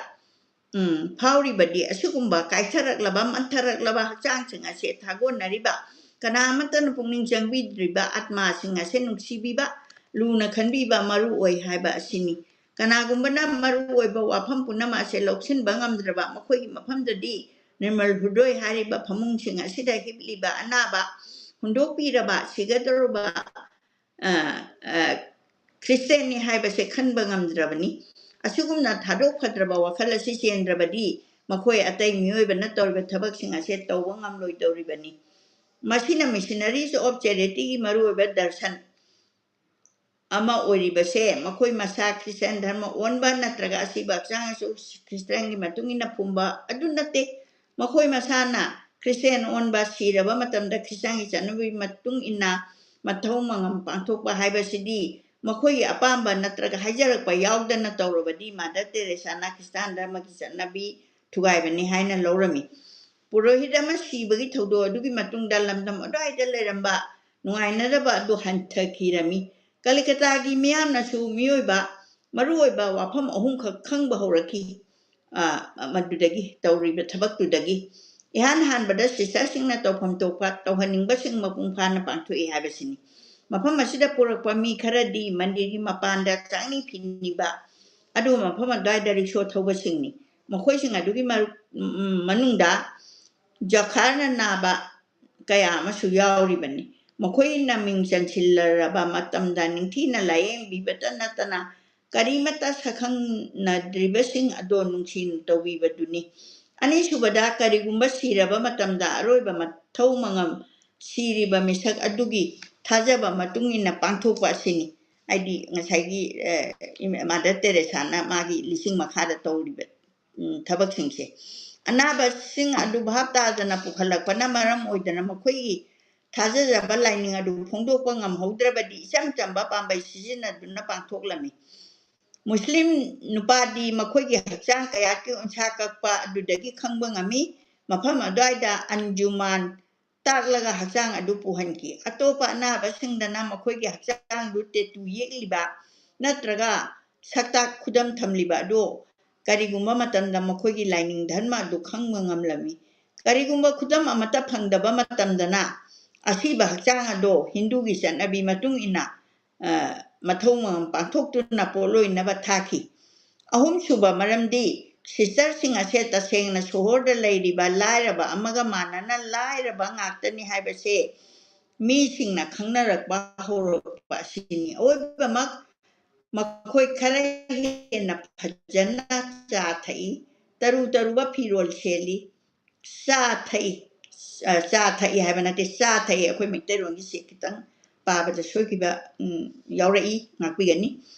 ꯎꯝ, ꯐꯥꯎꯔꯤꯕꯗꯤ ꯑꯁꯤꯒꯨꯝꯕ ꯀꯥꯏꯊꯔꯛꯂꯕ, ꯃꯟꯊꯔꯛꯂꯕ ꯍꯛꯆꯥꯡꯁꯤꯡ ꯑꯁꯦ ꯊꯥꯒꯣꯟꯅꯔꯤꯕ, ꯀꯅꯥ ꯑꯃꯠꯇꯅ ꯄꯨꯛꯅꯤꯡ ꯆꯪꯕꯤꯗ꯭ꯔꯤꯕ ꯑꯥꯠꯃꯥꯁꯤꯡ ꯑꯁꯦ ꯅꯨꯡꯁꯤꯕꯤꯕ, ꯂꯨꯅ ꯈꯟꯕꯤꯕ ꯃꯔꯨ ꯑꯣꯏ ꯍꯥꯏꯕ ꯑꯁꯤꯅꯤ꯫ ꯀꯅꯥꯒꯨꯝꯕꯅ ꯃꯔꯨ ꯑꯣꯏꯕ ꯋꯥꯐꯝ ꯄꯨꯝꯅꯃꯛ ꯑꯁꯦ ꯂꯧꯁꯤꯟꯕ ꯉꯝꯗ꯭ꯔꯕ, ꯃꯈꯣꯏꯒꯤ ꯃꯐꯝꯗꯗꯤ ꯅꯤꯔꯃꯜ ꯍ꯭ꯔꯨꯗꯣꯏ ꯍꯥꯏꯔꯤꯕ ꯐꯃꯨꯡꯁꯤꯡ ꯑꯁꯤꯗ ꯍꯤꯞꯂꯤꯕ ꯑꯅꯥꯕ, ꯍꯨꯟꯗꯣꯛꯄꯤꯔꯕ, ꯁꯤꯒꯗꯧꯔꯕ, ꯑ, ꯑ, ꯈ꯭ꯔꯤꯁꯇꯦꯟꯅꯤ ꯍꯥꯏꯕꯁꯦ ꯈꯟꯕ ꯉꯝꯗ꯭ꯔꯕꯅꯤ꯫ ꯑꯁꯤꯒꯨꯝꯅ ꯊꯥꯗꯣꯛꯐꯗ꯭ꯔꯕ ꯋꯥꯈꯜ ꯑꯁꯤ ꯆꯦꯟꯗ꯭ꯔꯕꯗꯤ ꯃꯈꯣꯏ ꯑꯇꯩ ꯃꯤꯑꯣꯏꯕꯅ ꯇꯧꯔꯤꯕ ꯊꯕꯛꯁꯤꯡ ꯑꯁꯦ ꯇꯧꯕ ꯉꯝꯂꯣꯏꯗꯧꯔꯤꯕꯅꯤ꯫ ꯃꯁꯤꯅ Missionaries of Charityꯒꯤ ꯃꯔꯨꯑꯣꯏꯕ ꯗꯔꯁꯟ ꯑꯃ ꯑꯣꯏꯔꯤꯕꯁꯦ ꯃꯈꯣꯏ ꯃꯁꯥ ꯈ꯭ꯔꯤꯁꯇꯤꯌꯥꯟ ꯙꯔꯃ ꯑꯣꯟꯕ ꯅꯠꯇ꯭ꯔꯒ ꯑꯁꯤꯕ ꯍꯛꯆꯥꯡ ꯑꯁꯨ ꯈ꯭ꯔꯤꯁꯇꯤꯌꯥꯟꯒꯤ ꯃꯇꯨꯡ ꯏꯟꯅ ꯐꯨꯝꯕ ꯑꯗꯨ ꯅꯠꯇꯦ꯫ ꯃꯈꯣꯏ ꯃꯁꯥꯅ ꯈ꯭ꯔꯤꯁꯇꯤꯌꯥꯟ ꯑꯣꯟꯕ, ꯁꯤꯔꯕ ꯃꯇꯝꯗ ꯈ꯭ꯔꯤꯁꯇꯤꯌꯥꯟꯒꯤ ꯆꯠꯅꯕꯤꯒꯤ ꯃꯇꯨꯡ ꯏꯟꯅ ꯃꯊꯧ ꯃꯉꯝ ꯄꯥꯡꯊꯣꯛꯄ ꯍꯥꯏꯕꯁꯤꯗꯤ ꯃꯈꯣꯏꯒꯤ ꯑꯄꯥꯝꯕ ꯅꯠꯇ꯭ꯔꯒ ꯍꯥꯏꯖꯔꯛꯄ ꯌꯥꯎꯗꯅ ꯇꯧꯔꯕꯗꯤ ꯃꯥꯗꯔ ꯇꯦꯔꯦꯁꯥꯅ ꯈ꯭ꯔꯤꯁꯇꯥꯟ ꯙꯔꯃꯒꯤ ꯆꯠꯅꯕꯤ ꯊꯨꯒꯥꯏꯕꯅꯤ ꯍꯥꯏꯅ ꯂꯧꯔꯝꯃꯤ꯫ ꯄꯨꯔꯣꯍꯤꯠ ꯑꯃ ꯁꯤꯕꯒꯤ ꯊꯧꯗꯣꯛ ꯑꯗꯨꯒꯤ ꯃꯇꯨꯡꯗ ꯂꯝꯗꯝ ꯑꯗꯨꯋꯥꯏꯗ ꯂꯩꯔꯝꯕ ꯅꯨꯡꯉꯥꯏꯅꯗꯕ ꯑꯗꯨ ꯍꯟꯊꯈꯤꯔꯝꯃꯤ꯫ ꯀꯂꯤꯀꯇꯥꯒꯤ ꯃꯤꯌꯥꯝꯅꯁꯨ ꯃꯤꯑꯣꯏꯕ ꯃꯔꯨꯑꯣꯏꯕ ꯋꯥꯐꯝ ꯑꯍꯨꯝꯈꯛ ꯈꯪꯕ ꯍꯧꯔꯛꯈꯤ꯫ ꯑ, ꯃꯗꯨꯗꯒꯤ, ꯇꯧꯔꯤꯕ ꯊꯕꯛꯇꯨꯗꯒꯤ ꯏꯍꯥꯟ ꯍꯥꯟꯕꯗ ꯁꯤꯁꯇꯔꯁꯤꯡꯅ ꯇꯧꯐꯝ ꯊꯣꯛꯄ ꯇꯧꯍꯟꯅꯤꯡꯕꯁꯤꯡ ꯃꯄꯨꯡ ꯐꯥꯅ ꯄꯥꯡꯊꯣꯛꯏ ꯍꯥꯏꯕꯁꯤꯅꯤ꯫ ꯃꯐꯝ ꯑꯁꯤꯗ ꯄꯨꯔꯛꯄ ꯃꯤ ꯈꯔꯗꯤ ꯃꯟꯗꯤꯔꯒꯤ ꯃꯄꯥꯟꯗ ꯆꯥꯛꯅꯤ ꯐꯤꯅꯤꯕ, ꯑꯗꯨꯒ ꯃꯐꯝ ꯑꯗꯨꯋꯥꯏꯗ ꯔꯤꯛꯁꯣ ꯊꯧꯕꯁꯤꯡꯅꯤ꯫ ꯃꯈꯣꯏꯁꯤꯡ ꯑꯗꯨꯒꯤ ꯃꯔꯨ-, ꯎꯝ, ꯃꯅꯨꯡꯗ ꯖꯈꯥꯔꯅ ꯅꯥꯕ ꯀꯌꯥ ꯑꯃꯁꯨ ꯌꯥꯎꯔꯤꯕꯅꯤ꯫ ꯃꯈꯣꯏꯅ ꯃꯤꯡ ꯆꯟꯁꯤꯜꯂꯔꯕ ꯃꯇꯝꯗ ꯅꯤꯡꯊꯤꯅ ꯂꯥꯌꯦꯡꯕꯤꯕꯇ ꯅꯠꯇꯅ ꯀꯔꯤꯃꯠꯇ ꯁꯛꯈꯪꯅꯗ꯭ꯔꯤꯕꯁꯤꯡ ꯑꯗꯣ ꯅꯨꯡꯁꯤꯅ ꯇꯧꯕꯤꯕꯗꯨꯅꯤ꯫ ꯑꯅꯤꯁꯨꯕꯗ, ꯀꯔꯤꯒꯨꯝꯕ ꯁꯤꯔꯕ ꯃꯇꯝꯗ ꯑꯔꯣꯏꯕ ꯃꯊꯧ ꯃꯉꯝ ꯁꯤꯔꯤꯕ ꯃꯤꯁꯛ ꯑꯗꯨꯒꯤ ꯊꯥꯖꯕ ꯃꯇꯨꯡ ꯏꯟꯅ ꯄꯥꯡꯊꯣꯛꯄ ꯑꯁꯤꯅꯤ꯫ ꯍꯥꯏꯗꯤ ꯉꯁꯥꯏꯒꯤ, ꯑ, ꯏꯃ-, ꯃꯥꯗꯔ ꯇꯦꯔꯦꯁꯥꯅ ꯃꯥꯒꯤ ꯂꯤꯁꯤꯡ ꯃꯈꯥꯗ ꯇꯧꯔꯤꯕ, ꯎꯝ, ꯊꯕꯛꯁꯤꯡꯁꯦ꯫ ꯑꯅꯥꯕꯁꯤꯡ ꯑꯗꯨ ꯚꯥꯞ ꯇꯥꯗꯅ ꯄꯨꯈꯠꯂꯛꯄꯅ ꯃꯔꯝ ꯑꯣꯏꯗꯅ ꯃꯈꯣꯏꯒꯤ ꯊꯥꯖꯖꯕ ꯂꯥꯏꯅꯤꯡ ꯑꯗꯨ ꯐꯣꯡꯗꯣꯛꯄ ꯉꯝꯍꯧꯗ꯭ꯔꯕꯗꯤ ꯏꯆꯝ ꯆꯝꯕ ꯄꯥꯝꯕꯩ ꯁꯤꯖꯤꯟꯅꯗꯨꯅ ꯄꯥꯡꯊꯣꯛꯂꯝꯃꯤ꯫ ꯃꯨꯁꯂꯤꯝ ꯅꯨꯄꯥꯗꯤ ꯃꯈꯣꯏꯒꯤ ꯍꯛꯆꯥꯡ ꯀꯌꯥꯠꯀꯤ ꯎꯟꯁꯥ ꯀꯛꯄ ꯑꯗꯨꯗꯒꯤ ꯈꯪꯕ ꯉꯝꯃꯤ꯫ ꯃꯐꯝ ꯑꯗꯨꯋꯥꯏꯗ ꯑꯟꯖꯨꯃꯥꯟ ꯇꯥꯛꯂꯒ ꯍꯛꯆꯥꯡ ꯑꯗꯨ ꯄꯨꯍꯟꯈꯤ꯫ ꯑꯇꯣꯞꯄ ꯑꯅꯥꯕꯁꯤꯡꯗꯅ ꯃꯈꯣꯏꯒꯤ ꯍꯛꯆꯥꯡꯗꯨ ꯇꯦꯇꯨ ꯌꯦꯛꯂꯤꯕ ꯅꯠꯇ꯭ꯔꯒ ꯁꯛꯇꯥꯛ ꯈꯨꯗꯝ ꯊꯝꯂꯤꯕ ꯑꯗꯨ ꯀꯔꯤꯒꯨꯝꯕ ꯃꯇꯝꯗ ꯃꯈꯣꯏꯒꯤ ꯂꯥꯏꯅꯤꯡ ꯙꯔꯃ ꯑꯗꯨ ꯈꯪꯕ ꯉꯝꯂꯝꯃꯤ꯫ ꯀꯔꯤꯒꯨꯝꯕ ꯈꯨꯗꯝ ꯑꯃꯠꯇ ꯐꯪꯗꯕ ꯃꯇꯝꯗꯅ ꯑꯁꯤꯕ ꯍꯛꯆꯥꯡ ꯑꯗꯣ ꯍꯤꯟꯗꯨꯒꯤ ꯆꯠꯅꯕꯤ ꯃꯇꯨꯡ ꯏꯟꯅ, ꯑ, ꯃꯊꯧ ꯃꯉꯝ ꯄꯥꯡꯊꯣꯛꯇꯨꯅ ꯄꯣꯠꯂꯣꯏꯅꯕ ꯊꯥꯈꯤ꯫ ꯑꯍꯨꯝꯁꯨꯕ ꯃꯔꯝꯗꯤ, ꯁꯤꯁꯇꯔꯁꯤꯡ ꯑꯁꯦ ꯇꯁꯦꯡꯅ ꯁꯣꯍꯣꯔꯗ ꯂꯩꯔꯤꯕ ꯂꯥꯏꯔꯕ ꯑꯃꯒ ꯃꯥꯟꯅꯅ ꯂꯥꯏꯔꯕ ꯉꯥꯛꯇꯅꯤ ꯍꯥꯏꯕꯁꯦ ꯃꯤꯁꯤꯡꯅ ꯈꯪꯅꯔꯛꯄ ꯍꯧꯔꯛꯄ ꯑꯁꯤꯅꯤ꯫ ꯑꯑꯣꯏꯕꯃꯛ, ꯃꯈꯣꯏ ꯈꯔ ꯍꯦꯟꯅ ꯐꯖꯅ ꯆꯥ ꯊꯛꯏ, ꯇꯔꯨ ꯇꯔꯨꯕ ꯐꯤꯔꯣꯜ ꯁꯦꯠꯂꯤ, ꯆꯥ ꯊꯛꯏ, ꯑ, ꯆꯥ ꯊꯛꯏ ꯍꯥꯏꯕ ꯅꯠꯇꯦ, ꯆꯥ ꯊꯛꯏ꯫ ꯑꯩꯈꯣꯏ ꯃꯩꯇꯩꯂꯣꯟꯒꯤꯁꯦ ꯈꯤꯇꯪ ꯄꯥꯕꯗ ꯁꯣꯏꯈꯤꯕ, ꯎꯝ, ꯌꯥꯎꯔꯛꯏ, ꯉꯥꯛꯄꯤꯒꯅꯤ꯫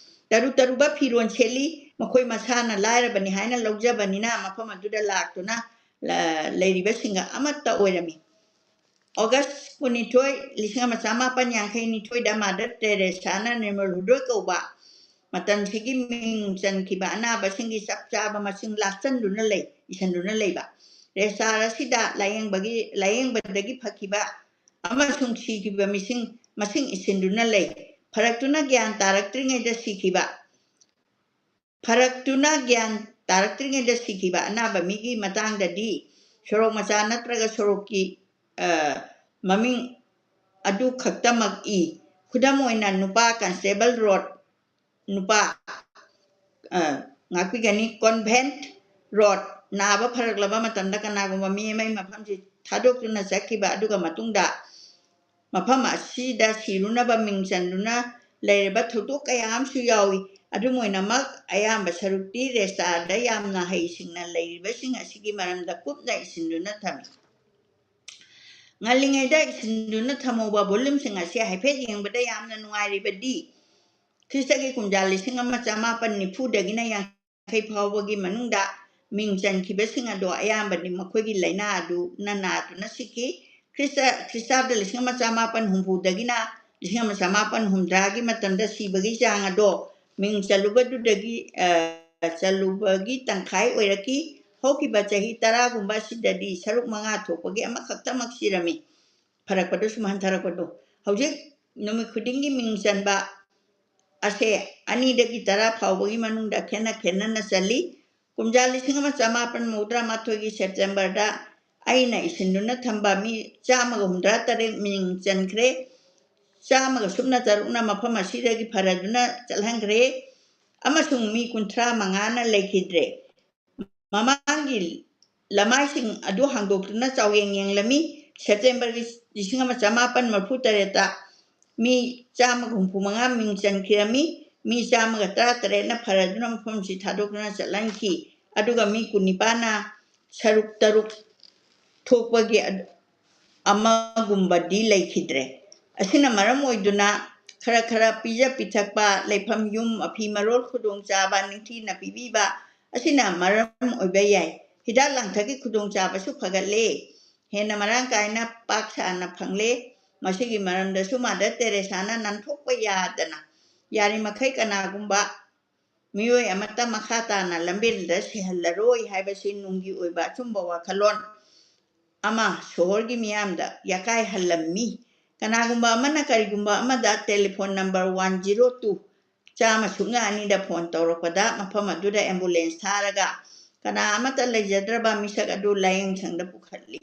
ꯇꯔꯨ ꯇꯔꯨꯕ ꯐꯤꯔꯣꯜ ꯁꯦꯠꯂꯤ, ꯃꯈꯣꯏ ꯃꯁꯥꯅ ꯂꯥꯏꯔꯕꯅꯤ ꯍꯥꯏꯅ ꯂꯧꯖꯕꯅꯤꯅ ꯃꯐꯝ ꯑꯗꯨꯗ ꯂꯥꯛꯇꯨꯅ, ꯑ, ꯂꯩꯔꯤꯕꯁꯤꯡꯒ ꯑꯃꯠꯇ ꯑꯣꯏꯔꯝꯃꯤ꯫ ꯑꯣꯒꯁ ꯀꯨꯟꯅꯤꯊꯣꯏ, ꯂꯤꯁꯤꯡ ꯑꯃ ꯆꯃꯥꯄꯟ ꯌꯥꯡꯈꯩ ꯅꯤꯊꯣꯏꯗ ꯃꯥꯗꯔ ꯇꯦꯔꯦꯁꯥꯅ ꯅꯤꯔꯃꯜ ꯍ꯭ꯔꯨꯗꯣꯏ ꯀꯧꯕ ꯃꯇꯝꯁꯤꯒꯤ ꯃꯤꯡ ꯆꯟꯈꯤꯕ ꯑꯅꯥꯕꯁꯤꯡꯒꯤ ꯆꯞ ꯆꯥꯕ ꯃꯁꯤꯡ ꯂꯥꯛꯆꯟꯗꯨꯅ ꯂꯩ, ꯏꯁꯤꯟꯗꯨꯅ ꯂꯩꯕ꯫ ꯔꯦꯁꯇꯥꯔ ꯑꯁꯤꯗ ꯂꯥꯌꯦꯡꯕꯒꯤ, ꯂꯥꯌꯦꯡꯕꯗꯒꯤ ꯐꯈꯤꯕ ꯑꯃꯁꯨꯡ ꯁꯤꯈꯤꯕ ꯃꯤꯁꯤꯡ, ꯃꯁꯤꯡ ꯏꯁꯤꯟꯗꯨꯅ ꯂꯩ꯫ ꯐꯔꯛꯇꯨꯅ ꯒ꯭ꯌꯥꯟ ꯇꯥꯔꯛꯇ꯭ꯔꯤꯉꯩꯗ ꯁꯤꯈꯤꯕ, ꯐꯔꯛꯇꯨꯅ ꯒ꯭ꯌꯥꯟ ꯇꯥꯔꯛꯇ꯭ꯔꯤꯉꯩꯗ ꯁꯤꯈꯤꯕ ꯑꯅꯥꯕ ꯃꯤꯒꯤ ꯃꯇꯥꯡꯗꯗꯤ ꯁꯣꯔꯣꯛ ꯃꯆꯥ ꯅꯠꯇ꯭ꯔꯒ ꯁꯣꯔꯣꯛꯀꯤ, ꯑ, ꯃꯃꯤꯡ ꯑꯗꯨ ꯈꯛꯇꯃꯛ ꯏ꯫ ꯈꯨꯗꯝ ꯑꯣꯏꯅ, ꯅꯨꯄꯥ ꯀꯟꯁꯇꯦꯕꯜ ꯔꯣꯗ, ꯅꯨꯄꯥ, ꯑ, ꯉꯥꯛꯄꯤꯒꯅꯤ, ꯀꯣꯟꯚꯦꯟꯠ ꯔꯣꯗ, ꯅꯥꯕ ꯐꯔꯛꯂꯕ ꯃꯇꯝꯗ ꯀꯅꯥꯒꯨꯝꯕ ꯃꯤ ꯑꯃꯒꯤ ꯃꯐꯝꯁꯤ ꯊꯥꯗꯣꯛꯇꯨꯅ ꯆꯠꯈꯤꯕ, ꯑꯗꯨꯒ ꯃꯇꯨꯡꯗ ꯃꯐꯝ ꯑꯁꯤꯗ ꯁꯤꯔꯨꯅꯕ ꯃꯤꯡ ꯆꯟꯗꯨꯅ ꯂꯩꯔꯕ ꯊꯧꯗꯣꯛ ꯀꯌꯥ ꯑꯃꯁꯨ ꯌꯥꯎꯏ꯫ ꯑꯗꯨꯝ ꯑꯣꯏꯅꯃꯛ, ꯑꯌꯥꯝꯕ ꯁꯔꯨꯛꯇꯤ ꯔꯦꯁꯇꯥꯔꯗ ꯌꯥꯝꯅ ꯍꯩꯁꯤꯡꯅ ꯂꯩꯔꯤꯕꯁꯤꯡ ꯑꯁꯤꯒꯤ ꯃꯔꯝꯗ ꯀꯨꯞꯅ ꯏꯁꯤꯟꯗꯨꯅ ꯊꯝꯃꯤ꯫ ꯉꯜꯂꯤꯉꯩꯗ ꯏꯁꯤꯟꯗꯨꯅ ꯊꯝꯍꯧꯕ ꯚꯣꯂꯨꯝꯁꯤꯡ ꯑꯁꯤ ꯍꯥꯏꯐꯦꯠ ꯌꯦꯡꯕꯗ ꯌꯥꯝꯅ ꯅꯨꯡꯉꯥꯏꯔꯤꯕꯗꯤ, ꯈ꯭ꯔꯤꯁꯇꯒꯤ ꯀꯨꯝꯖꯥ ꯂꯤꯁꯤꯡ ꯑꯃ ꯆꯃꯥꯄꯟ ꯅꯤꯐꯨꯗꯒꯤꯅ ꯌꯥꯡꯈꯩ ꯐꯥꯎꯕꯒꯤ ꯃꯅꯨꯡꯗ ꯃꯤꯡ ꯆꯟꯈꯤꯕꯁꯤꯡ ꯑꯗꯣ ꯑꯌꯥꯝꯕꯗꯤ ꯃꯈꯣꯏꯒꯤ ꯂꯥꯏꯅꯥ ꯑꯗꯨꯅ ꯅꯥꯗꯨꯅ ꯁꯤꯈꯤ꯫ ꯈ꯭ꯔꯤꯁꯇ-, ꯈ꯭ꯔꯤꯁꯇꯥꯕꯗ ꯂꯤꯁꯤꯡ ꯑꯃ ꯆꯃꯥꯄꯟ ꯍꯨꯝꯐꯨꯗꯒꯤꯅ ꯂꯤꯁꯤꯡ ꯑꯃ ꯆꯃꯥꯄꯟ ꯍꯨꯝꯗ꯭ꯔꯥꯒꯤ ꯃꯇꯝꯗ ꯁꯤꯕꯒꯤ ꯆꯥꯡ ꯑꯗꯣ ꯃꯤꯡ ꯆꯜꯂꯨꯕꯗꯨꯗꯒꯤ, ꯑ, ꯆꯜꯂꯨꯕꯒꯤ ꯇꯪꯈꯥꯏ ꯑꯣꯏꯔꯛꯈꯤ꯫ ꯍꯧꯈꯤꯕ ꯆꯍꯤ ꯇꯔꯥꯒꯨꯝꯕ ꯑꯁꯤꯗꯗꯤ ꯁꯔꯨꯛ ꯃꯉꯥ ꯊꯣꯛꯄꯒꯤ ꯑꯃꯈꯛꯇꯃꯛ ꯁꯤꯔꯝꯃꯤ꯫ ꯐꯔꯛꯄꯗꯨ ꯁꯨꯝ ꯍꯟꯊꯔꯛꯄꯗꯣ꯫ ꯍꯧꯖꯤꯛ ꯅꯨꯃꯤꯠ ꯈꯨꯗꯤꯡꯒꯤ ꯃꯤꯡ ꯆꯟꯕ ꯀꯨꯟꯊ꯭ꯔꯥꯁꯦ ꯑꯅꯤꯗꯒꯤ ꯇꯔꯥ ꯐꯥꯎꯕꯒꯤ ꯃꯅꯨꯡꯗ ꯈꯦꯠꯅ ꯈꯦꯠꯅꯅ ꯆꯜꯂꯤ꯫ ꯀꯨꯝꯖꯥ ꯂꯤꯁꯤꯡ ꯑꯃ ꯆꯃꯥꯄꯟ ꯃꯧꯗ꯭ꯔꯥ ꯃꯥꯊꯣꯏꯒꯤ ꯁꯦꯞꯇꯦꯝꯕꯔꯗ ꯑꯩꯅ ꯏꯁꯤꯟꯗꯨꯅ ꯊꯝꯕ ꯃꯤ ꯆꯥꯝꯃꯒ ꯍꯨꯝꯗ꯭ꯔꯥ ꯇꯔꯦꯠ ꯃꯤꯡ ꯆꯟꯈ꯭ꯔꯦ꯫ ꯆꯥꯝꯃꯒ ꯁꯨꯞꯅ ꯇꯔꯨꯛꯅ ꯃꯐꯝ ꯑꯁꯤꯗꯒꯤ ꯐꯔꯗꯨꯅ ꯆꯠꯍꯟꯈ꯭ꯔꯦ ꯑꯃꯁꯨꯡ ꯃꯤ ꯀꯨꯟꯊ꯭ꯔꯥ ꯃꯉꯥꯅ ꯂꯩꯈꯤꯗ꯭ꯔꯦ꯫ ꯃꯃꯥꯡꯒꯤ ꯂꯃꯥꯏꯁꯤꯡ ꯑꯗꯨ ꯍꯥꯡꯗꯣꯛꯇꯨꯅ ꯆꯥꯎꯌꯦꯡ ꯌꯦꯡꯂꯝꯃꯤ꯫ ꯁꯦꯞꯇꯦꯝꯕꯔꯒꯤ ꯂꯤꯁꯤꯡ ꯑꯃ ꯆꯃꯥꯄꯟ ꯃꯔꯤꯐꯨ ꯇꯔꯦꯠꯇ ꯃꯤ ꯆꯥꯝꯃꯒ ꯍꯨꯝꯐꯨ ꯃꯉꯥ ꯃꯤꯡ ꯆꯟꯈꯤꯔꯝꯃꯤ꯫ ꯃꯤ ꯆꯥꯝꯃꯒ ꯇꯔꯥ ꯇꯔꯦꯠꯅ ꯐꯔꯗꯨꯅ ꯃꯐꯝꯁꯤ ꯊꯥꯗꯣꯛꯇꯨꯅ ꯆꯠꯍꯟꯈꯤ꯫ ꯑꯗꯨꯒ ꯃꯤ ꯀꯨꯟꯅꯤꯄꯥꯟꯅ ꯁꯔꯨꯛ ꯇꯔꯨꯛ ꯊꯣꯛꯄꯒꯤ ꯑꯗ-, ꯑꯃꯒꯨꯝꯕꯗꯤ ꯂꯩꯈꯤꯗ꯭ꯔꯦ꯫ ꯑꯁꯤꯅ ꯃꯔꯝ ꯑꯣꯏꯗꯨꯅ ꯈꯔ ꯈꯔ ꯄꯤꯖ ꯄꯤꯊꯛꯄ, ꯂꯩꯐꯝ ꯌꯨꯝ, ꯑꯐꯤ ꯃꯔꯣꯜ ꯈꯨꯗꯣꯡꯆꯥꯕ ꯅꯤꯡꯊꯤꯅ ꯄꯤꯕꯤꯕ ꯑꯁꯤꯅ ꯃꯔꯝ ꯑꯣꯏꯕ ꯌꯥꯏ꯫ ꯍꯤꯗꯥꯛ ꯂꯥꯡꯊꯛꯀꯤ ꯈꯨꯗꯣꯡꯆꯥꯕꯁꯨ ꯐꯒꯠꯂꯦ꯫ ꯍꯦꯟꯅ ꯃꯔꯥꯡ ꯀꯥꯏꯅ ꯄꯥꯛ ꯁꯥꯅ ꯐꯪꯂꯦ꯫ ꯃꯁꯤꯒꯤ ꯃꯔꯝꯗꯁꯨ ꯃꯥꯗꯔ ꯇꯦꯔꯦꯁꯥꯅ ꯅꯥꯟꯊꯣꯛꯄ ꯌꯥꯗꯅ ꯌꯥꯔꯤꯃꯈꯩ ꯀꯅꯥꯒꯨꯝꯕ ꯃꯤꯑꯣꯏ ꯑꯃꯠꯇ ꯃꯈꯥ ꯇꯥꯅ ꯂꯝꯕꯦꯜꯗ ꯁꯤꯍꯜꯂꯔꯣꯏ ꯍꯥꯏꯕꯁꯤ ꯅꯨꯡꯒꯤ ꯑꯣꯏꯕ ꯑꯆꯨꯝꯕ ꯋꯥꯈꯜꯂꯣꯟ ꯑꯃ ꯁꯣꯍꯣꯔꯒꯤ ꯃꯤꯌꯥꯝꯗ ꯌꯥꯀꯥꯏꯍꯜꯂꯝꯃꯤ꯫ ꯀꯅꯥꯒꯨꯝꯕ ꯑꯃꯅ ꯀꯔꯤꯒꯨꯝꯕ ꯑꯃꯗ telephone number one zero two, ꯆꯥꯝꯃ ꯁꯨꯞꯅ ꯑꯅꯤꯗ ꯐꯣꯟ ꯇꯧꯔꯛꯄꯗ ꯃꯐꯝ ꯑꯗꯨꯗ ꯑꯦꯝꯕꯨꯂꯦꯟꯁ ꯊꯥꯔꯒ ꯀꯅꯥ ꯑꯃꯠꯇ ꯂꯩꯖꯗ꯭ꯔꯕ ꯃꯤꯁꯛ ꯑꯗꯨ ꯂꯥꯌꯦꯡ ꯁꯪꯗ ꯄꯨꯈꯠꯂꯤ꯫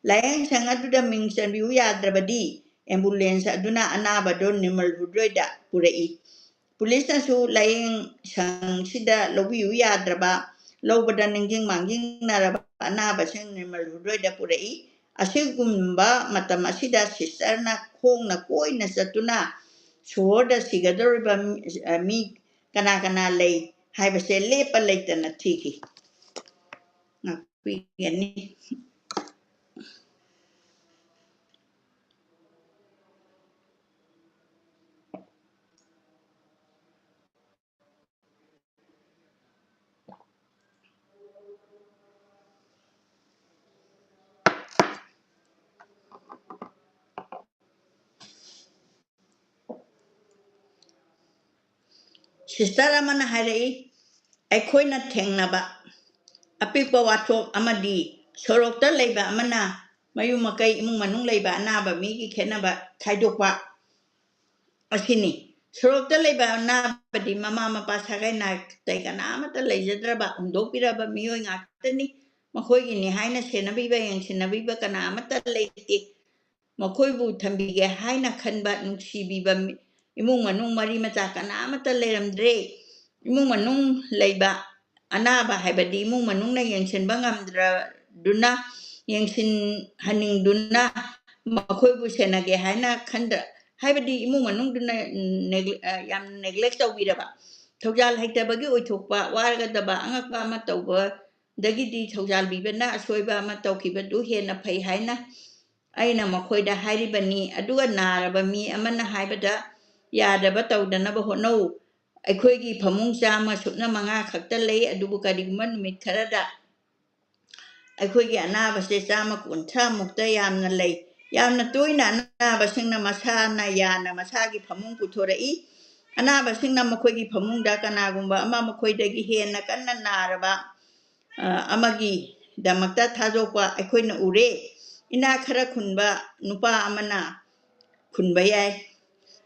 ꯂꯥꯌꯦꯡ ꯁꯪ ꯑꯗꯨꯗ ꯃꯤꯡ ꯆꯟꯕꯤꯌꯨ ꯌꯥꯗ꯭ꯔꯕꯗꯤ ꯑꯦꯝꯕꯨꯂꯦꯟꯁ ꯑꯗꯨꯅ ꯑꯅꯥꯕꯗꯨ ꯅꯤꯔꯃꯜ ꯍ꯭ꯔꯨꯗ꯭ꯔꯣꯏꯗ ꯄꯨꯔꯛꯏ꯫ ꯄꯨꯂꯤꯁꯅꯁꯨ ꯂꯥꯌꯦꯡ ꯁꯪꯁꯤꯗ ꯂꯧꯕꯤꯌꯨ ꯌꯥꯗ꯭ꯔꯕ, ꯂꯧꯕꯗ ꯅꯤꯡꯖꯤꯡ ꯃꯥꯡꯖꯤꯡꯅꯔꯕ ꯑꯅꯥꯕꯁꯤꯡ ꯅꯤꯔꯃꯜ ꯍ꯭ꯔꯨꯗ꯭ꯔꯣꯏꯗ ꯄꯨꯔꯛꯏ꯫ ꯑꯁꯤꯒꯨꯝꯕ ꯃꯇꯝ ꯑꯁꯤꯗ ꯁꯤꯁꯇꯔꯅ ꯈꯣꯡꯅ ꯀꯣꯏꯅ ꯆꯠꯇꯨꯅ ꯁꯣꯍꯣꯔꯗ ꯁꯤꯒꯗꯧꯔꯤꯕ ꯃꯤ, ꯃꯤ ꯀꯅꯥ ꯀꯅꯥ ꯂꯩ ꯍꯥꯏꯕꯁꯦ ꯂꯦꯞꯄ ꯂꯩꯇꯅ ꯊꯤꯈꯤ꯫ ꯉꯥꯛꯄꯤꯒꯅꯤ꯫ ꯁꯤꯁꯇꯔ ꯑꯃꯅ ꯍꯥꯏꯔꯛꯏ, ꯑꯩꯈꯣꯏꯅ ꯊꯦꯡꯅꯕ ꯑꯄꯤꯛꯄ ꯋꯥꯊꯣꯛ ꯑꯃꯗꯤ ꯁꯣꯔꯣꯛꯇ ꯂꯩꯕ ꯑꯃꯅ ꯃꯌꯨꯝ ꯃꯀꯩ ꯏꯃꯨꯡ ꯃꯅꯨꯡ ꯂꯩꯕ ꯑꯅꯥꯕ ꯃꯤꯒꯤ ꯈꯦꯠꯅꯕ ꯈꯥꯏꯗꯣꯛꯄ ꯑꯁꯤꯅꯤ꯫ ꯁꯣꯔꯣꯛꯇ ꯂꯩꯕ ꯑꯅꯥꯕꯗꯤ ꯃꯃꯥ ꯃꯄꯥ ꯁꯥꯒꯩ ꯅꯥꯇꯩ ꯀꯅꯥ ꯑꯃꯠꯇ ꯂꯩꯖꯗ꯭ꯔꯕ ꯍꯨꯟꯗꯣꯛꯄꯤꯔꯕ ꯃꯤꯑꯣꯏ ꯉꯥꯛꯇꯅꯤ꯫ ꯃꯈꯣꯏꯒꯤꯅꯤ ꯍꯥꯏꯅ ꯁꯦꯟꯅꯕꯤꯕ ꯌꯦꯡꯁꯤꯟꯅꯕꯤꯕ ꯀꯅꯥ ꯑꯃꯠꯇ ꯂꯩꯇꯦ꯫ ꯃꯈꯣꯏꯕꯨ ꯊꯝꯕꯤꯒꯦ ꯍꯥꯏꯅ ꯈꯟꯕ ꯅꯨꯡꯁꯤꯕꯤꯕ ꯃꯤ- ꯏꯃꯨꯡ ꯃꯅꯨꯡ ꯃꯔꯤ ꯃꯇꯥ ꯀꯅꯥ ꯑꯃꯠꯇ ꯂꯩꯔꯝꯗ꯭ꯔꯦ꯫ ꯏꯃꯨꯡ ꯃꯅꯨꯡ ꯂꯩꯕ ꯑꯅꯥꯕ ꯍꯥꯏꯕꯗꯤ ꯏꯃꯨꯡ ꯃꯅꯨꯡꯅ ꯌꯦꯡꯁꯤꯟꯕ ꯉꯝꯗ꯭ꯔꯗꯨꯅ, ꯌꯦꯡꯁꯤꯟꯍꯟꯅꯤꯡꯗꯨꯅ ꯃꯈꯣꯏꯕꯨ ꯁꯦꯟꯅꯒꯦ ꯍꯥꯏꯅ ꯈꯟꯗ ꯍꯥꯏꯕꯗꯤ ꯏꯃꯨꯡ ꯃꯅꯨꯡꯗꯨꯅ ꯅꯦꯒ꯭ꯂꯦ- ꯑ, ꯌꯥꯝ ꯅꯦꯒ꯭ꯂꯦꯛ ꯇꯧꯕꯤꯔꯕ, ꯊꯧꯖꯥꯜ ꯍꯩꯇꯕꯒꯤ ꯑꯣꯏꯊꯣꯛꯄ ꯋꯥꯔꯒꯗꯕ ꯑꯉꯛꯄ ꯑꯃ ꯇꯧꯕꯗꯒꯤꯗꯤ ꯊꯧꯖꯥꯜꯕꯤꯕꯅ ꯑꯁꯣꯏꯕ ꯑꯃ ꯇꯧꯈꯤꯕꯗꯨ ꯍꯦꯟꯅ ꯐꯩ ꯍꯥꯏꯅ ꯑꯩꯅ ꯃꯈꯣꯏꯗ ꯍꯥꯏꯔꯤꯕꯅꯤ꯫ ꯑꯗꯨꯒ ꯅꯥꯔꯕ ꯃꯤ ꯑꯃꯅ ꯍꯥꯏꯕꯗ ꯌꯥꯗꯕ ꯇꯧꯗꯅꯕ ꯍꯣꯠꯅꯧ꯫ ꯑꯩꯈꯣꯏꯒꯤ ꯐꯃꯨꯡ ꯆꯥꯝꯃ ꯁꯨꯞꯅ ꯃꯉꯥ ꯈꯛꯇ ꯂꯩ, ꯑꯗꯨꯕꯨ ꯀꯔꯤꯒꯨꯝꯕ ꯅꯨꯃꯤꯠ ꯈꯔꯗ ꯑꯩꯈꯣꯏꯒꯤ ꯑꯅꯥꯕꯁꯦ ꯆꯥꯝꯃ ꯀꯨꯟꯊ꯭ꯔꯥ ꯃꯨꯛꯇ ꯌꯥꯝꯅ ꯂꯩ꯫ ꯌꯥꯝꯅ ꯇꯣꯏꯅ ꯑꯅꯥꯕꯁꯤꯡꯅ ꯃꯁꯥꯅ ꯌꯥꯅ ꯃꯁꯥꯒꯤ ꯐꯃꯨꯡ ꯄꯨꯊꯣꯔꯛꯏ꯫ ꯑꯅꯥꯕꯁꯤꯡꯅ ꯃꯈꯣꯏꯒꯤ ꯐꯃꯨꯡꯗ ꯀꯅꯥꯒꯨꯝꯕ ꯑꯃ ꯃꯈꯣꯏꯗꯒꯤ ꯍꯦꯟꯅ ꯀꯟꯅ ꯅꯥꯔꯕ, ꯑ, ꯑꯃꯒꯤꯗꯃꯛꯇ ꯊꯥꯗꯣꯛꯄ ꯑꯩꯈꯣꯏꯅ ꯎꯔꯦ꯫ ꯏꯅꯥꯛ ꯈꯔ ꯈꯨꯟꯕ ꯅꯨꯄꯥ ꯑꯃꯅ ꯈꯨꯟꯕ ꯌꯥꯏ꯫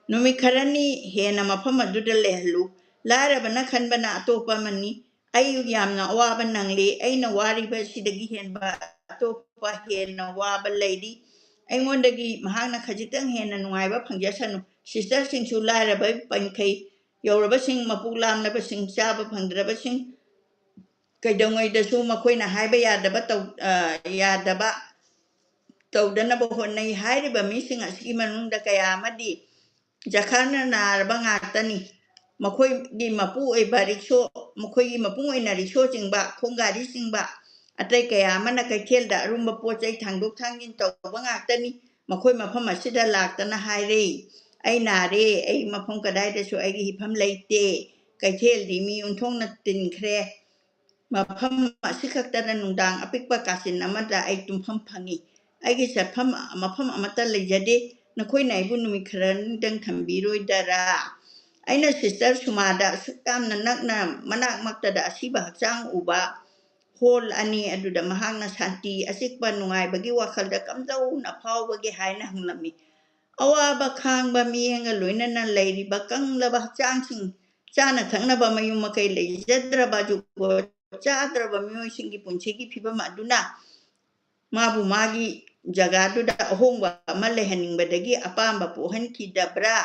ꯅꯨꯃꯤꯠ ꯈꯔꯅꯤ ꯍꯦꯟꯅ ꯃꯐꯝ ꯑꯗꯨꯗ ꯂꯩꯍꯜꯂꯨ꯫ ꯂꯥꯏꯔꯕꯅ ꯈꯟꯕꯅ ꯑꯇꯣꯞꯄ ꯑꯃꯅꯤ꯫ ꯑꯩ ꯌꯥꯝꯅ ꯑꯋꯥꯕ ꯅꯪꯂꯤ꯫ ꯑꯩꯅ ꯋꯥꯔꯤꯕ ꯑꯁꯤꯗꯒꯤ ꯍꯦꯟꯕ ꯑꯇꯣꯞꯄ ꯍꯦꯟꯅ ꯋꯥꯕ ꯂꯩꯔꯤ꯫ ꯑꯩꯉꯣꯟꯗꯒꯤ ꯃꯍꯥꯛꯅ ꯈꯖꯤꯛꯇꯪ ꯍꯦꯟꯅ ꯅꯨꯡꯉꯥꯏꯕ ꯐꯪꯖꯁꯅꯨ꯫ ꯁꯤꯁꯇꯔꯁꯤꯡꯁꯨ ꯂꯥꯏꯔꯕ ꯄꯟꯈꯩ ꯌꯧꯔꯕꯁꯤꯡ, ꯃꯄꯨ ꯂꯥꯝꯂꯕꯁꯤꯡ, ꯆꯥꯕ ꯐꯪꯗ꯭ꯔꯕꯁꯤꯡ, ꯀꯩꯗꯧꯉꯩꯗꯁꯨ ꯃꯈꯣꯏꯅ ꯍꯥꯏꯕ ꯌꯥꯗꯕ ꯇꯧ-, ꯑ, ꯌꯥꯗꯕ ꯇꯧꯗꯅꯕ ꯍꯣꯠꯅꯩ꯫ ꯍꯥꯏꯔꯤꯕ ꯃꯤꯁꯤꯡ ꯑꯁꯤꯒꯤ ꯃꯅꯨꯡꯗ ꯀꯌꯥ ꯑꯃꯗꯤ ꯖꯈꯥꯅ ꯅꯥꯔꯕ ꯉꯥꯛꯇꯅꯤ꯫ ꯃꯈꯣꯏꯒꯤ ꯃꯄꯨ ꯑꯣꯏꯕ ꯔꯤꯛꯁꯣ, ꯃꯈꯣꯏꯒꯤ ꯃꯄꯨꯡ ꯑꯣꯏꯅ ꯔꯤꯛꯁꯣ ꯆꯤꯡꯕ, ꯈꯣꯡꯒꯥꯔꯤ ꯆꯤꯡꯕ, ꯑꯇꯩ ꯀꯌꯥ ꯑꯃꯅ ꯀꯩꯊꯦꯜꯗ ꯑꯔꯨꯝꯕ ꯄꯣꯠ ꯆꯩ ꯊꯥꯡꯗꯣꯛ ꯊꯥꯡꯖꯤꯟ ꯇꯧꯕ ꯉꯥꯛꯇꯅꯤ꯫ ꯃꯈꯣꯏ ꯃꯐꯝ ꯑꯁꯤꯗ ꯂꯥꯛꯇꯅ ꯍꯥꯏꯔꯦ, "ꯑꯩ ꯅꯥꯔꯦ, ꯑꯩ ꯃꯐꯝ ꯀꯗꯥꯏꯗꯁꯨ ꯑꯩꯒꯤ ꯍꯤꯐꯝ ꯂꯩꯇꯦ꯫ ꯀꯩꯊꯦꯜꯗꯤ ꯃꯤ ꯑꯣꯟꯊꯣꯛꯅ ꯇꯤꯟꯈ꯭ꯔꯦ꯫ ꯃꯐꯝ ꯑꯁꯤꯈꯛꯇꯗ ꯅꯨꯡꯗꯥꯡ ꯑꯄꯤꯛꯄ ꯀꯥꯆꯤꯟ ꯑꯃꯗ ꯑꯩ ꯇꯨꯝꯐꯝ ꯐꯪꯏ꯫ ꯑꯩꯒꯤ ꯆꯠꯐꯝ ꯃꯐꯝ ꯑꯃꯠꯇ ꯂꯩꯖꯗꯦ꯫ ꯅꯈꯣꯏꯅ ꯑꯩꯕꯨ ꯅꯨꯃꯤꯠ ꯈꯔꯅꯤꯗꯪ ꯊꯝꯕꯤꯔꯣꯏꯗꯔꯥ?" ꯑꯩꯅ ꯁꯤꯁꯇꯔ ꯁꯨꯃꯥꯗ ꯑꯁꯨꯛ ꯌꯥꯝꯅ ꯅꯛꯅ ꯃꯅꯥꯛ ꯃꯛꯇꯗ ꯑꯁꯤꯕ ꯍꯛꯆꯥꯡ ꯎꯕ ꯍꯣꯜ ꯑꯅꯤ ꯑꯗꯨꯗ ꯃꯍꯥꯛꯅ ꯁꯥꯟꯇꯤ, ꯑꯆꯤꯛꯄ, ꯅꯨꯡꯉꯥꯏꯕꯒꯤ ꯋꯥꯈꯜꯗ ꯀꯝꯗꯧꯅ ꯐꯥꯎꯕꯒꯦ ꯍꯥꯏꯅ ꯍꯪꯂꯝꯃꯤ꯫ ꯑꯋꯥꯕ ꯈꯥꯡꯕ ꯃꯤꯠꯌꯦꯡꯒ ꯂꯣꯏꯅꯅ ꯂꯩꯔꯤꯕ ꯀꯪꯂꯕ ꯍꯛꯆꯥꯡꯁꯤꯡ, ꯆꯥꯅ ꯊꯛꯅꯕ ꯃꯌꯨꯝ ꯃꯀꯩ ꯂꯩꯖꯗ꯭ꯔꯕ, ꯖꯨꯒꯣꯠ ꯆꯥꯗ꯭ꯔꯕ ꯃꯤꯑꯣꯏꯁꯤꯡꯒꯤ ꯄꯨꯟꯁꯤꯒꯤ ꯐꯤꯕꯝ ꯑꯗꯨꯅ ꯃꯥꯕꯨ ꯃꯥꯒꯤ ꯖꯒꯥꯗꯨꯗ ꯑꯍꯣꯡꯕ ꯑꯃ ꯂꯩꯍꯟꯅꯤꯡꯕꯗꯒꯤ ꯑꯄꯥꯝꯕ ꯄꯣꯛꯍꯟꯈꯤꯗꯕ꯭ꯔꯥ?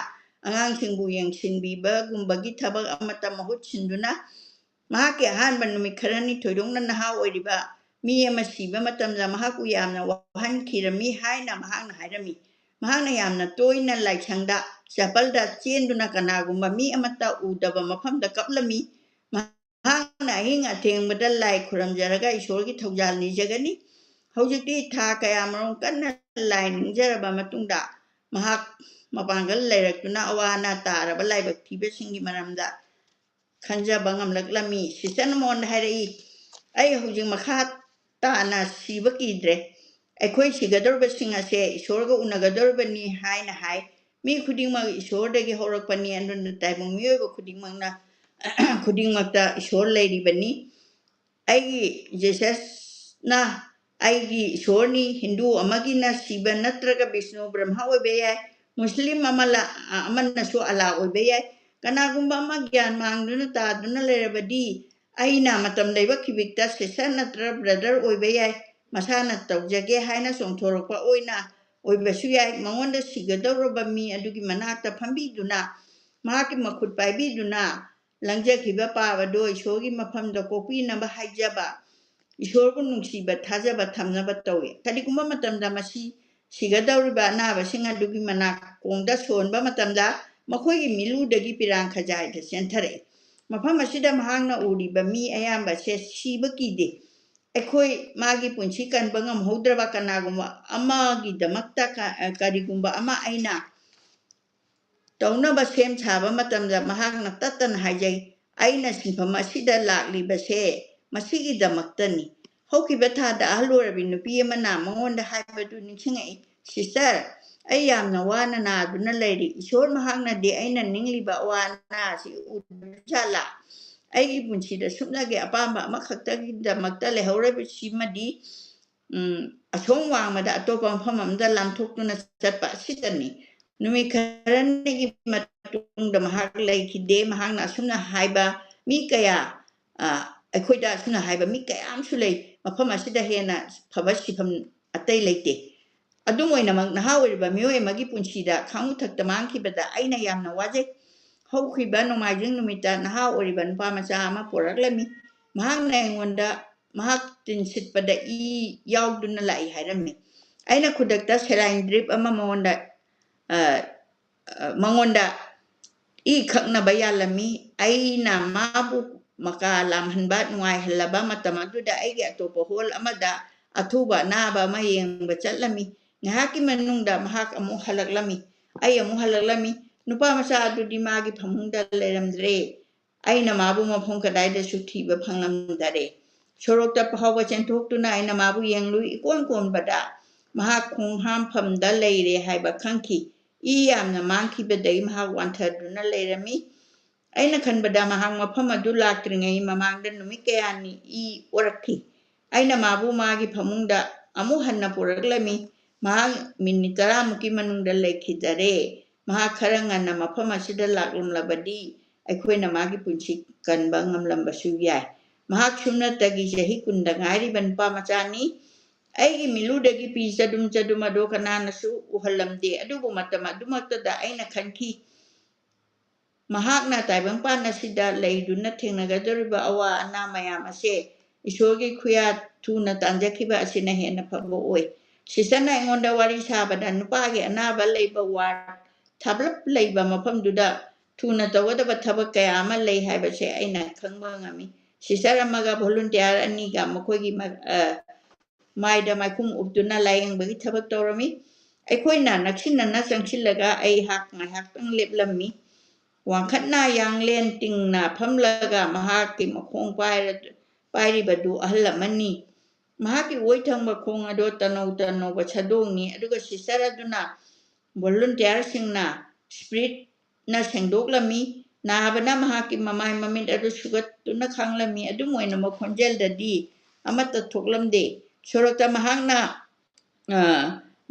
ꯑꯉꯥꯡꯁꯤꯡꯕꯨ ꯌꯦꯡꯁꯤꯟꯕꯤꯕꯒꯨꯝꯕꯒꯤ ꯊꯕꯛ ꯑꯃꯠꯇ ꯃꯍꯨꯠ ꯁꯤꯟꯗꯨꯅ, ꯃꯍꯥꯛꯀꯤ ꯑꯍꯥꯟꯕ ꯅꯨꯃꯤꯠ ꯈꯔꯅꯤ ꯊꯣꯏꯗꯣꯛꯅ ꯅꯍꯥ ꯑꯣꯏꯔꯤꯕ ꯃꯤ ꯑꯃ ꯁꯤꯕ ꯃꯇꯝꯗ ꯃꯍꯥꯛꯄꯨ ꯌꯥꯝꯅ ꯋꯥꯍꯟꯈꯤꯔꯝꯃꯤ ꯍꯥꯏꯅ ꯃꯍꯥꯛꯅ ꯍꯥꯏꯔꯝꯃꯤ꯫ ꯃꯍꯥꯛꯅ ꯌꯥꯝꯅ ꯇꯣꯏꯅ ꯂꯥꯏꯁꯪꯗ, ꯆꯦꯄꯜꯗ ꯆꯦꯟꯗꯨꯅ ꯀꯅꯥꯒꯨꯝꯕ ꯃꯤ ꯑꯃꯠꯇ ꯎꯗꯕ ꯃꯐꯝꯗ ꯀꯞꯂꯝꯃꯤ꯫ ꯃꯍꯥꯛꯅ ꯑꯍꯤꯡ ꯑꯊꯦꯡꯕꯗ ꯂꯥꯏ ꯈꯨꯔꯝꯖꯔꯒ ꯏꯁꯣꯔꯒꯤ ꯊꯧꯖꯥꯜ ꯅꯤꯖꯒꯅꯤ꯫ ꯍꯧꯖꯤꯛꯇꯤ ꯊꯥ ꯀꯌꯥꯃꯔꯨꯝ ꯀꯟꯅ ꯂꯥꯏ ꯅꯤꯡꯖꯔꯕ ꯃꯇꯨꯡꯗ ꯃꯍꯥꯛ ꯃꯄꯥꯡꯒꯜ ꯂꯩꯔꯛꯇꯨꯅ ꯑꯋꯥ ꯑꯅꯥ ꯇꯥꯔꯕ ꯂꯥꯏꯕꯛ ꯊꯤꯕꯁꯤꯡꯒꯤ ꯃꯔꯝꯗ ꯈꯟꯖꯕ ꯉꯝꯂꯛꯂꯝꯃꯤ꯫ ꯁꯤꯁꯇꯔꯅ ꯃꯉꯣꯟꯗ ꯍꯥꯏꯔꯛꯏ, "ꯑꯩ ꯍꯧꯖꯤꯛ ꯃꯈꯥ ꯇꯥꯅ ꯁꯤꯕ ꯀꯤꯗ꯭ꯔꯦ꯫ ꯑꯩꯈꯣꯏ ꯁꯤꯒꯗꯧꯔꯤꯕꯁꯤꯡ ꯑꯁꯦ ꯏꯁꯣꯔꯒ ꯎꯅꯒꯗꯧꯔꯤꯕꯅꯤ" ꯍꯥꯏꯅ ꯍꯥꯏ꯫ ꯃꯤ ꯈꯨꯗꯤꯡꯃꯛ ꯏꯁꯣꯔꯗꯒꯤ ꯍꯧꯔꯛꯄꯅꯤ, ꯑꯗꯨꯅ ꯇꯥꯏꯕꯪ ꯃꯤꯑꯣꯏꯕ ꯈꯨꯗꯤꯡꯃꯛꯅ, ꯈꯨꯗꯤꯡꯃꯛꯇ ꯏꯁꯣꯔ ꯂꯩꯔꯤꯕꯅꯤ꯫ ꯑꯩꯒꯤ ꯖꯤꯁꯁꯅ ꯑꯩꯒꯤ ꯏꯁꯣꯔꯅꯤ꯫ ꯍꯤꯟꯗꯨ ꯑꯃꯒꯤꯅ ꯁꯤꯕ ꯅꯠꯇ꯭ꯔꯒ ꯕꯤꯁꯅꯨ ꯕ꯭ꯔꯍ꯭ꯃ ꯑꯣꯏꯕ ꯌꯥꯏ, ꯃꯨꯁꯂꯤꯝ ꯑꯃꯅ, ꯑꯃꯅꯁꯨ ꯑꯜꯂꯥ ꯑꯣꯏꯕ ꯌꯥꯏ꯫ ꯀꯅꯥꯒꯨꯝꯕ ꯑꯃ ꯒ꯭ꯌꯥꯟ ꯃꯥꯡꯗꯨꯅ ꯇꯥꯗꯨꯅ ꯂꯩꯔꯕꯗꯤ, ꯑꯩꯅ ꯃꯇꯝ ꯂꯩꯕ ꯈꯤꯕꯤꯛꯇ ꯁꯤꯁꯇꯔ ꯅꯠꯇ꯭ꯔ ꯕ꯭ꯔꯗꯔ ꯑꯣꯏꯕ ꯌꯥꯏ, ꯃꯁꯥꯅ ꯇꯧꯖꯒꯦ ꯍꯥꯏꯅ ꯆꯣꯡꯊꯣꯔꯛꯄ ꯑꯣꯏꯅ ꯑꯣꯏꯕꯁꯨ ꯌꯥꯏ꯫ ꯃꯉꯣꯟꯗ ꯁꯤꯒꯗꯧꯔꯕ ꯃꯤ ꯑꯗꯨꯒꯤ ꯃꯅꯥꯛꯇ ꯐꯝꯕꯤꯗꯨꯅ, ꯃꯍꯥꯛꯀꯤ ꯃꯈꯨꯠ ꯄꯥꯏꯕꯤꯗꯨꯅ, ꯂꯪꯖꯈꯤꯕ ꯄꯥꯞ ꯑꯗꯨ ꯏꯁꯣꯔꯒꯤ ꯃꯐꯝꯗ ꯀꯣꯛꯄꯤꯅꯕ ꯍꯥꯏꯖꯕ, ꯏꯁꯣꯔꯕꯨ ꯅꯨꯡꯁꯤꯕ ꯊꯥꯖꯕ ꯊꯝꯅꯕ ꯇꯧꯏ꯫ ꯀꯔꯤꯒꯨꯝꯕ ꯃꯇꯝꯗ ꯃꯁꯤ ꯁꯤꯒꯗꯧꯔꯤꯕ ꯑꯅꯥꯕꯁꯤꯡ ꯑꯗꯨꯒꯤ ꯃꯅꯥꯀꯣꯡꯗ ꯁꯣꯟꯕ ꯃꯇꯝꯗ, ꯃꯈꯣꯏꯒꯤ ꯃꯤꯠꯂꯨꯗꯒꯤ ꯄꯤꯔꯥꯡ ꯈꯖꯥꯏꯗ ꯆꯦꯟꯊꯔꯛꯏ꯫ ꯃꯐꯝ ꯑꯁꯤꯗ ꯃꯍꯥꯛꯅ ꯎꯔꯤꯕ ꯃꯤ ꯑꯌꯥꯝꯕꯁꯦ ꯁꯤꯕ ꯀꯤꯗꯦ꯫ ꯑꯩꯈꯣꯏ ꯃꯥꯒꯤ ꯄꯨꯟꯁꯤ ꯀꯟꯕ ꯉꯝꯍꯧꯗ꯭ꯔꯕ ꯀꯅꯥꯒꯨꯝꯕ ꯑꯃꯒꯤꯗꯃꯛꯇ ꯀ-, ꯀꯔꯤꯒꯨꯝꯕ ꯑꯃ ꯑꯩꯅ ꯇꯧꯅꯕ ꯁꯦꯝ ꯁꯥꯕ ꯃꯇꯝꯗ ꯃꯍꯥꯛꯅ ꯇꯠꯇꯅ ꯍꯥꯏꯖꯩ, "ꯑꯩꯅ ꯁꯤꯟꯐꯝ ꯑꯁꯤꯗ ꯂꯥꯛꯂꯤꯕꯁꯦ ꯃꯁꯤꯒꯤꯗꯃꯛꯇꯅꯤ"꯫ ꯍꯧꯈꯤꯕ ꯊꯥꯗ ꯑꯍꯜ ꯑꯣꯏꯔꯕꯤ ꯅꯨꯄꯤ ꯑꯃꯅ ꯃꯉꯣꯟꯗ ꯍꯥꯏꯕꯗꯨ ꯅꯤꯡꯁꯤꯡꯉꯛꯏ, "ꯁꯤꯁꯇꯔ, ꯑꯩ ꯌꯥꯝꯅ ꯋꯥꯅ ꯅꯥꯗꯨꯅ ꯂꯩꯔꯤ꯫ ꯏꯁꯣꯔ ꯃꯍꯥꯛꯅꯗꯤ ꯑꯩꯅ ꯅꯤꯡꯂꯤꯕ ꯑꯋꯥ ꯑꯅꯥ ꯑꯁꯤ ꯎꯗ꯭ꯔꯖꯥꯠꯂꯥ? ꯑꯩꯒꯤ ꯄꯨꯟꯁꯤꯗ ꯁꯨꯞꯅꯒꯤ ꯑꯄꯥꯝꯕ ꯑꯃꯈꯛꯇꯒꯤꯗꯃꯛꯇ ꯂꯩꯍꯧꯔꯤꯕꯁꯤꯃꯗꯤ ꯎꯝ, ꯑꯁꯣꯝ ꯋꯥꯡꯃꯗ ꯑꯇꯣꯞꯄ ꯃꯐꯝ ꯑꯃꯗ ꯂꯥꯟꯊꯣꯛꯇꯨꯅ ꯆꯠꯄ ꯑꯁꯤꯇꯅꯤ꯫ ꯅꯨꯃꯤꯠ ꯈꯔꯅꯤꯒꯤ ꯃꯇꯨꯡꯗ ꯃꯍꯥꯛ ꯂꯩꯈꯤꯗꯦ꯫ ꯃꯍꯥꯛꯅ ꯑꯁꯨꯝꯅ ꯍꯥꯏꯕ ꯃꯤ ꯀꯌꯥ, ꯑ, ꯑꯩꯈꯣꯏꯗ ꯑꯁꯨꯝꯅ ꯍꯥꯏꯕ ꯃꯤ ꯀꯌꯥ ꯑꯃꯁꯨ ꯂꯩ, "ꯃꯐꯝ ꯑꯁꯤꯗ ꯍꯦꯟꯅ ꯐꯕ ꯁꯤꯐꯝ ꯑꯇꯩ ꯂꯩꯇꯦ"꯫ ꯑꯗꯨꯝ ꯑꯣꯏꯅꯃꯛ, ꯅꯍꯥ ꯑꯣꯏꯔꯤꯕ ꯃꯤꯑꯣꯏ ꯑꯃꯒꯤ ꯄꯨꯟꯁꯤꯗ ꯈꯥꯉꯨ ꯊꯛꯇ ꯃꯥꯡꯈꯤꯕꯗ ꯑꯩꯅ ꯌꯥꯝꯅ ꯋꯥꯖꯩ꯫ ꯍꯧꯈꯤꯕ ꯅꯣꯡꯃꯥꯏꯖꯤꯡ ꯅꯨꯃꯤꯠꯇ ꯅꯍꯥ ꯑꯣꯏꯔꯤꯕ ꯅꯨꯄꯥ ꯃꯆꯥ ꯑꯃ ꯄꯣꯔꯛꯂꯝꯃꯤ꯫ ꯃꯍꯥꯛꯅ ꯑꯩꯉꯣꯟꯗ ꯃꯍꯥꯛ ꯇꯤꯟ ꯁꯤꯠꯄꯗ ꯏ ꯌꯥꯎꯗꯨꯅ ꯂꯥꯛꯏ ꯍꯥꯏꯔꯝꯃꯤ꯫ ꯑꯩꯅ ꯈꯨꯗꯛꯇ saline drip ꯑꯃ ꯃꯉꯣꯟꯗ, ꯑ, ꯑ, ꯃꯉꯣꯟꯗ ꯏ ꯈꯛꯅꯕ ꯌꯥꯜꯂꯝꯃꯤ꯫ ꯑꯩꯅ ꯃꯥꯕꯨ ꯃꯀꯥ ꯂꯥꯝꯍꯟꯕ ꯅꯨꯡꯉꯥꯏꯍꯜꯂꯕ ꯃꯇꯝ ꯑꯗꯨꯗ ꯑꯩꯒꯤ ꯑꯇꯣꯞꯄ hall ꯑꯃꯗ ꯑꯊꯨꯕ ꯑꯅꯥꯕ ꯑꯃ ꯌꯦꯡꯕ ꯆꯠꯂꯝꯃꯤ꯫ ꯉꯥꯏꯍꯥꯛꯀꯤ ꯃꯅꯨꯡꯗ ꯃꯍꯥꯛ ꯑꯃꯨꯛ ꯍꯜꯂꯛꯂꯝꯃꯤ꯫ ꯑꯩ ꯑꯃꯨꯛ ꯍꯜꯂꯛꯂꯝꯃꯤ꯫ ꯅꯨꯄꯥ ꯃꯆꯥ ꯑꯗꯨꯗꯤ ꯃꯥꯒꯤ ꯐꯃꯨꯡꯗ ꯂꯩꯔꯝꯗ꯭ꯔꯦ꯫ ꯑꯩꯅ ꯃꯥꯕꯨ ꯃꯐꯝ ꯀꯗꯥꯏꯗꯁꯨ ꯊꯤꯕ ꯐꯪꯂꯝꯗꯔꯦ꯫ ꯁꯣꯔꯣꯛꯇ ꯐꯥꯎꯕ ꯆꯦꯟꯊꯣꯛꯇꯨꯅ ꯑꯩꯅ ꯃꯥꯕꯨ ꯌꯦꯡꯂꯨꯏ꯫ ꯏꯀꯣꯟ ꯀꯣꯟꯕꯗ ꯃꯍꯥꯛ ꯈꯣꯡꯍꯥꯝꯐꯝꯗ ꯂꯩꯔꯦ ꯍꯥꯏꯕ ꯈꯪꯈꯤ꯫ ꯏ ꯌꯥꯝꯅ ꯃꯥꯡꯈꯤꯕꯗꯒꯤ ꯃꯍꯥꯛ ꯋꯥꯟꯊꯗꯨꯅ ꯂꯩꯔꯝꯃꯤ꯫ ꯑꯩꯅ ꯈꯟꯕꯗ ꯃꯍꯥꯛ ꯃꯐꯝ ꯑꯗꯨ ꯂꯥꯛꯇ꯭ꯔꯤꯉꯩ ꯃꯃꯥꯡꯗ ꯅꯨꯃꯤꯠ ꯀꯌꯥꯅꯤ ꯏ ꯑꯣꯔꯛꯈꯤ꯫ ꯑꯩꯅ ꯃꯥꯕꯨ ꯃꯥꯒꯤ ꯐꯃꯨꯡꯗ ꯑꯃꯨꯛ ꯍꯟꯅ ꯄꯨꯔꯛꯂꯝꯃꯤ꯫ ꯃꯍꯥꯛ ꯃꯤꯅꯤꯠ ꯇꯔꯥꯃꯨꯛꯀꯤ ꯃꯅꯨꯡꯗ ꯂꯩꯈꯤꯗꯔꯦ꯫ ꯃꯍꯥꯛ ꯈꯔ ꯉꯟꯅ ꯃꯐꯝ ꯑꯁꯤꯗ ꯂꯥꯛꯂꯝꯂꯕꯗꯤ ꯑꯩꯈꯣꯏꯅ ꯃꯥꯒꯤ ꯄꯨꯟꯁꯤ ꯀꯟꯕ ꯉꯝꯂꯝꯕꯁꯨ ꯌꯥꯏ꯫ ꯃꯍꯥꯛ ꯁꯨꯞꯅꯇꯒꯤ ꯆꯍꯤ ꯀꯨꯟꯗ ꯉꯥꯏꯔꯤꯕ ꯅꯨꯄꯥ ꯃꯆꯥꯅꯤ꯫ ꯑꯩꯒꯤ ꯃꯤꯠꯂꯨꯗꯒꯤ ꯄꯤ ꯆꯗꯨꯝ ꯆꯗꯨꯝ ꯑꯗꯨ ꯀꯅꯥꯅꯁꯨ ꯎꯍꯜꯂꯝꯗꯦ, ꯑꯗꯨꯕꯨ ꯃꯇꯝ ꯑꯗꯨꯃꯛꯇꯗ ꯑꯩꯅ ꯈꯟꯈꯤ, ꯃꯍꯥꯛꯅ ꯇꯥꯏꯕꯪꯄꯥꯟ ꯑꯁꯤꯗ ꯂꯩꯗꯨꯅ ꯊꯦꯡꯅꯒꯗꯧꯔꯤꯕ ꯑꯋꯥ ꯑꯅꯥ ꯃꯌꯥꯝ ꯑꯁꯦ ꯏꯁꯣꯔꯒꯤ ꯈꯨꯌꯥ ꯊꯨꯅ ꯇꯥꯟꯖꯈꯤꯕ ꯑꯁꯤꯅ ꯍꯦꯟꯅ ꯐꯕ ꯑꯣꯏ꯫ ꯁꯤꯁꯇꯔꯅ ꯑꯩꯉꯣꯟꯗ ꯋꯥꯔꯤ ꯁꯥꯕꯗ ꯅꯨꯄꯥꯒꯤ ꯑꯅꯥꯕ ꯂꯩꯕ ward ꯊꯥꯞꯂꯞ ꯂꯩꯕ ꯃꯐꯝꯗꯨꯗ ꯊꯨꯅ ꯇꯧꯒꯗꯕ ꯊꯕꯛ ꯀꯌꯥ ꯑꯃ ꯂꯩ ꯍꯥꯏꯕꯁꯦ ꯑꯩꯅ ꯈꯪꯕ ꯉꯝꯃꯤ꯫ ꯁꯤꯁꯇꯔ ꯑꯃꯒ volunteer ꯑꯅꯤꯒ ꯃꯈꯣꯏꯒꯤ ꯃ-, ꯑ, ꯃꯥꯏꯗ ꯃꯥꯏꯈꯨꯝ ꯎꯞꯇꯨꯅ ꯂꯥꯌꯦꯡꯕꯒꯤ ꯊꯕꯛ ꯇꯧꯔꯝꯃꯤ꯫ ꯑꯩꯈꯣꯏꯅ ꯅꯛꯁꯤꯟꯅꯅ ꯆꯪꯁꯤꯜꯂꯒ ꯑꯩꯍꯥꯛ ꯉꯥꯏꯍꯥꯛꯇꯪ ꯂꯦꯞꯂꯝꯃꯤ꯫ ꯋꯥꯡꯈꯠꯅ ꯌꯥꯡꯂꯦꯟ ꯇꯤꯡꯅ ꯐꯝꯂꯒ ꯃꯍꯥꯛꯀꯤ ꯃꯈꯣꯡ ꯄꯥꯏꯔ-, ꯄꯥꯏꯔꯤꯕꯗꯨ ꯑꯍꯜ ꯑꯃꯅꯤ꯫ ꯃꯍꯥꯛꯀꯤ ꯑꯣꯏ ꯊꯪꯕ ꯈꯣꯡ ꯑꯗꯨ ꯇꯅꯧ ꯇꯅꯧꯕ ꯁꯥꯗꯣꯡꯅꯤ, ꯑꯗꯨꯒ ꯁꯤꯁꯇꯔ ꯑꯗꯨꯅ volunteerꯁꯤꯡꯅ spiritꯅ ꯁꯦꯡꯗꯣꯛꯂꯝꯃꯤ꯫ ꯅꯥꯕꯅ ꯃꯍꯥꯛꯀꯤ ꯃꯃꯥꯏ ꯃꯃꯤꯠ ꯑꯗꯨ ꯁꯨꯒꯠꯇꯨꯅ ꯈꯥꯡꯂꯝꯃꯤ꯫ ꯑꯗꯨꯝ ꯑꯣꯏꯅꯃꯛ ꯈꯣꯟꯖꯦꯜꯗꯗꯤ ꯑꯃꯠꯇ ꯊꯣꯛꯂꯝꯗꯦ꯫ ꯁꯣꯔꯣꯛꯇ ꯃꯍꯥꯛꯅ, ꯑ,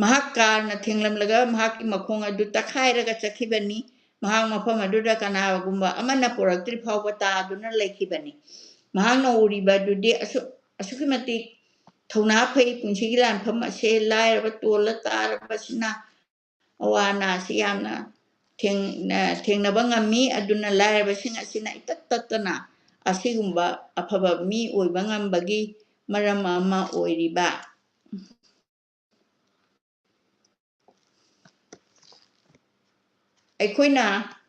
ꯃꯍꯥꯛ ꯀꯥꯔꯅ ꯊꯦꯡꯂꯝꯂꯒ ꯃꯍꯥꯛꯀꯤ ꯃꯈꯣꯡ ꯑꯗꯨ ꯇꯛꯈꯥꯏꯔꯒ ꯆꯠꯈꯤꯕꯅꯤ꯫ ꯃꯍꯥꯛ ꯃꯐꯝ ꯑꯗꯨꯗ ꯀꯅꯥꯒꯨꯝꯕ ꯑꯃꯅ ꯄꯨꯔꯛꯇ꯭ꯔꯤ ꯐꯥꯎꯕ ꯇꯥꯗꯨꯅ ꯂꯩꯈꯤꯕꯅꯤ꯫ ꯃꯍꯥꯛꯅ ꯎꯔꯤꯕ ꯑꯗꯨꯗꯤ ꯑꯁꯨꯛ-, ꯑꯁꯨꯛꯀꯤ ꯃꯇꯤꯛ ꯊꯧꯅꯥ ꯐꯩ꯫ ꯄꯨꯟꯁꯤꯒꯤ ꯂꯥꯟꯐꯝ ꯑꯁꯦ ꯂꯥꯏꯔꯕ ꯇꯣꯜꯂ ꯇꯥꯔꯕꯁꯤꯅ ꯑꯋꯥ ꯑꯅꯥꯁꯤ ꯌꯥꯝꯅ ꯊꯦꯡ-, ꯊꯦꯡꯅꯕ ꯉꯝꯃꯤ꯫ ꯑꯗꯨꯅ ꯂꯥꯏꯔꯕꯁꯤꯡ ꯑꯁꯤꯅ ꯏꯇꯠ ꯇꯠꯇꯅ ꯑꯁꯤꯒꯨꯝꯕ ꯑꯐꯕ ꯃꯤ ꯑꯣꯏꯕ ꯉꯝꯕꯒꯤ ꯃꯔꯝ ꯑꯃ ꯑꯣꯏꯔꯤꯕ꯫ ꯑꯩꯈꯣꯏꯅ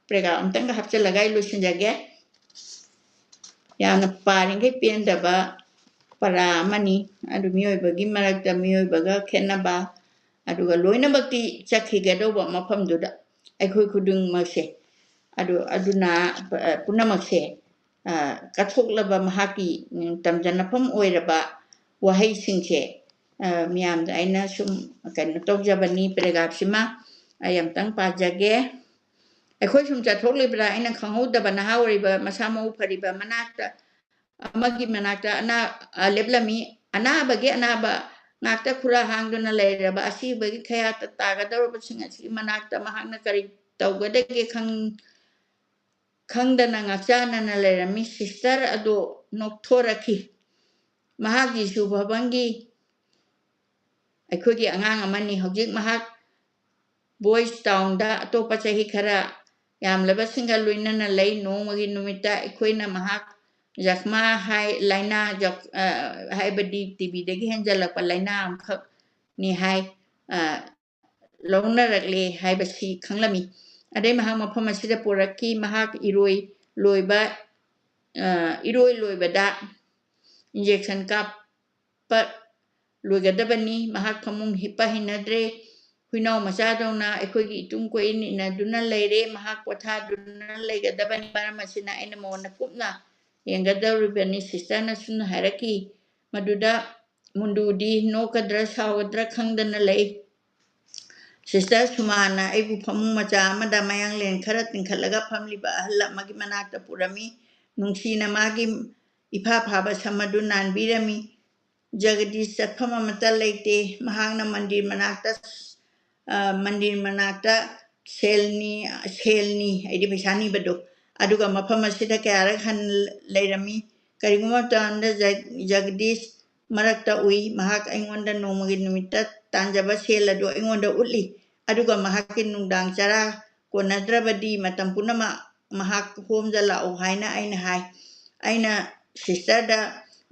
ꯄ꯭ꯔꯦꯒꯥ ꯑꯃꯨꯛꯇꯪꯒ ꯍꯥꯞꯆꯤꯜꯂꯒ ꯑꯩ ꯂꯣꯏꯁꯤꯟꯖꯒꯦ꯫ ꯌꯥꯝꯅ ꯄꯥꯔꯤꯈꯩ ꯄꯦꯟꯗꯕ ꯄꯔꯥ ꯑꯃꯅꯤ꯫ ꯑꯗꯨ ꯃꯤꯑꯣꯏꯕꯒꯤ ꯃꯔꯛꯇ ꯃꯤꯑꯣꯏꯕꯒ ꯈꯦꯠꯅꯕ, ꯑꯗꯨꯒ ꯂꯣꯏꯅꯃꯛꯇꯤ ꯆꯠꯈꯤꯒꯗꯧꯕ ꯃꯐꯝꯗꯨꯗ ꯑꯩꯈꯣꯏ ꯈꯨꯗꯤꯡꯃꯛꯁꯦ, ꯑꯗꯨ, ꯑꯗꯨꯅ, ꯑ, ꯄꯨꯝꯅꯃꯛꯁꯦ, ꯑ, ꯀꯠꯊꯣꯛꯂꯕ ꯃꯍꯥꯛꯀꯤ, ꯎꯝ, ꯇꯝꯖꯅꯐꯝ ꯑꯣꯏꯔꯕ ꯋꯥꯍꯩꯁꯤꯡꯁꯦ, ꯑ, ꯃꯤꯌꯥꯝꯗ ꯑꯩꯅ ꯁꯨꯝ ꯀꯩꯅꯣ ꯇꯧꯖꯕꯅꯤ꯫ ꯄꯦꯔꯥꯒ꯭ꯔꯥꯐꯁꯤꯃ ꯑꯩ ꯑꯃꯨꯛꯇꯪ ꯄꯥꯖꯒꯦ꯫ ꯑꯩꯈꯣꯏ ꯁꯨꯝ ꯆꯠꯊꯣꯛꯂꯤꯕ꯭ꯔꯥ ꯑꯩꯅ ꯈꯪꯍꯧꯗꯕ ꯅꯍꯥ ꯑꯣꯏꯔꯤꯕ ꯃꯁꯥ ꯃꯎ ꯐꯔꯤꯕ ꯃꯅꯥꯛꯇ, ꯑꯃꯒꯤ ꯃꯅꯥꯛꯇ ꯑꯅꯥ-, ꯑ, ꯂꯦꯞꯂꯝꯃꯤ꯫ ꯑꯅꯥꯕꯒꯤ ꯑꯅꯥꯕ ꯉꯥꯛꯇ ꯈꯨꯔꯥ ꯍꯥꯡꯗꯨꯅ ꯂꯩꯔꯕ ꯑꯁꯤꯕꯒꯤ ꯈꯌꯥꯠꯇ ꯇꯥꯒꯗꯧꯔꯕꯁꯤꯡ ꯑꯁꯤꯒꯤ ꯃꯅꯥꯛꯇ ꯃꯍꯥꯛꯅ ꯀꯔꯤ ꯇꯧꯒꯗꯒꯦ ꯈꯪ-, ꯈꯪꯗꯅ ꯉꯥꯛꯆꯥꯅꯅ ꯂꯩꯔꯝꯃꯤ꯫ ꯁꯤꯁꯇꯔ ꯑꯗꯨ ꯅꯣꯛꯊꯣꯔꯛꯈꯤ꯫ ꯃꯍꯥꯛ ꯖꯤꯁꯨ ꯚꯕꯟꯒꯤ ꯑꯩꯈꯣꯏꯒꯤ ꯑꯉꯥꯡ ꯑꯃꯅꯤ꯫ ꯍꯧꯖꯤꯛ ꯃꯍꯥꯛ ꯕꯣꯏꯁ ꯇꯥꯎꯟꯗ ꯑꯇꯣꯞꯄ ꯆꯍꯤ ꯈꯔ ꯌꯥꯝꯂꯕꯁꯤꯡꯒ ꯂꯣꯏꯅꯅ ꯂꯩ꯫ ꯅꯣꯡꯃꯒꯤ ꯅꯨꯃꯤꯠꯇ ꯑꯩꯈꯣꯏꯅ ꯃꯍꯥꯛ ꯖꯈꯃꯥ ꯍꯥꯏ ꯂꯥꯏꯅꯥ, ꯖꯛ-, ꯑ, ꯍꯥꯏꯕꯗꯤ ꯇꯤ ꯕꯤꯗꯒꯤ ꯍꯦꯟꯖꯜꯂꯛꯄ ꯂꯥꯏꯅꯥ ꯑꯃꯈꯛꯅꯤ ꯍꯥꯏ, ꯑ, ꯂꯧꯅꯔꯛꯂꯦ ꯍꯥꯏꯕꯁꯤ ꯈꯪꯂꯝꯃꯤ꯫ ꯑꯗꯩ ꯃꯍꯥꯛ ꯃꯐꯝ ꯑꯁꯤꯗ ꯄꯨꯔꯛꯈꯤ꯫ ꯃꯍꯥꯛ ꯏꯔꯣꯏ ꯂꯣꯏꯕ, ꯑ, ꯏꯔꯣꯏ ꯂꯣꯏꯕꯗ ꯏꯟꯖꯦꯛꯁꯟ ꯀꯥꯞꯄ ꯂꯣꯏꯒꯗꯕꯅꯤ꯫ ꯃꯍꯥꯛ ꯐꯃꯨꯡ ꯍꯤꯞꯄ ꯍꯩꯅꯗ꯭ꯔꯦ꯫ ꯍꯨꯏꯅꯥꯎ ꯃꯆꯥꯗꯧꯅ ꯑꯩꯈꯣꯏꯒꯤ ꯏꯇꯨꯡ ꯀꯣꯏꯏꯟ ꯏꯟꯅꯗꯨꯅ ꯂꯩꯔꯦ꯫ ꯃꯍꯥꯛ ꯄꯣꯊꯥꯗꯨꯅ ꯂꯩꯒꯗꯕꯅꯤ꯫ ꯃꯔꯝ ꯑꯁꯤꯅ ꯑꯩꯅ ꯃꯉꯣꯟꯗ ꯀꯨꯞꯅ ꯌꯦꯡꯒꯗꯧꯔꯤꯕꯅꯤ꯫ ꯁꯤꯁꯇꯔꯅ ꯁꯨꯝꯅ ꯍꯥꯏꯔꯛꯈꯤ꯫ ꯃꯗꯨꯗ ꯃꯨꯟꯗꯨꯗꯤ ꯅꯣꯛꯀꯗ꯭ꯔꯥ ꯁꯥꯎꯒꯗ꯭ꯔꯥ ꯈꯪꯗꯅ ꯂꯩ꯫ ꯁꯤꯁꯇꯔ ꯁꯨꯃꯥꯅ ꯑꯩꯕꯨ ꯐꯃꯨꯡ ꯃꯆꯥ ꯑꯃꯗ ꯃꯌꯥꯡꯂꯦꯟ ꯈꯔ ꯇꯤꯡꯈꯠꯂꯒ ꯐꯝꯂꯤꯕ ꯑꯍꯜ ꯑꯃꯒꯤ ꯃꯅꯥꯛꯇ ꯄꯨꯔꯝꯃꯤ꯫ ꯅꯨꯡꯁꯤꯅ ꯃꯥꯒꯤ ꯏꯐꯥ ꯐꯥꯕ ꯁꯝ ꯑꯗꯨ ꯅꯥꯟꯕꯤꯔꯝꯃꯤ꯫ ꯖꯒꯗꯤꯁ ꯆꯠꯐꯝ ꯑꯃꯠꯇ ꯂꯩꯇꯦ꯫ ꯃꯍꯥꯛꯅ ꯃꯟꯗꯤꯔ ꯃꯅꯥꯛꯇ, ꯑ, ꯃꯟꯗꯤꯔ ꯃꯅꯥꯛꯇ ꯁꯦꯜ ꯅꯤ-, ꯁꯦꯜ ꯅꯤ, ꯍꯥꯏꯗꯤ ꯄꯩꯁꯥ ꯅꯤꯕꯗꯣ, ꯑꯗꯨꯒ ꯃꯐꯝ ꯑꯁꯤꯗ ꯀꯌꯥꯔꯛ ꯍꯟ ꯂꯩꯔꯝꯃꯤ꯫ ꯀꯔꯤꯒꯨꯝꯕ ꯃꯇꯝꯗ ꯖ-, ꯖꯒꯗꯤꯁ ꯃꯔꯛꯇ ꯎꯏ꯫ ꯃꯍꯥꯛ ꯑꯩꯉꯣꯟꯗ ꯅꯣꯡꯃꯒꯤ ꯅꯨꯃꯤꯠꯇ ꯇꯥꯟꯖꯕ ꯁꯦꯜ ꯑꯗꯨ ꯑꯩꯉꯣꯟꯗ ꯎꯠꯂꯤ꯫ ꯑꯗꯨꯒ ꯃꯍꯥꯛꯀꯤ ꯅꯨꯡꯗꯥꯡ ꯆꯔꯥ ꯀꯣꯟꯅꯗ꯭ꯔꯕꯗꯤ ꯃꯇꯝ ꯄꯨꯝꯅꯃꯛ ꯃꯍꯥꯛ ꯍꯣꯝꯗ ꯂꯥꯛꯎ ꯍꯥꯏꯅ ꯑꯩꯅ ꯍꯥꯏ꯫ ꯑꯩꯅ sisterꯗ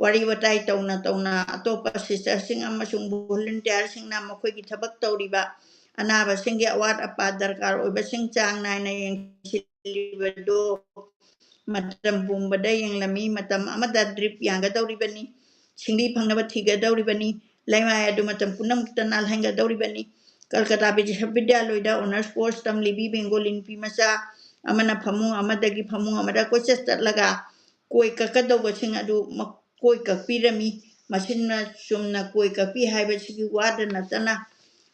ꯋꯥꯔꯤ ꯋꯥꯇꯥꯏ ꯇꯧꯅ ꯇꯧꯅ ꯑꯇꯣꯞꯄ sisterꯁꯤꯡ ꯑꯃꯁꯨꯡ volunteerꯁꯤꯡꯅ ꯃꯈꯣꯏꯒꯤ ꯊꯕꯛ ꯇꯧꯔꯤꯕ ꯑꯅꯥꯕꯁꯤꯡꯒꯤ ꯑꯋꯥꯠ ꯑꯄꯥ ꯗꯔꯀꯥꯔ ꯑꯣꯏꯕꯁꯤꯡ ꯆꯥꯡ ꯅꯥꯏꯅ ꯌꯦꯡꯁꯤꯜꯂꯤꯕꯗꯨ ꯃꯇꯝ ꯄꯨꯝꯕꯗ ꯌꯦꯡꯂꯝꯃꯤ꯫ ꯃꯇꯝ ꯑꯃꯗ drip ꯌꯥꯟꯒꯗꯧꯔꯤꯕꯅꯤ, ꯁꯤꯡꯂꯤ ꯐꯪꯅꯕ ꯊꯤꯒꯗꯧꯔꯤꯕꯅꯤ, ꯂꯩꯃꯥꯏ ꯑꯗꯨ ꯃꯇꯝ ꯄꯨꯝꯅꯃꯛꯇ ꯅꯥꯜꯍꯟꯒꯗꯧꯔꯤꯕꯅꯤ꯫ ꯀꯜꯀꯇꯥ ꯕꯤꯁ꯭ꯋꯕꯤꯗ꯭ꯌꯥꯂꯣꯏꯗ honours course ꯇꯝꯂꯤꯕꯤ ꯕꯦꯡꯒꯣꯂꯤ ꯅꯨꯄꯤ ꯃꯆꯥ ꯑꯃꯅ ꯐꯃꯨꯡ ꯑꯃꯗꯒꯤ ꯐꯃꯨꯡ ꯑꯃꯗ ꯀꯣꯏꯆꯠ ꯆꯠꯂꯒ ꯀꯣꯏ ꯀꯛꯀꯗꯧꯕꯁꯤꯡ ꯑꯗꯨ ꯃ-, ꯀꯣꯏ ꯀꯛꯄꯤꯔꯝꯃꯤ꯫ ꯃꯁꯤꯅ ꯆꯨꯝꯅ ꯀꯣꯏ ꯀꯛꯄꯤ ꯍꯥꯏꯕꯁꯤꯒꯤ ꯋꯥꯗ ꯅꯠꯇꯅ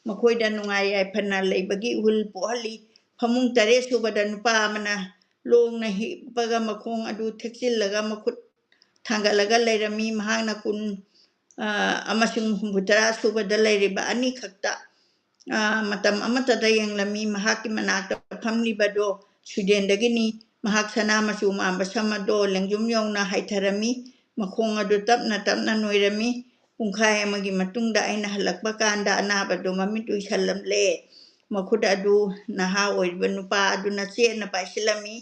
ꯃꯈꯣꯏꯗ ꯅꯨꯡꯉꯥꯏ ꯌꯥꯏꯐꯅ ꯂꯩꯕꯒꯤ ꯏꯍꯨꯜ ꯄꯣꯛꯍꯜꯂꯤ꯫ ꯐꯃꯨꯡ ꯇꯔꯦꯠ ꯁꯨꯕꯗ ꯅꯨꯄꯥ ꯑꯃꯅ ꯂꯣꯡꯅ ꯍꯤꯞꯄꯒ ꯃꯈꯣꯡ ꯑꯗꯨ ꯊꯦꯛꯆꯤꯜꯂꯒ ꯃꯈꯨꯠ ꯊꯥꯡꯒꯠꯂꯒ ꯂꯩꯔꯝꯃꯤ꯫ ꯃꯍꯥꯛꯅ ꯀꯨꯟ, ꯑ, ꯑꯃꯁꯨꯡ ꯍꯨꯝꯐꯨꯇꯔꯥ ꯁꯨꯕꯗ ꯂꯩꯔꯤꯕ ꯑꯅꯤꯈꯛꯇ, ꯑ, ꯃꯇꯝ ꯑꯃꯠꯇꯗ ꯌꯦꯡꯂꯝꯃꯤ꯫ ꯃꯍꯥꯛꯀꯤ ꯃꯅꯥꯛꯇ ꯐꯝꯂꯤꯕꯗꯣ ꯁ꯭ꯋꯤꯗꯦꯟꯗꯒꯤꯅꯤ꯫ ꯃꯍꯥꯛ ꯁꯅꯥ ꯃꯆꯨ ꯃꯥꯟꯕ ꯁꯝ ꯑꯗꯣ ꯂꯦꯡꯖꯨꯝ ꯌꯧꯅ ꯍꯥꯏꯊꯔꯝꯃꯤ꯫ ꯃꯈꯣꯡ ꯑꯗꯨ ꯇꯞꯅ ꯇꯞꯅ ꯅꯣꯏꯔꯝꯃꯤ꯫ ꯄꯨꯡꯈꯥꯏ ꯑꯃꯒꯤ ꯃꯇꯨꯡꯗ ꯑꯩꯅ ꯍꯜꯂꯛꯄ ꯀꯥꯟꯗ ꯑꯅꯥꯕꯗꯨ ꯃꯃꯤꯠ ꯎꯏꯁꯜꯂꯝꯂꯦ꯫ ꯃꯈꯨꯠ ꯑꯗꯨ ꯅꯍꯥ ꯑꯣꯏꯔꯤꯕ ꯅꯨꯄꯥ ꯑꯗꯨꯅ ꯆꯦꯠꯅ ꯄꯥꯏꯁꯤꯜꯂꯝꯃꯤ꯫